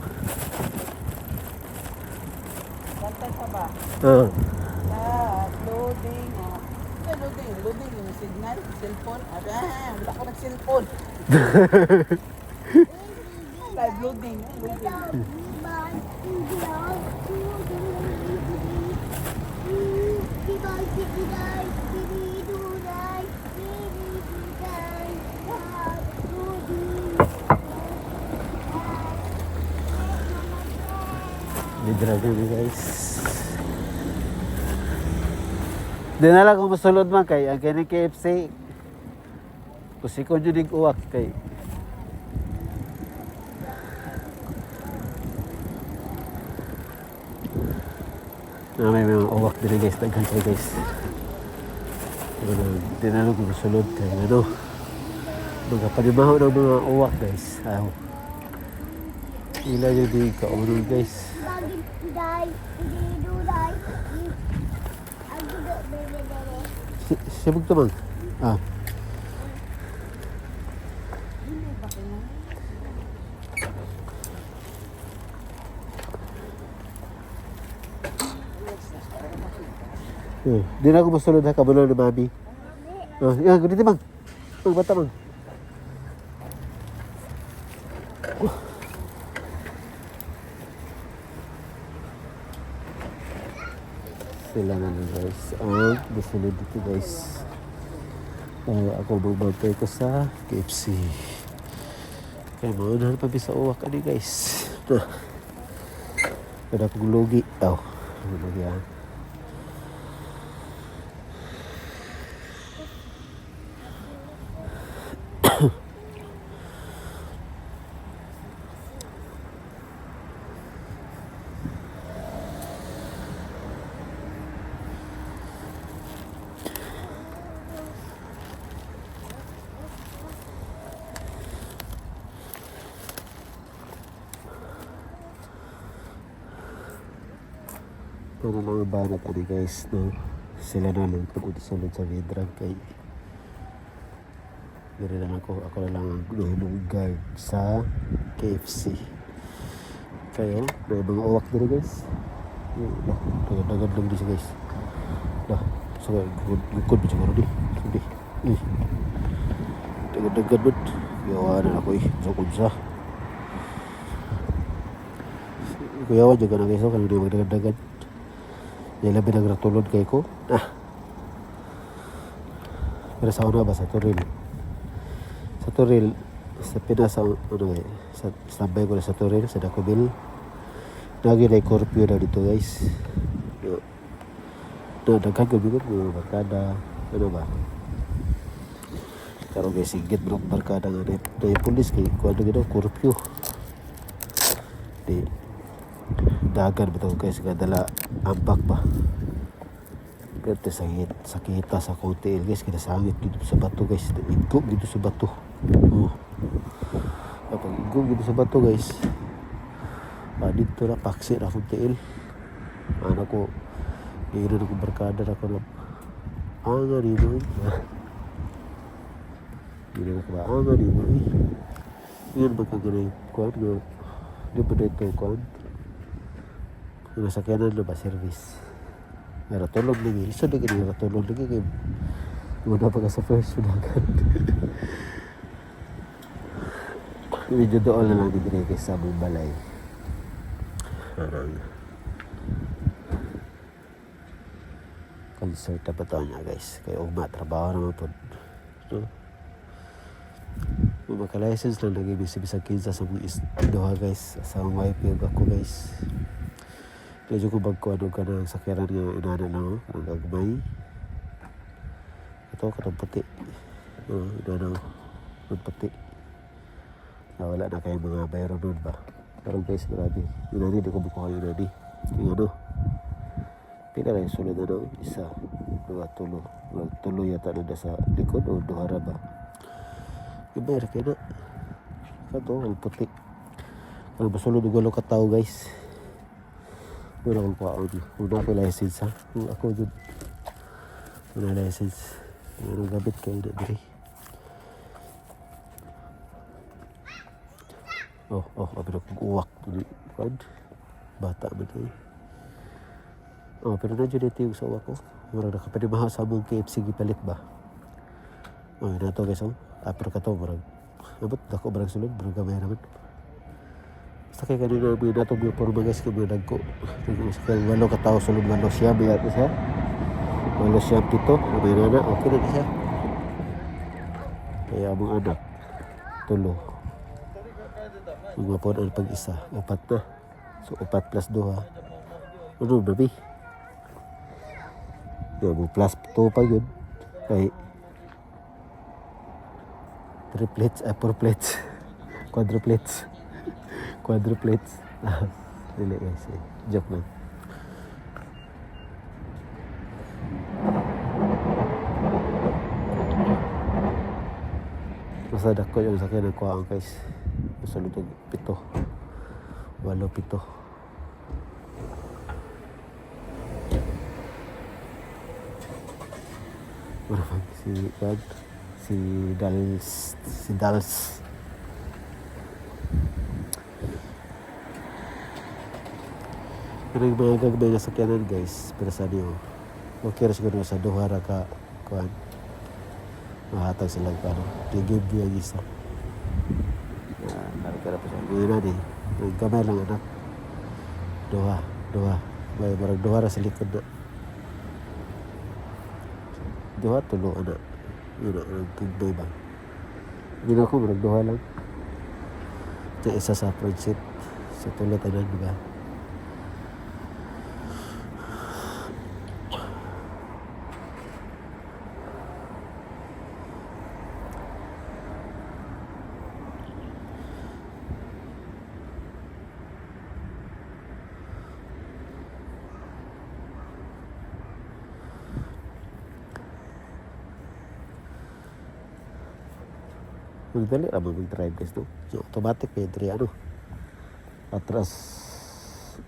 Kanta ka ba? ah. Ah, loading. Ah. Ano, loading? Loading yung signal, cellphone. Ah, wala ko nag-cellphone. Live loading. Loading. May dragon eh, guys. Di na lang kung masulod man kay ang kini KFC. Kusikon yun yung uwak kay. Na may mga uwak din guys, daghan kayo guys. Ano, di na lang kung masulod kay ano. Mga panimaho ng mga uwak guys. Aw. Ila yun din kaunol guys. Sibog to man. Ah. Eh, di na ako masulod ha, kabulo ni mami. Oh, yan, ganito bang. Bang, bata bang. Sila na lang guys. Ang masulod dito guys. Ay, ako magbantay ko sa KFC. Kaya maunahan pa sa uwak ani guys. Na. Wala akong lugi. Oh, lugi ah. Ano lang ang banat ani guys, no? Sila na lang pag sulod sa Vidrag kay diri lang ako, ako na lang ang nahimong guard sa KFC. Kayo, may mga uwak diri, guys. Dagan lang di siya, guys. Lah, so gukod ba siguro di? Hindi. Eh. Dagan-dagan man. Yawa na ako eh. Sa kunsa. Kuyawa dyan ka na, guys. Kaya hindi magdagan-dagan. Di labi nagratulod kay ko. Ah. Pero sa una ba, sa Toril. Sa Toril, sa Pinas, sa, ano eh, sa standby ko na sa Toril, sa Dacobil. Lagi na curfew na dito, guys. Yo. Na, daghan gabi ko, mga barkada, ano ba? Karon guys, singgit bro barkada nga na, na pulis kay kuan na gid curfew. Di dagan ba to, guys, nga dala ambak ba. Pero sakit, sakita sa akong tiil, guys, kinasangit dito sa bato, guys, iggo dito sa bato. Oh. Kapag iggo dito sa bato, guys, ah, dito na paksi na akong tiil. Ano ko, giinon ako barkada na ko lang. Anga nimo eh. Giinon ako ba? Anga nimo eh. Yun ba kang kuan nga di ba dito kuan? Yung nasakyanan na ba service? Pero tulog lagi. Lisod lagi nila tulog lagi kay wala pa ka sa first dagan. Medyo doon na lang dito kay sa among balay. Parang concert na ba ito niya, guys? Kay ugma, trabaho naman po. No? Kung maka-license lang lagi bisig bisag kinsa sa mga is duha, guys. Sa akong wife yung ako, guys. Medyo ko bagko ano ka na sakyanan nga inana lang oh, ang gagmay. Ito katong puti. Oh, inana oh, ang puti. Ah, wala na kayo mga bayro nun ba? Pero guys, grabe. Inani, di ko makuha yung inani. Yung ano. Pila na yung sulod ano? Isa, dua, tulo. Murag tulo yata na sa likod o duha ra ba? Iba ra kaya na. Kato, ang puti. Ang masulod og walo ka tao, guys. Wala akong kuhaon. Una ako license ha. Kung ako dun. Wala license. Ano gabit kayo na diri. Oh, pero kung uwak. Kuan. Bata man eh. Oh, pero na dyan ito yung sa uwak ko. Murag nakapanimaha sa among KFC gipalit ba? Oh, na to, guys, oh. Ah, pero kato, murag. Abot, dako, murag sulod, murag gamay naman. Basta kay kanina mga nato mga porma, guys, kay mga dagko. Sa kay walo ka tao sulod, 89 yata siya. 89 pito, may nana, okay na siya. Kaya among anak, tulo. Mga po ang pag-isa, upat na. So, upat plus duha. Ano, baby? Ya, mo plus 2 pa yun. Kay triplets, ah, fourplets, quadruplets, quadruplets. Ah, dili, guys, eh. Joke lang. Basta dako yung sakyan ng kuhaan, guys. Masulod og pito. Walo, pito. Wala pa si Brad, si Dals, si Dals. Pero yung mga gagmay nga sakyanan, guys, pero sa niyo, okay ra siguro sa duha ra ka kuan. Mahatag sila og ano, give you ang isa. Ah, karga pa siya. Ngayon na di. Ang gamay lang anak. Duha, duha. May marag duha ra sa likod na. Duha, tulo, ana. Yun na, ang gagmay ba. Hindi na ako, marag duha lang. Ito isa sa front seat. Sa tulo tanan, di ba? Magdali ra man mag-drive, guys, no? So, automatic pa yun, ano? Atras,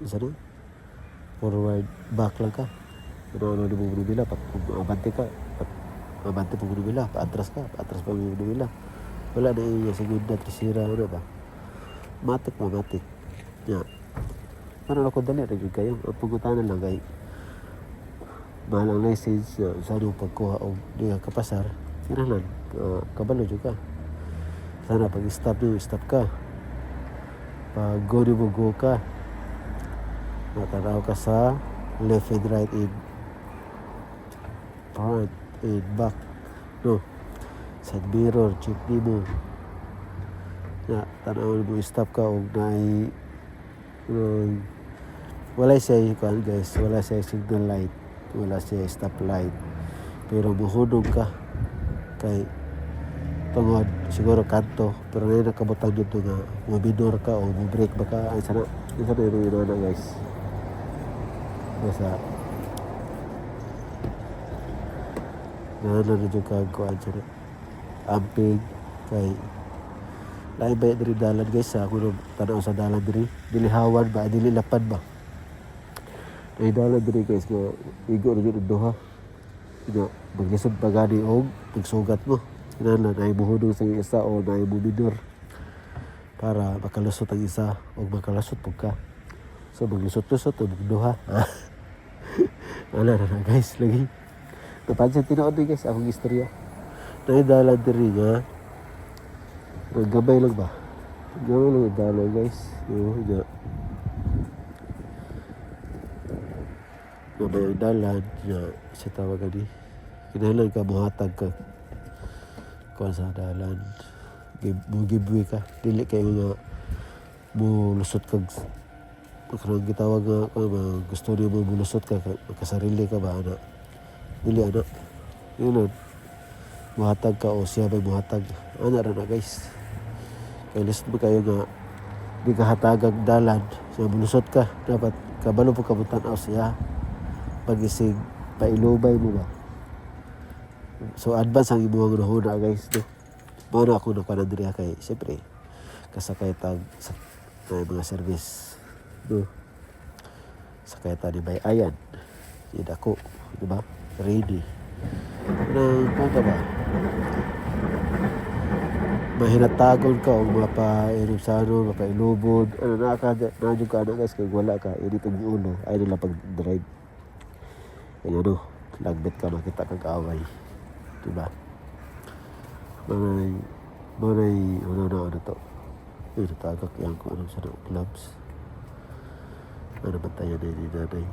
isa na? Forward, back lang ka. Ano ano mo manubila, pag abante ka, abante pa manubila, paatras ka, paatras pa manubila. Wala na iya segunda, tercera, ano ba? Matik ba, matik. Ya. Parang ako dali, rin kayo. Ang pagutanan lang kay mahal ang license na sa anong pagkuha o di ka kapasar, kinahanglan, kabalo jud ka. Sana pag stop nyo, stop ka. Pag go nimo, go ka. Natanaw ka sa left and right in front and back. No. Side mirror, check nimo. Na tanaw mo stop ka og naay wala siya kuan guys, wala siya signal light, wala siya stop light. Pero muhunong ka kay tungod siguro kanto, pero ngayon nakabutang dito nga mo-minor ka o mo-brake ba ka ay sana isa na yung inana guys. Basta na jud ka kuan sana amping kay lain ba diri dalan guys sa ako tanaw sa dalan diri dili hawan ba dili lapad ba ay dalan diri guys nga igo ra jud ang duha nga maglisod pa gani og pagsugat mo kinahanglan ay muhunong sa isa o naay mo minor para makalusot ang isa o makalusot pud ka. So maglusot-lusot o magduha. Wala na na guys lagi. Napansin tinuod ni guys akong istorya. Naay dalan diri nga gamay lang ba? Gamay lang ang dalan guys. Oo, nga. Gamay ang dalan nga sa tawag ani. Kinahanglan ka muhatag ka kuan sa dalan. Mo give ka. Dili kayo nga mo lusot kag kanang gitawag nga kuan ba, gusto niyo mo mulusot ka, makasarili ka ba ana. Dili ana. Yun lang. Muhatag ka o siya ba'y muhatag. Ana ra na guys. Kay lisod ba kayo nga di ka hatagag dalan. So mulusot ka. Dapat kabalo po ka tan-aw siya. Pagisig pailubay mo ba. So advance ang imuhang nahuna guys no. Mao na ako nakuha diri kay siyempre kasakay tag sa mga service no. Sakay ta ni Bay Ayan. Di dako, di ba? Ready. Nang kuwan ka ba? Mahinatagon ka og mapainom sa ano, mapailubod. Ano na ka, na ka ana guys kay wala ka init ang ulo ay nila pag drive. Kaya ano, lagbit ka makita kag away. Diba? Manay, manay, ano na ano to. Yun, natagak yan kung anong sa gloves. Ano ba tayo na ni nanay?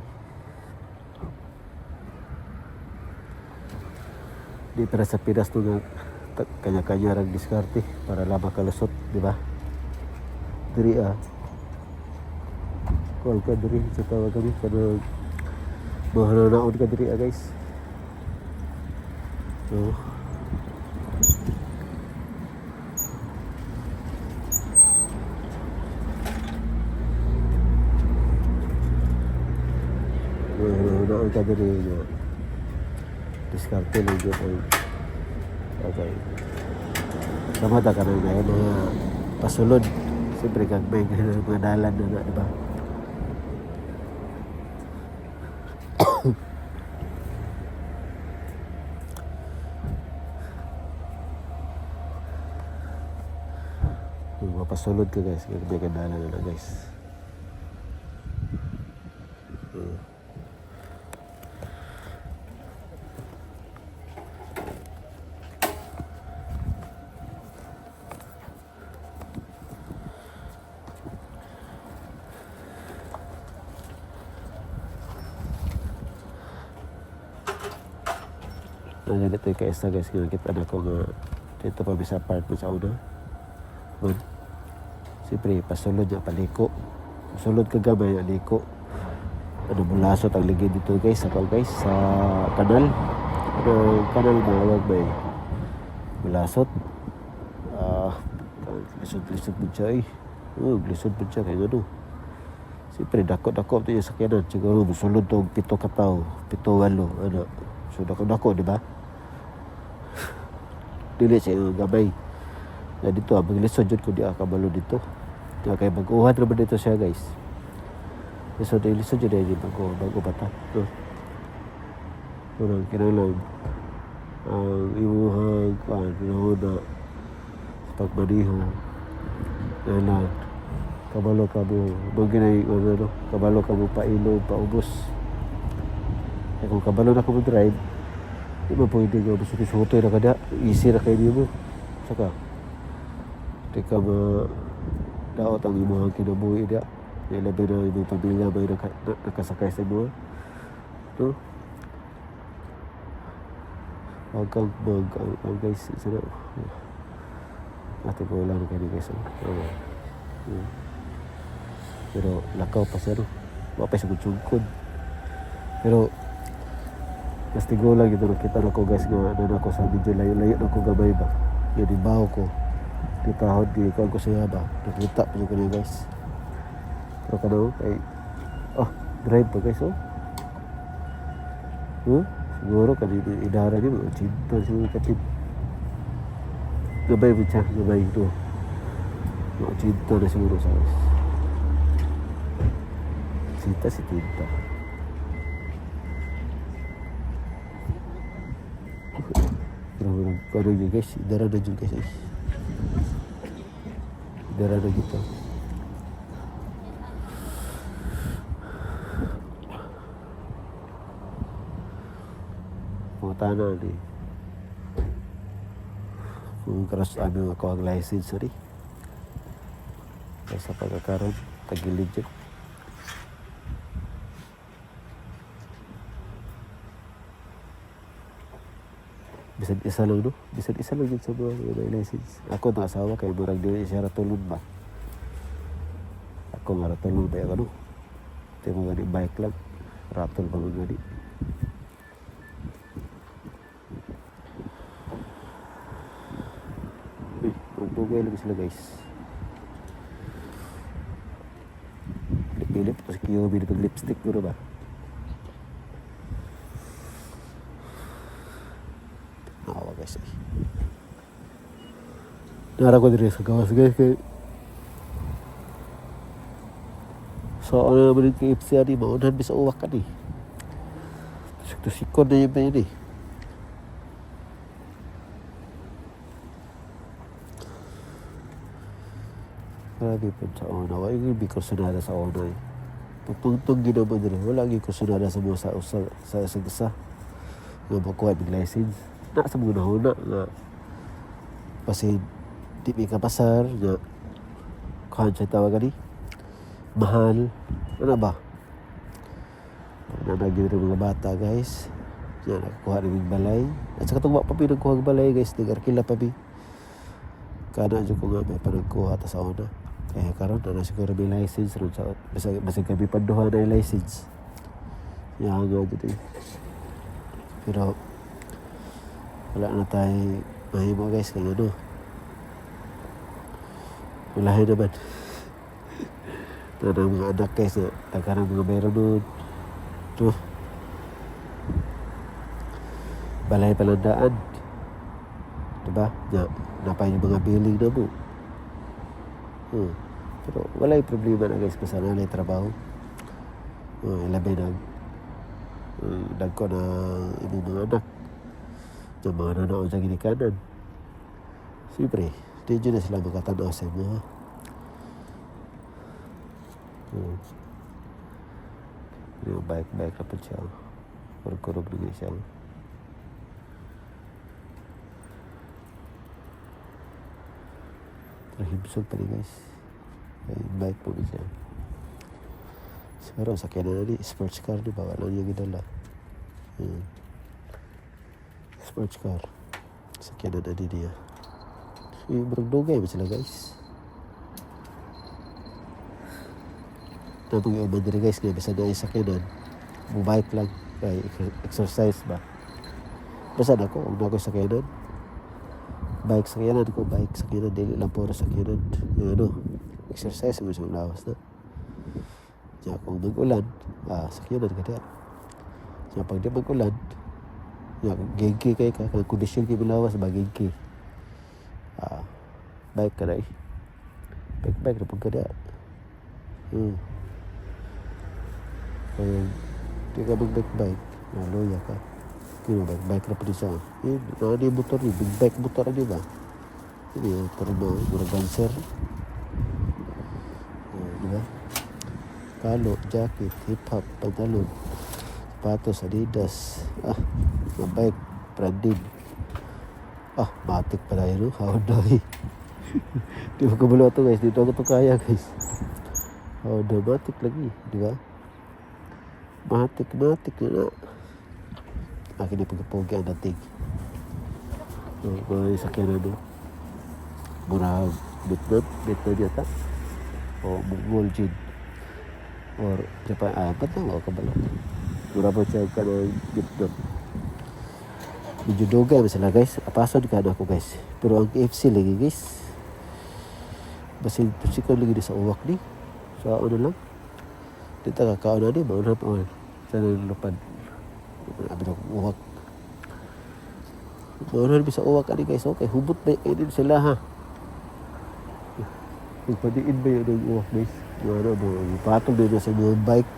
Di para sa Pinas to nga kanya-kanya rang diskarte para lang makalusot, di ba? Diri ah. Kuwan ka diri sa tawag kami kanang mahananaon ka diri ah guys. So, mahananaon ka diri nga diskarte lang jud ay okay. Kamata ka na yung mga pasulod. Siyempre, gagmay ka ng mga dalan na na, di ba? Yung mapasulod ka guys, gagmay ka dalan na na guys. Na ganito yung kaisa guys, nga kita na ko nga dito pa sa apartment sa una. Man. Siyempre, pasulod niya, paliko. Sulod ka gamay, aliko. Ano, bulasot ang ligid dito guys, sa guys, sa kanal. Ano, kanal mawag may bulasot. Ah, lisod-lisod po siya eh. Oh, lisod po siya, kaya ano. Siyempre, dako-dako ito yung sakyanan. Siguro, sulod to, 7 ka tao, 7, 8, ano. So, dako-dako, di ba? Dili sa iyong gamay. Na dito, ah, maglisod yun kung di ka kabalo dito. Kaya kay mag-uhat naman dito siya, guys. Lisod eh, lisod yun eh, bago, bago pa ta. No? Unang kinahanglan ang imuhang kuan na sa pagmaniho na kabalo ka mo maginay ano no kabalo ka mo pailo paubos eh, kung kabalo na ka mo drive di ba pwede nga masuti-sutoy na kada easy ra kay nimo saka di ka ma daot ang imuhang kinabuhi dia. Labi na imong pamilya may nakasakay sa imo no. Huwag kang mag ang guys isa na ate ko wala na kayo guys oh. Oo. Hmm. Pero lakaw pa siya no, wa pa siya sugod. Pero mas tigulang ito nakita na ko guys nga ano na ko sa medyo layo-layo na ko gamay ba yun ibaw ko di tahod di ko siya ba nakita pa ko niya guys. Pero kano kay oh drive pa guys oh. Huh? Siguro kanina idara niya mga 80 siguro kapit. Gabay mo siya, gabay ito. Mga 80 na siguro sa guys. Sita si Tinta. Pero ano yun guys, idara na yun guys. Eh. Idara na dito. Mga tanan eh. Kung karas ano ako ang license sorry. Kaya sa pagkakaroon, tagilid yun. Bisan isa lang no? Bisan isa lang yun sa mga may license. Ako na asawa kay murag dili siya ratulon ba? Ako nga ratulon ba ako no? Di mo gani bike lang. Ratol ba mo gani? Uy, magdugay lang sila guys. Pilip-pilip tapos kiyobi na itong lipstick ko na ba? Awa guys eh. Nara ko diri sa gawas guys kay so ano naman yung KFC ani maunhan bisa uwak ka ni. Tusikon na yun ba yun eh. Grabe po sa una. Wala yung kursunada sa una eh. Pagtungtong ginawa diri, wala yung kursunada sa mga sa isa. Nga makuha ng license. Na sa mga nahuna nga kasi di may kapasar nga kuhan siya tawag ani mahal ano ba nanagin rin mga bata guys yan nakakuha rin yung balay at saka itong pa pinagkuha ng balay guys nag-arkila pa bi kana dyan ko nga may panagkuha ta sa una kaya karon na siguro may license ron sa basta kami panduha na yung license yan nga dito eh. Pero wala na tayo mahimo guys kaya ano wala naman na ng mga anak guys na taga ng mga meron nun no? Balay palandaan diba na napay yung mga billing na mo. Pero wala yung problema na guys basta na trabaho ilabi na dagko na imong mga anak na mga nanaon sa ginikanan. Siyempre, di dyan na sila makatanaw sa imo. Ha? Hmm. Yung bike-bike na po siya. Kurog-kurog na siya. Pero himsog pa rin guys. Ay, bike po siya. Siguro, sakyan na ni sports car, di ba? Wala niya gidala. Hmm. Sports car. Sakyan na din niya. Yung murag dugay ba sila guys? Tapos yung uban diri guys, kaya basta na sakyanan, bike lang, kay exercise ba. Basta na ako, huwag na ako sakyanan. Bike sakyanan ko, bike sakyanan, dili lang puro sakyanan. Yung ano, exercise mo siyang lawas na. Kaya kung mag-ulan, sakyanan ka diya. Kaya pag di mag-ulan, ya, gengki kay ka, kung kondisyon kay lawas ba gengki. Bike ka na eh. Bike bike na pag ka diya. Kaya di ka mag-bike-bike. Naluya ka. Kaya bike-bike na pa siya. Eh, ano yung motor ni? Big bike motor ano ba? Hindi yung porma, murag dancer. Oh, di ba? Kalo, jacket, hip-hop, pantalon, sapatos, Adidas, mga bike, branded. Ah, matik pala yun, no? Honda eh. Di ba kabalo ito guys? Dito ako to kaya guys. Honda, matik lagi, di ba? Matik, matik na na. Akin na pagkapogi ang dating. Oh, mga sakyan ano. Murag, Vietnam, Vietnam yata. O Mongol Jin. Or Japan, ba't na ako kabalo? Mura po siya ka ng Vietnam. Medyo dugay man sila guys. Apason ka na ako guys. Pero ang KFC lagi guys. Basin tusikon lagi di sa uwak ni. Sa ano lang. Dito ka kaon na ni. Mauna pa on. Sa lupad. Abi na akong uwak. Mauna na sa uwak ani guys. Okay, hubot ba yun sila ha. Magpadiin ba yun ang uwak guys? Mga ano, mga patong na sa mga bike.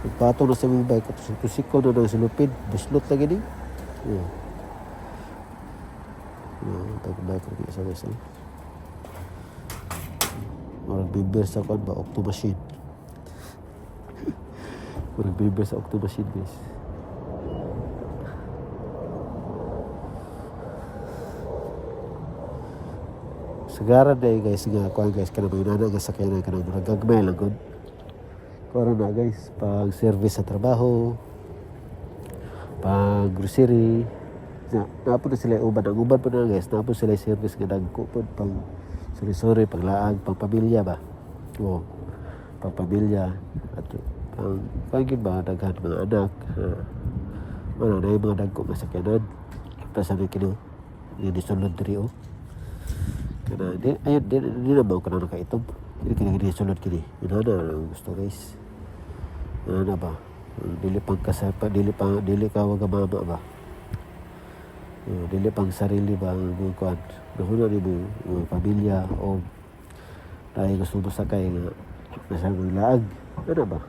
Nagpatong na sa mga bike. Tapos tusikon na ng silupin. Buslot lagi ni. Yeah. Yeah, pag-bike ko sa guys. Eh. Murag bibir sa kuan ba? Octo machine. Murag bibir sa octo machine guys. Sagaran na eh, guys nga kuan guys kanang mga nana nga sakyanan kanang murag gagmay lang gud. Kuan na guys pang service sa trabaho, pang grocery. Na, napo na sila uban. Ang uban po na guys, napo sila service nga dagko po pang suri-suri, pang laag, pang pamilya ba. Oo. Pang pamilya at pang pang yun ba daghan mga anak. Ano na yung mga dagko nga sakyanan. Tapos ano kino, yung nisulod diri oh. Kana di ayun di, di na ba ko na nakaitom. Dili kini kini sulod kini. Yun na ang gusto guys. Ano na ba? Dili pang kasapa, dili pang dili ka wag mama ba. Dili pang sarili ba ang mga kuan. Nahuna ni mo mga pamilya o dahil gusto mo sakay nga nasa mga laag. Ano ba?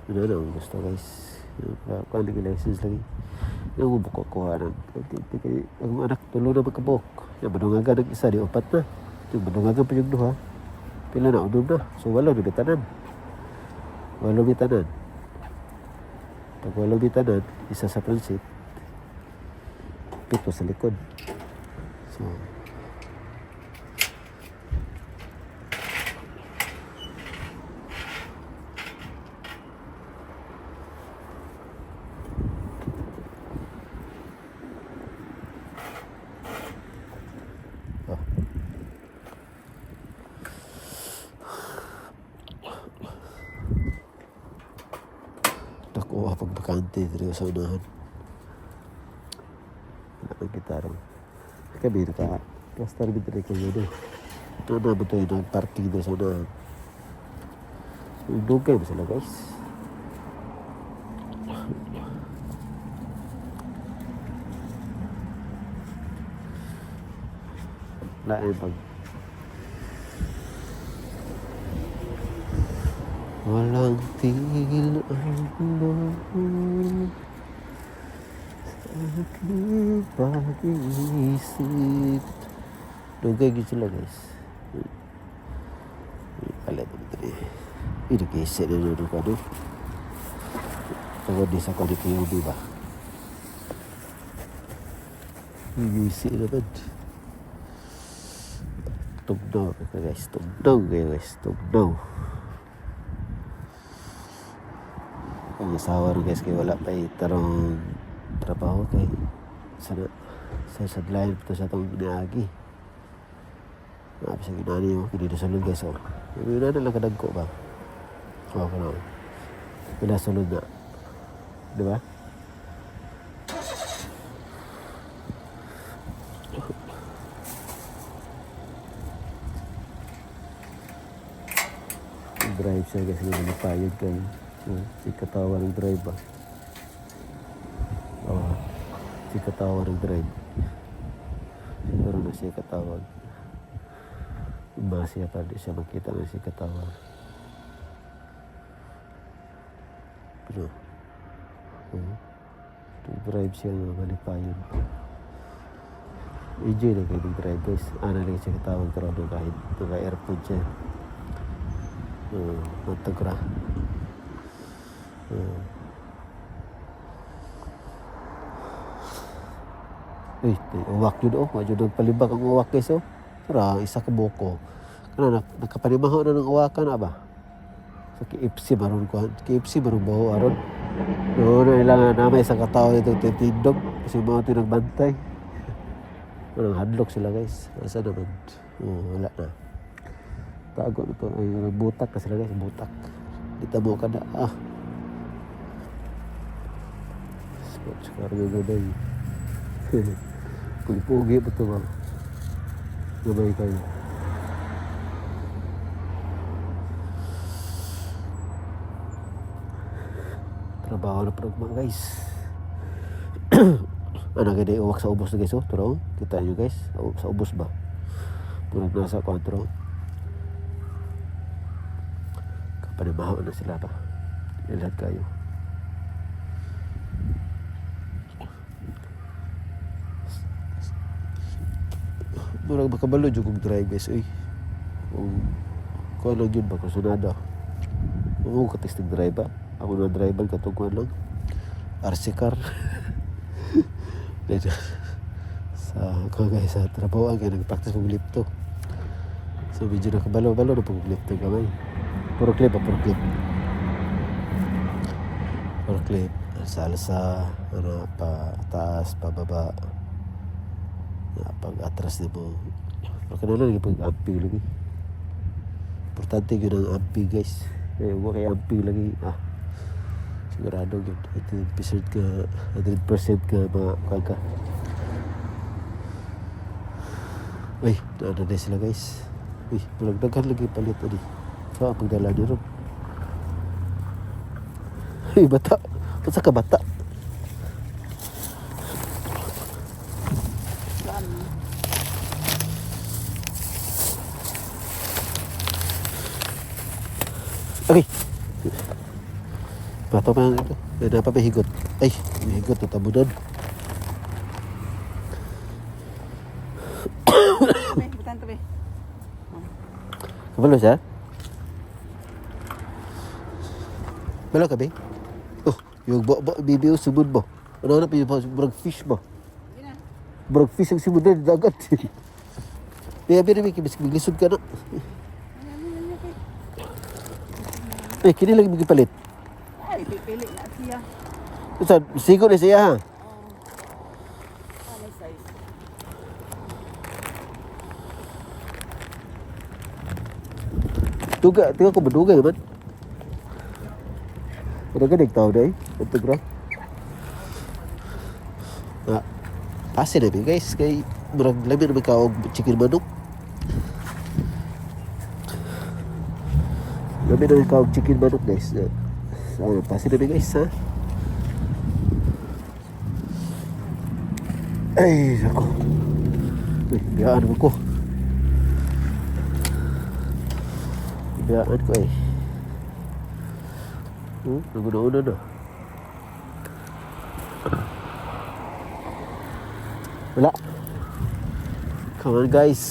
Yun na ang gusto guys. Kuan lagi license lagi. Yung buko ko ng ang anak tulo na magkabuok. Yung madungagan ang isa di upat na. Yung madungagan pa yung duha. Pila na unom na. So walo ni bitanan. Walo bitanan. Pag walo bitanan, isa sa front seat, pito sa likod. So, ah. Nakuha pag bakante diri sa unahan. Wala kang gitara. Kami naka cluster bid diri kayo no. Ito na ba tayo nag-parking na sa unahan. Dugay ba sila guys? Lain pag walang tigil ang loob sa aking pag-iisip. Dugay gyud sila guys. Palit na diri. Ini kisah na nyo ko ano. Tungod di sa kani kayo di ba? Gisi naman. Tugnaw ka guys. Tugnaw kayo guys. Tugnaw. Ang asawa rin guys kay wala pa tarong trabaho kay sa sa sadlayan to sa tong niagi. Nabi sa ginani mo kini na sulod guys oh. Yung na lang kadagko ba. Oh, kana. Pila sulod na. Di ba? Drive siya kasi nga napayag kayo. Oh, si katawa ng drive ba? Oh, si katawa ng drive. Siguro na siya katawag. Ima siya para di siya makita nga siya katawa. Pero, oh, drive siya nga malipayon. Enjoy na kayo drive, guys. Ana lang siya katawag pero ano kahit naka-airpod siya. Matag ra. Uy, uwak yun oh. Wadyo nang palibak ang uwak, guys, oh. Tara, isa ka buko. Kana, nakapanimaho na ng uwakan na ba? Sa KFC maron ko. KFC maron ba aron? No, na ilang na may isang katao dito titindog kasi mga tinagbantay. Walang hadlok sila, guys. Asa naman? Oh, wala na. Tago na to. Ay, butak na sila, guys. Butak. Dita mo ka na. Ah. Sports car nga gamay. Pugi-pugi pa ito ba? Gamay kayo. Trabaho na po mga guys. Ano gani uwak sa ubos na, guys, oh. Turo, kita nyo, guys. Sa ubos ba? Murag nasa kontro. Kapanimaho na sila pa. Ilad kayo. Murag makabalo jud kong drive, guys, uy. Kung kuan lang yun ba, kursunada. Oo, katistig drive ba? Ako na driver katong kuan lang. RC car. Dito. Sa ko, guys, sa trabaho ang nag-practice pag lipto. So medyo nakabalo-balo na pag lipto gamay. Puro clip, ah, puro clip. Puro clip. Salsa, ano, pa taas, pa baba. Na, pag atras ni mo. Pero kanina lagi pag ampi lagi. Importante yun ang ampi, guys. Eh, huwag kay ampi lagi. Ah, sigurado yun. 100% ka, 100% ka makakuha ka. Uy, naano na sila, guys. Uy, malagdagan lagi palit ani. So, ang pagdala ni Rob. Uy, bata. Basta ka bata. Okay. Bato pa ito. May napa may higot. Ay, may higot. Natabunan. Be, butan to, be. Kabalo siya? Balo ka, be? Oh, yung ba, ba, bibi, oh, sumod ba? Ano na, murag fish ba? Murag fish ang sumod na, dagat. Kaya, bi, bi, kibis, maglisod ka na. Eh, kini lagi magipalit. Ay, pipili na siya. Sa, sigo na siya, ha? Ano size? Duga, tingnan ko madugay man. Ano ka nagtaw na eh? Ito bro. Ah, pase na mi, guys, kay murag labi na may kaog chicken manok. Labi na may kaog chicken manok, guys. Ah, so, pase na mi, guys, ha. Ay, ako. Uy, biyaan mo ko. Biyaan ko eh. Oh, naguna-una na. Wala. Come on, guys.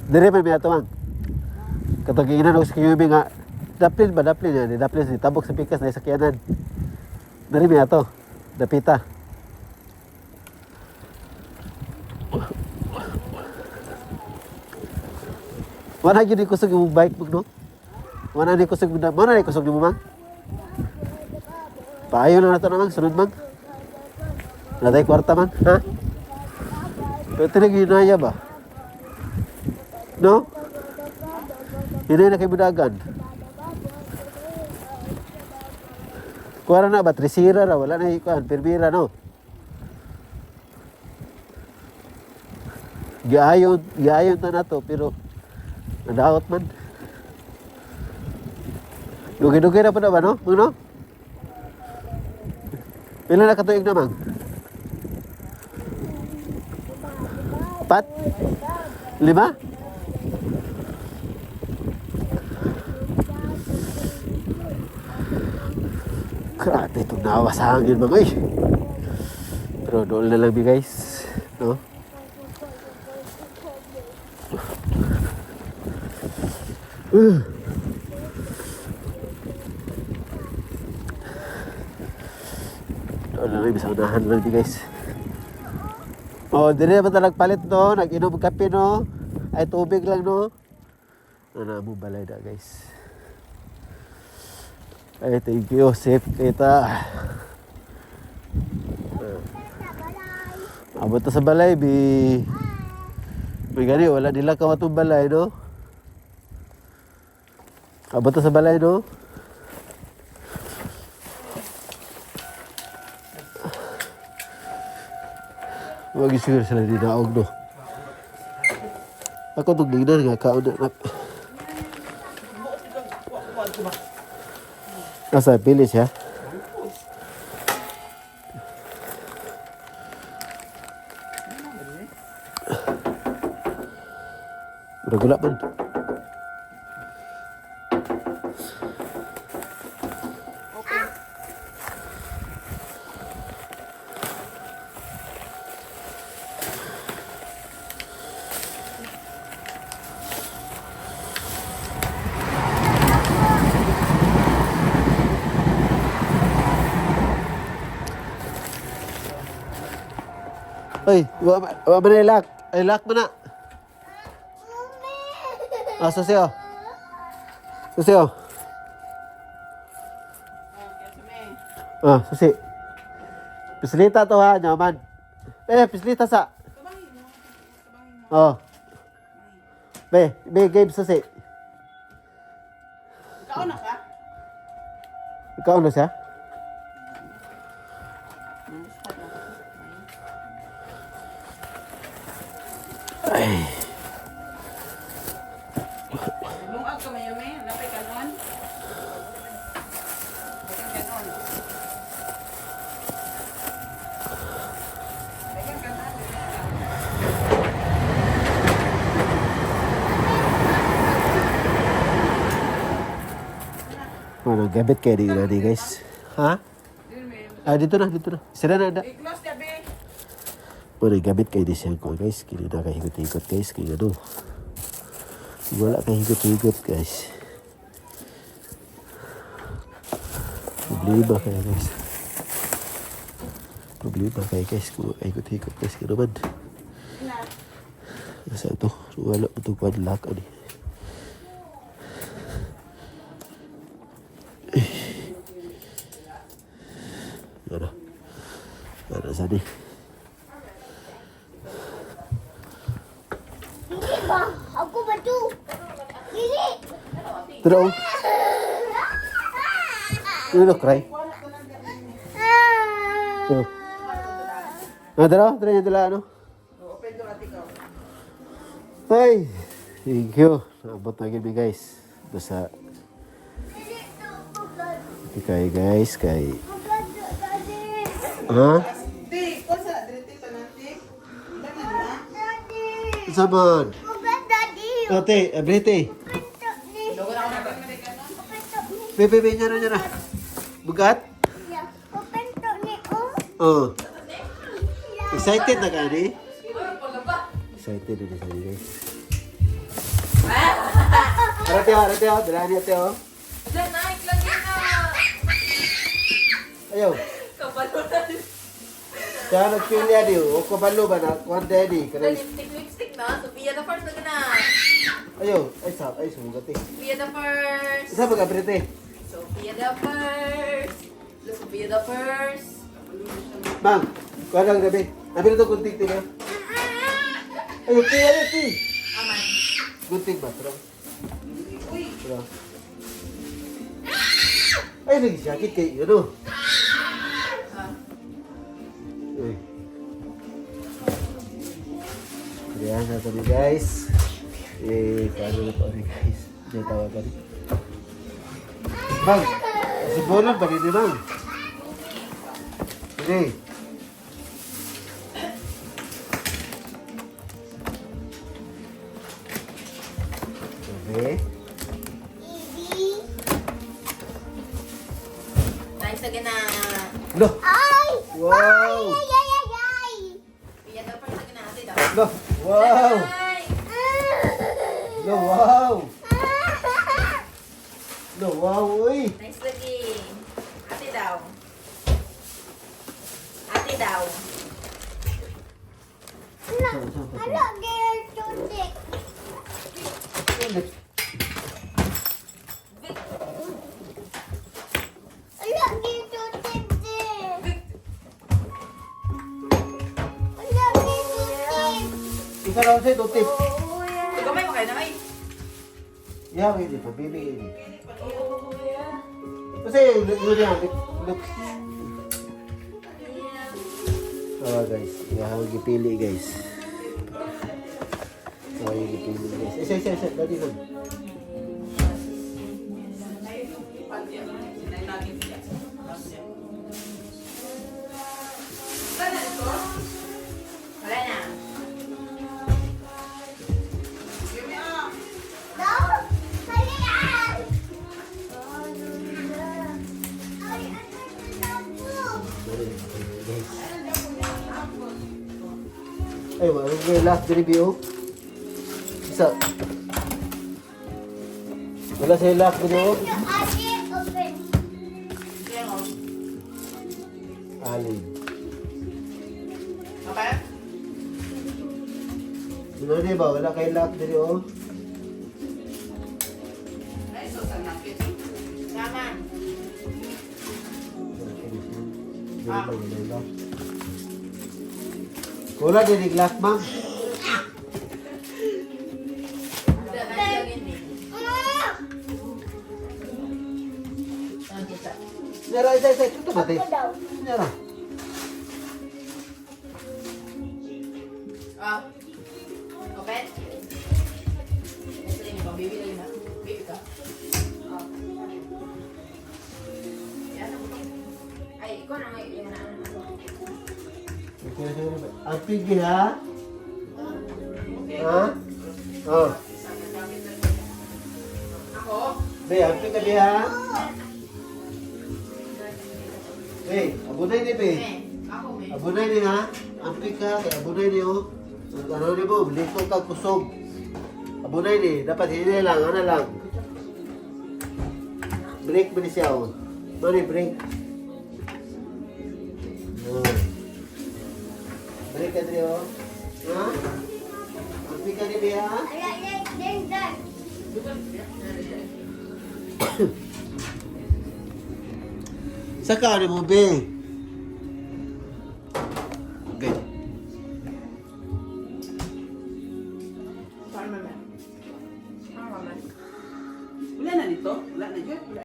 Dire pa may ato, mang. Kataginan ako sa kiyubi nga. Daplin ba? Daplin yan. Daplin. Tabok sa pikas na isakyanan. Dire may ato. Dapita. Wala gyud ni kusog imong bike mo, no? Wala ni kusog mo, wala ni kusog nimo, mang. Paayo na nato na, mang, sunod, mang. Wala tayo kwarta, mang, ha? Pero tinag hinaya ba? No? Hinaya na kay budagan. Kuwara na ba? Trisira ra, wala na ikuan, pirmira, no? Giayon, giayon ta na to, pero nadaot man. Dugay-dugay na po na ba, no? Mang, no? Pila na katuig na, mang? Pat? Lima? Grabe itong nawa sa hangin mga eh. Pero doon na lang mi guys. No? Doon na lang, sa unahan lang mi guys. Oh, dire ba ta nagpalit no? Nag-inom kape no? Ay tubig lang no? Ano mo balay na guys. Ay, thank you. Safe kita. Abot ta sa balay, bi. Bi gani, wala nila ka matong balay, no? Abot ta sa balay, no? Wag siguro sila dinaog, no? Ako itong tingnan nga, kaon na. Nasa pili siya. Murag wala man. Ay, wa man na ilak. Ay, lock mo na. Ah, susi oh. Susi oh. Ah, susi. Pislita to ha, nyaman. Eh, pislita sa. Oh. Be, be, game susi. Ikaw na ka? Ikaw ano siya? Ay. Lungag ka mayumi, napay kanon. Dagan kanon. Dagan kanon. Ano, gabit kayo dito na guys. Ha? Ah, dito na, dito na. Sila na, na. I-close na, be. Bueno, gamit kayo di siya ko guys. Kini na kahigot-higot guys. Kaya ano. Wala kahigot-higot guys. Problema kaya guys. Problema kaya guys. Kung kahigot-higot guys. Kaya naman. Nasa ito. Wala mo itong panlak. Ano. Ano? Ano sa ni? Dili ba? Ako ba to? Dili! Tara oh. You look cry. Oh. Ah, dala, dala niya dala ano. Ay, thank you. Naabot na gini guys. Basta, kay guys, kay... Ha? Ti, ko sa dire ti tanan ti. Dagan na. Saman. Daddy! Ate, abrete. Pepe, pe, nyara, nyara. Bugat? Open to ni oh. Oh. Excited na ka, ni? Excited na siya, guys. Arate, arate, dala niya, ate, oh. Diyan na, iklagay na. Ayaw. Kabalo na. Siya nagpili ani, o kabalo ba na, kuwan daddy. Kanang, Lipstick, lipstick na. Sophia the first na ka na. ayaw, ay sab, ay sumugat eh. Sophia the first. Isa pag abrete. Sophia the first. Sophia the first. Bang, kuwan lang gabi. Abi na to gunting tiga. Ayaw, ti, ayaw, ti. Aman. Gunting ba, tara? Tara. Ay, nag-jacket kay, ano? Uy. Ayan na to guys. Eh, paano na to ni guys? Hindi tawagan. Bang! Si Bolan ba ni Bang? Hindi. A. E, B. Nice na gana. Lo. Ay! Wow! Ay, ay, ay, ay! Sophia the first na gana ate daw. Lo. Wow! Ay! Lo, wow! Lo, wow, uy! Nice lagi. Ate daw. Ate daw. Ano, girl, tutik. Ano, girl, tutik din. Ano, girl, tutik. Isa lang sa'yo, tutip. Gamay mo kayo na ay. Yeah, hindi pa, baby. Kasi, yun yan, look. Oh, guys, yung gipili, guys. Oh, yung gipili, guys. Isa, isa, isa, dali lang. Wala na. No, halian. Ay, ano ito? Dali, guys. Ay, wala yung last review. Isa. Wala sa'yo last review. Ate, open. Kaya mo. Alin. Okay? Ano di ba? Wala kay lock diri oh. Tama. Diri ba wala lock? Wala diri lock, ma'am. Nice lagi ni. Ah! Nera, isa, isa. Ito ba, te? Ako daw. Nera. Ah. Open? Nice lagi ni. Baby lagi na. Baby ka. Ah. Yan ang butong. Ay, ikaw na nga. Yan na. Okay, okay, okay. Ang pigi, ha? Ha? Oh. Ako? Be, ang pigi ka, be, ha? Be, abunay ni, be. Eh, ako may. Abunay ni, ha? Ang pigi ka, kay abunay ni, oh. Ang ano ni mo, liko ka, kusog. Abunay ni, dapat hindi lang, ano lang. Break mo ni siya, oh. Mani, break. Oh. Break ka diri, oh. Ha? Ang pigi ka ni, be, ha? Ala, like, then, then. Sa ka mo, be? Okay. Sorry, mama. Wala na nito? Wala na dyan?